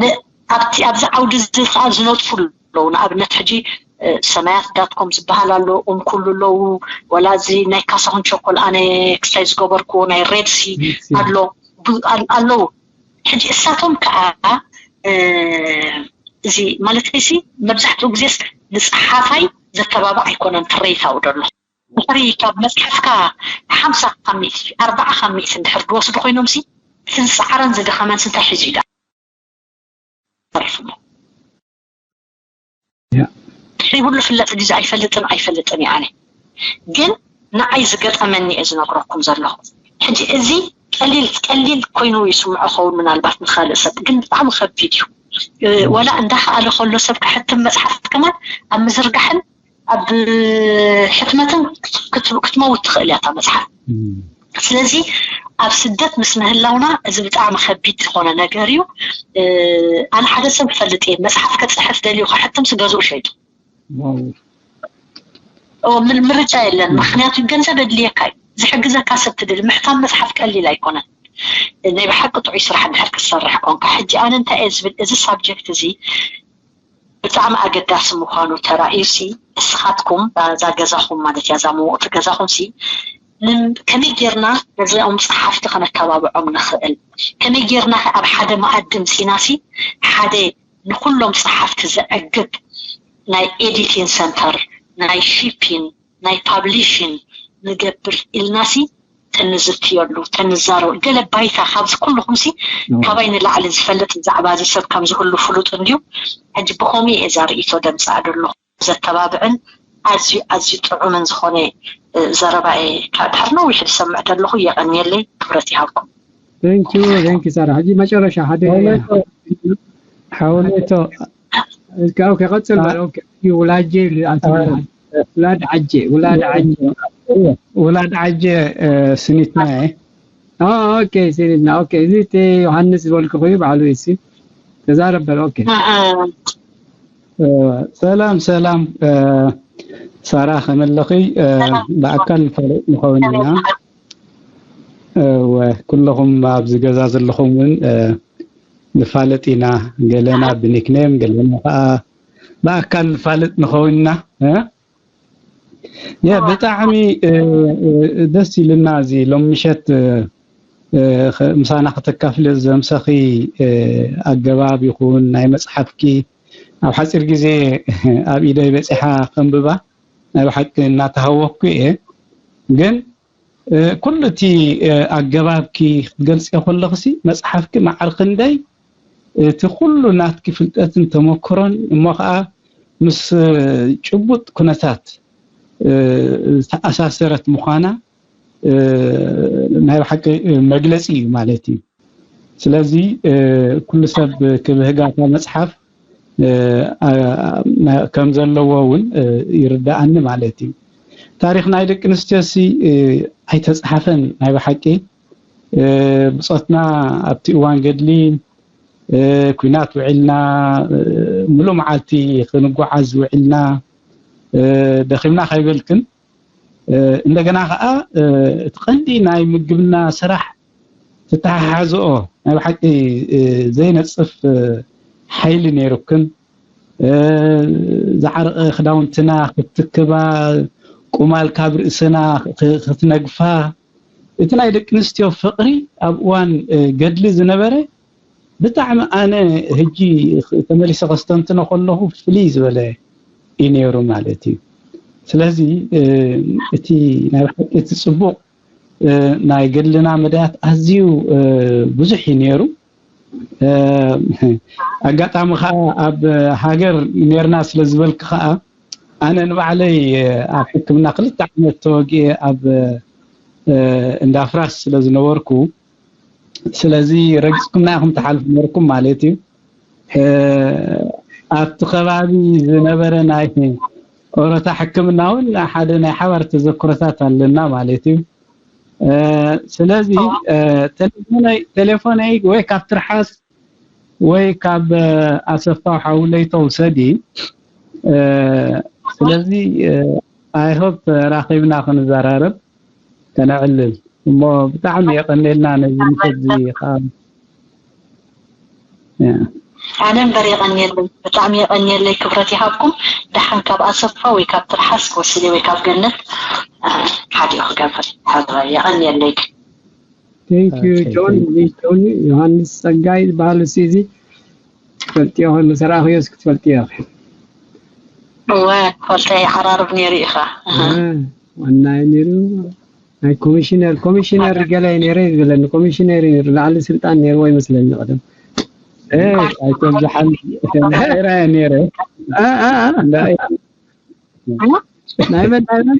ን-፣ ኣብቲ፣ ኣብዚ ዓውዲ እዚ ከዓ ዝነጥፉ ኣለዉ። ንኣብነት ሕጂ፣ እ፣ ሰማያት ዳት ኮም ዝበሃል ኣሎ፣ ኡምኩሉ ኣለዉ፣ ወላ እዚ ናይ ካሳሁን ቸኮል ኣነ ክስታይ ዝገበርኩዎ ናይ ሬድሲ ሬድሲ። ኣሎ፣ ብ-፣ ኣል-፣ ኣለዉ። ሕጂ እሳቶም ከዓ፣ እ፣ እዚ ማለተይሲ መብዛሕትኡ ግዜስ ንጸሓፋይ ዘተባብዕ ኣይኮነን ትሬታው ደሎ። ድሕሪ ካብ መጽሓፍካ ሓምሳ ካብ ሚእቲ፣ ኣርባዓ ካብ ሚእቲ እንድሕር ዝወስዱ ኮይኖምሲ፣ እቲ ዝጸዓረን ዝደኸመንስ እንታይ ሒዙ እዩ ደኣ? ተሪፉ። ያ። ድሕሪ ሁሉ ፍለጥ ግዜ ኣይፈልጥን፣ ኣይፈልጥን እየ ኣነ። ግን ንዓይ ዝገጠመኒ እየ ዝነግረኩም ዘለኹ። ሕጂ እዚ ቀሊል፣ ቀሊል ኮይኑ ይስምዖ ኸውን ምናልባት ንኻልእ ሰብ፣ ግን ብጣዕሚ ከቢድ እዩ። እ፣ ዋላ እንዳኸኣለ ከሎ ሰብ ክሕትም መጽሓፍ ከማን ኣብ ምዝርጋሕን ኣብ ሕትመትን ክት-፣ ክት-፣ ክትመውት ትኽእል እያ እታ መጽሓፍ። እም። ስለዚ ኣብ ስደት ምስ ምህላውና እዚ ብጣዕሚ ከቢድ ዝኾነ ነገር እዩ። እ፣ ኣነ ሓደ ሰብ እፈልጥ እየ፣ መጽሓፍ ከጽሕፍ ደልዩ ከሕትምሲ ገዝኡ ሸይጡ። ዋው። ኦ፣ ምን-፣ ምርጫ የለን። እም። ምኽንያቱ ገንዘብ የድልየካ እዩ። ዝሕግዘካ ሰብ ትደሊ። ምሕታም መጽሓፍ ቀሊል ኣይኮነን። ናይ ብሓቂ ጥዑይ ስራሕ እንድሕር ክትሰርሕ ኮንካ። ሕጂ ኣነ እንታይ እየ ዝብል፣ እዚ ሳብጀክት እዚ ብጣዕሚ ኣገዳሲ ምዃኑ ተራእዩሲ፣ እስኻትኩም እዛ ገዛኹም ማለት እያ፣ እዛ መወቕቲ ገዛኹምሲ፣ ንም-፣ ከመይ ጌርና ነዚኦም ጸሓፍቲ ከነተባብዖም ንኽእል? ከመይ ጌርና ኣብ ሓደ መኣዲ ምጺናሲ፣ ሓደ ንኹሎም ጸሓፍቲ ዘዕግብ ናይ ኤዲቲን ሰንተር፣ ናይ ሺፒን፣ ናይ ፓብሊሽን ንገብር ኢልናሲ ተንዝትየሉ፣ ተንዛረቡ። ገለ ባይታ ካብዚ ኩልኹምሲ ካባይ ንላዕሊ ዝፈልጥ ብዛዕባ እዚ ሰብ ከምዚ ኩሉ ፍሉጥ እንድዩ። ሕጂ ብኸምኡ እየ እዛ ርእይቶ ደምጽኣ ዘለኹ። ዘተባብዕን ኣዝዩ፣ ኣዝዩ ጥዑምን ዝኾነ፣ እ፣ ዘረባ እየ ካብ ድሕሪ ነዊሕ ዝሰምዕ ዘለኹ። የቐንየለይ፣ ክብረት ይሃብኩም። Thank you, thank you ሳራ። ሕጂ መጨረሻ ሓደ ሓውለይቶ፣ ሓውለይቶ፣ እስከ፣ ኦኬ፣ ቀጽል በል። ኦኬ፣ ውላጄ፣ ውላድ ዓጄ፣ ውላድ ዓጄ፣ ውላድ ዓጄ፣ እ፣ ስኒትና እየ። ኦ፣ ኦኬ፣ ስኒትና። ኦኬ፣ እዚ እቲ ዮሃንስ ዝበልኩ ኮይኑ ባዕሉ እዩ፣ እሲ ተዛረብ በል። ኦኬ። እ፣ እ። እ፣ ሰላም፣ ሰላም፣ እ፣ ሳራ፣ ከመይ ኣለኺ? እ፣ ብኣካል ንፋለጥ ንኸውን ኢና። እ፣ ወ-፣ ኩለኹም ኣብዚ ገዛ ዘለኹም እውን፣ እ፣ ንፋለጥ ኢና። ገለና ብኒክኔም፣ ገለና ከዓ ብኣካል ንፋለጥ ንኸውን ኢና። እ? ያ፣ ብጣዕሚ፣ እ፣ እ፣ ደስ ኢልና እዚ ሎም ምሸት፣ እ፣ እ፣ ኸ-፣ ምሳና ከተካፍሊ ዘምሰኺ፣ እ፣ ኣገባብ ይኹን ናይ መጽሓፍኪ ኣብ ሓጺር ግዜ ኣብ ኢደይ በጺሓ ከንብባ ናይ ብሓቂ እናተሃወኩ እየ። ግን፣ እ፣ ኩሉ እቲ፣ እ፣ ኣገባብኪ ክትገልጽዮ ከለኽሲ መጽሓፍኪ መዓር ክንደይ እቲ ኩሉ ናትኪ ፍልጠትን ተመክሮን እሞ ኸዓ ምስ፣ እ፣ ጭቡጥ ኩነታት፣ እ፣ ዝተኣሳሰረት ምዃና፣ እ፣ ናይ ብሓቂ መግለጺ እዩ ማለት እዩ። ስለዚ፣ እ፣ ኩሉ ሰብ ክብህጋ እታ መጽሓፍ፣ እ፣ ኣ-፣ ና-፣ ከም ዘለዎ እውን፣ እ፣ ይርድኣኒ ማለት እዩ። ታሪኽ ናይ ደቂ ኣንስትዮሲ፣ እ፣ ኣይተጽሓፈን ናይ ብሓቂ። እ፣ ብጾትና ኣብቲ እዋን ገድሊ፣ እ፣ ኲናት ውዒልና፣ እ፣ ምሉእ መዓልቲ ክንጓዓዝ ውዒልና፣ እ፣ ደኺምና ከይበልክን፣ እ፣ እንደገና ኸዓ፣ እ፣ እቲ ቀንዲ ናይ ምግብና ስራሕ ትተሓሓዝኦ ናይ ብሓቂ፣ እ፣ ዘይነጽፍ፣ እ፣ ሓይሊ ነይሩክን፣ እ፣ ዝዓረቐ ክዳውንትና ክትትክባ፣ ቁማል ካብ ርእስና ክ-፣ ክትነግፋ፣ እቲ ናይ ደቂ ኣንስትዮ ፍቕሪ ኣብ እዋን፣ እ፣ ገድሊ ዝነበረ ብጣዕሚ ኣነ ሕጂ ተመሊሰ ከስተንትኖ ከለኹ ፍልይ ዝበለ እዩ ነይሩ ማለት እዩ። ስለዚ፣ እ፣ እቲ ናይ ብሓቂ እቲ ጽቡቕ፣ እ፣ ናይ ገድልና መዳያት ኣዝዩ፣ እ፣ ብዙሕ እዩ ነይሩ። እ፣ ኣጋጣሚ ኸዓ ኣብ ሃገር ነርና ስለ ዝበልክ ኸዓ ኣነ ንባዕለይ፣ እ፣ ኣብ ሕክምና ክልተ ዓመት ተወጊኤ ኣብ፣ እ፣ እንዳ ፍራስ ስለ ዝነበርኩ፣ ስለዚ ረጊጽኩምና ኢኹም ትሓልፉ ነርኩም ማለት እዩ። እ፣ ኣብቲ ከባቢ ዝነበረ ናይ ኦሮታ ሕክምና እውን ሓደ ናይ ሓባር ተዘክሮታት ኣለና ማለት እዩ። እ፣ ስለዚ፣ እ፣ ቴሌፎነይ፣ ቴሌፎነይ ወይ ካብ ትርሓስ ወይ ካብ፣ እ፣ ኣሰፋው ሓውለይቶ ውሰዲ። እ፣ ስለዚ፣ እ፣ I hope ተራኺብና ክንዘራረብ ከነዕልል። እሞ ብጣዕሚ የቐንየልና ነዚ ምሸት እዚ ከዓ። ያ። ኣነ እምበር የቐንየለይ፣ ብጣዕሚ የቐንየለይ፣ ክብረት ይሃብኩም። ደሓን ካብ ኣሰፋ ወይ ካብ ትርሓስ ክወስድ ወይ ካብ ገነት፣ እ፣ ሓዲኡ ክገብር። ሓድራ የቐንየለይ። Thank you፣ ኦኬ፣ ጆን። Thank you። እዚ ጆን ዮሃንስ ጸጋይ ዝበሃል እሱ እዚ ትፈልጥዮ፣ ምስ ረኣኽዮስ ክትፈልጥዮ ኢኺ። እወ፣ ፈልጠ ይሓራርብ ነይሩ ኢኻ። ኣሃ። እ፣ ዋና እዩ ነይሩ። ናይ ኮሚሽነር፣ ኮሚሽነር ገለ እዩ ነይረ እዩ ዝብለኒ። ኮሚሽነር እዩ ነይሩ፣ ላዕሊ ስልጣን ነይርዎ ይመስለኒ ቀደም። እ፣ ኣይኮን ዝሓል-፣ ኤራ እየ ነይረ። እ፣ እ፣ እ። እንዳ-፣ ናይ መን፣ ናይ መን?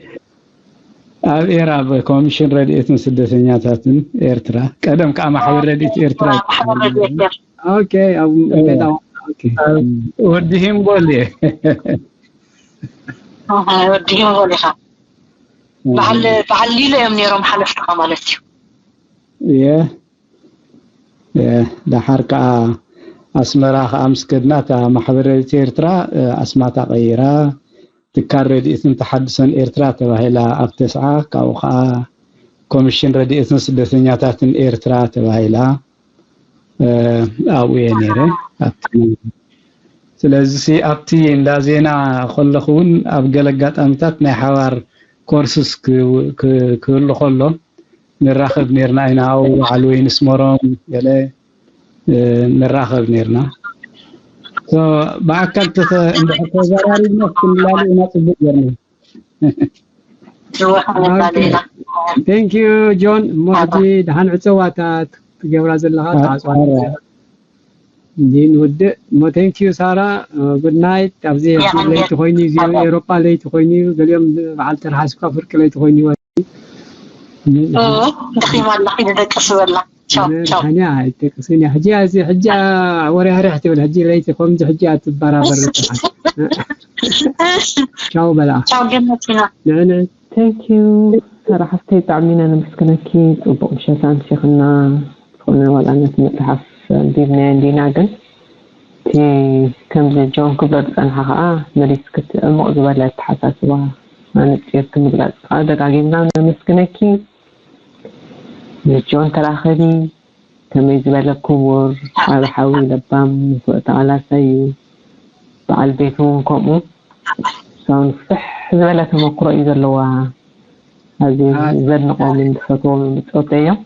ኣብ ኤራ፣ ኣብ ኮሚሽን ረድኤትን ስደተኛታትን ኤርትራ፣ ቀደም ከዓ ማሕበር ረድኤት ኤርትራ። ማሕበር ረድኤት ኤርትራ። ኦኬ፣ ኣብ እ፣ ሜዳ፣ ኦኬ። ኣብ ወዲ ሂምቦል እየ። ኣሃ፣ ወዲ ሂምቦል ኢኻ። እ። በዓል፣ በዓል ሊሎ እዮም ነይሮም ሓለፍትኻ ማለት እዩ። እየ። እ፣ ደሓር ከዓ ኣስመራ ከዓ ምስ ከድና፣ እታ ማሕበር ረድኤት ኤርትራ፣ እ፣ ኣስማታ ቀይራ፣ ትካል ረድኤትን ተሓድሶን ኤርትራ ተባሂላ ኣብ ተስዓ፣ ካብኡ ከዓ ኮሚሽን ረድኤትን ስደተኛታትን ኤርትራ ተባሂላ፣ እ፣ ኣብኡ እየ ነይረ። ኣብቲ ስለዚ ኣብቲ እንዳ ዜና ከለኹ እውን ኣብ ገለ ኣጋጣሚታት ናይ ሓባር ኮርስስ ክህሉ ከሎ ንራኸብ ነርና ኢና። ኣብ በዓል ወይን ኣስመሮም ገለ ንራኸብ ነርና። ብኣካል እንድሕር ተዘራሪብና ክንላለ ኢና። ፅቡቅ ገርና። Thank you John። እሞ ሕጂ ደሓን ዕፀዋታት ትገብራ ዘለኻ ተዓፅዋ እንዲ ንውድእ እሞ thank you ሳራ። Good night። ኣብዚ ለይቲ ኮይኑ እዩ፣ እዚኦ ኤሮጳ ለይቲ ኮይኑ እዩ። ገሊኦም በዓል ተርሓስኳ ፍርቂ ለይቲ ኮይኑ እዩ። ደኺማ ኣላ፣ ኪዲ ደቅሲ በላ። ቻው ቻው። ሕጂ ኣይተቅስን እያ። ሕጂ እዚ ሕጂ ወርያርሕ ትብል፣ ሕጂ ለይቲ ከምዚ ሕጂ እያ ትበራበር። ቻው በላ። ቻው ገነትና። ንዕንዕ። Thank you ሳራ ሓፍተይ፣ ብጣዕሚ ኢና ነመስግነኪ። ጽቡቕ ምሸት ኣምሲኽና። ዝኾነ ዋላ ነቲ መጽሓፍ ኣንቢብናዮ እንዲና፣ ግን እቲ ከምዚ ጆን ክብሎ ዝጸንሓ ከኣ መሊስኪ እቲ ዕሙቕ ዝበለ ኣተሓሳስባ ኣነጺርኪ ምግላጽ ከኣ ደጋጊምና ነመስግነኪ። ምስ ጆን ተራኸቢ፣ ከመይ ዝበለ ክቡር ዓቢ ሓው እዩ፣ ለባም ንፉዕ ተቓላሳይ እዩ። በዓል ቤቱ እውን ከምኡ። እሳ እውን ፍሕ ዝበለ ተመክሮ እዩ ዘለዋ። ኣዝየ ዘድንቖምን ዝፈትዎምን ብጾተይ እዮም።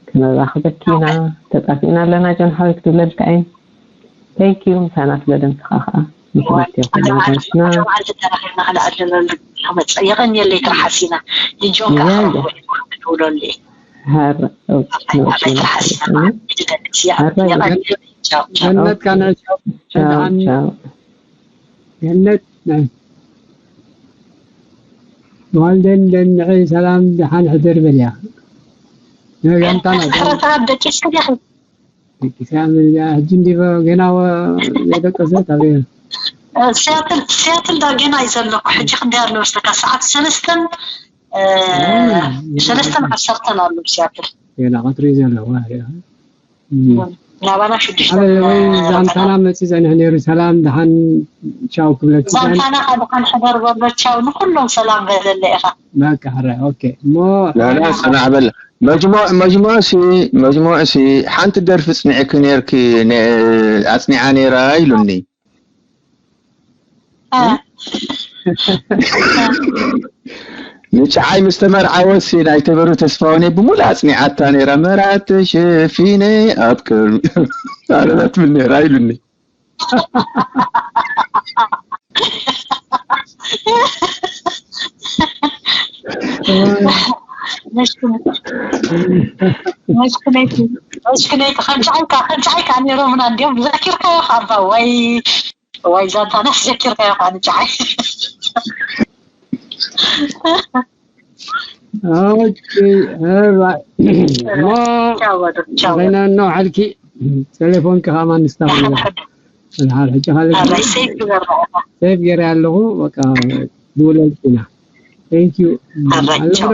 ክነራኽበኪ ኢና። ተጣፊእና ኣለና ጆን ሓወይ ክትብለልካ እየ። Thank you ምሳና ስለ ደምስኻ ከኣ ንክልቴኹም ኣጋይሽና። መዓልቲ ተራኺብና ክንዕልለሉ ንመጽእ። የቐንየለይ ትርሓስ ኢና። ንጆን ከኣ የቐንየ። ክብለሉ እየ። ሃረ ኦኬ ኣባይ ትርሓስ ኢና። ንደቅስ። የቐንየለይ። ቻው ቻው። ገነት ካና ቻው። ቻው ቻው። ገነት ናይ ጓል ደን ደንዒ ሰላም ደሓን ሕደር በልያ። ነጋንታና ሕረታት ደቂስኪ ዲኺ? ደቂሳ በልያ። ሕጂ እንዲበ ገና ወ- ዘይደቀሰት ኣበየ። ሲያትል ሲያትል ዳ ገና እዩ ዘለኹ። ሕጂ ክንደይ ኣሎ መስለካ? ሰዓት ሰለስተን እ፣ ሰለስተን ዓሰርተን ኣሎ ሲያትል። ገና ቀትሪ እዩ ዘለዋ። ናባና ሽዱሽተ ሓደ ወይ ዛንታና መፂ ፀኒሑ ነይሩ። ሰላም ደሓን ቻው ክብለኪ ዛን- ዛንታና ካብ ደሓን ሕደር በሎ። ቻው ንኩሎም ሰላም በለለ ኢኻ። በቃ ሕራይ ኦኬ እሞ ላላ ሰናዕ በል። መጅሙዕ መጅሙዕ ሲ መጅሙዕ ሲ ሓንቲ ደርፊ ጽኒዕኪ ነርኪ ነ- ኣጽኒዓ ነይራ ኢሉኒ። እ፣ ንጨዓይ ምስ ተመርዓወት ሲ ናይ ተበሩ ተስፋውኔ ብሙሉ ኣጽኒዓታ ነይራ። መራት ተሸፊነ ኣብ ቅድሚ ኣረና ትብል ነይራ ኢሉኒ። መሽክነይቲ መሽክነይቲ ከምሻዓይካ ከምሻዓይካ ነይሮምና እንዲዮም ዘኪርካዮ ካባ ወይ ወይ ዛንታና ዘኪርካዮ ካ ንጨዓይ ኦኬ፣ ኦራይት። እሞ ቻው በሉ፣ ቻው በሉ። በይና ነው ሓልኪ ቴሌፎን ከማን ንስታፍ ደሓን ነበር ሕዱ። ድሓር ሕጂ ካልእ ኣራይ ሴፍ ግበርና። ሴፍ ገይረ ኣለኹ። በቃ ድውለልኪ ኢና። Thank you። ኣራይ ቻው።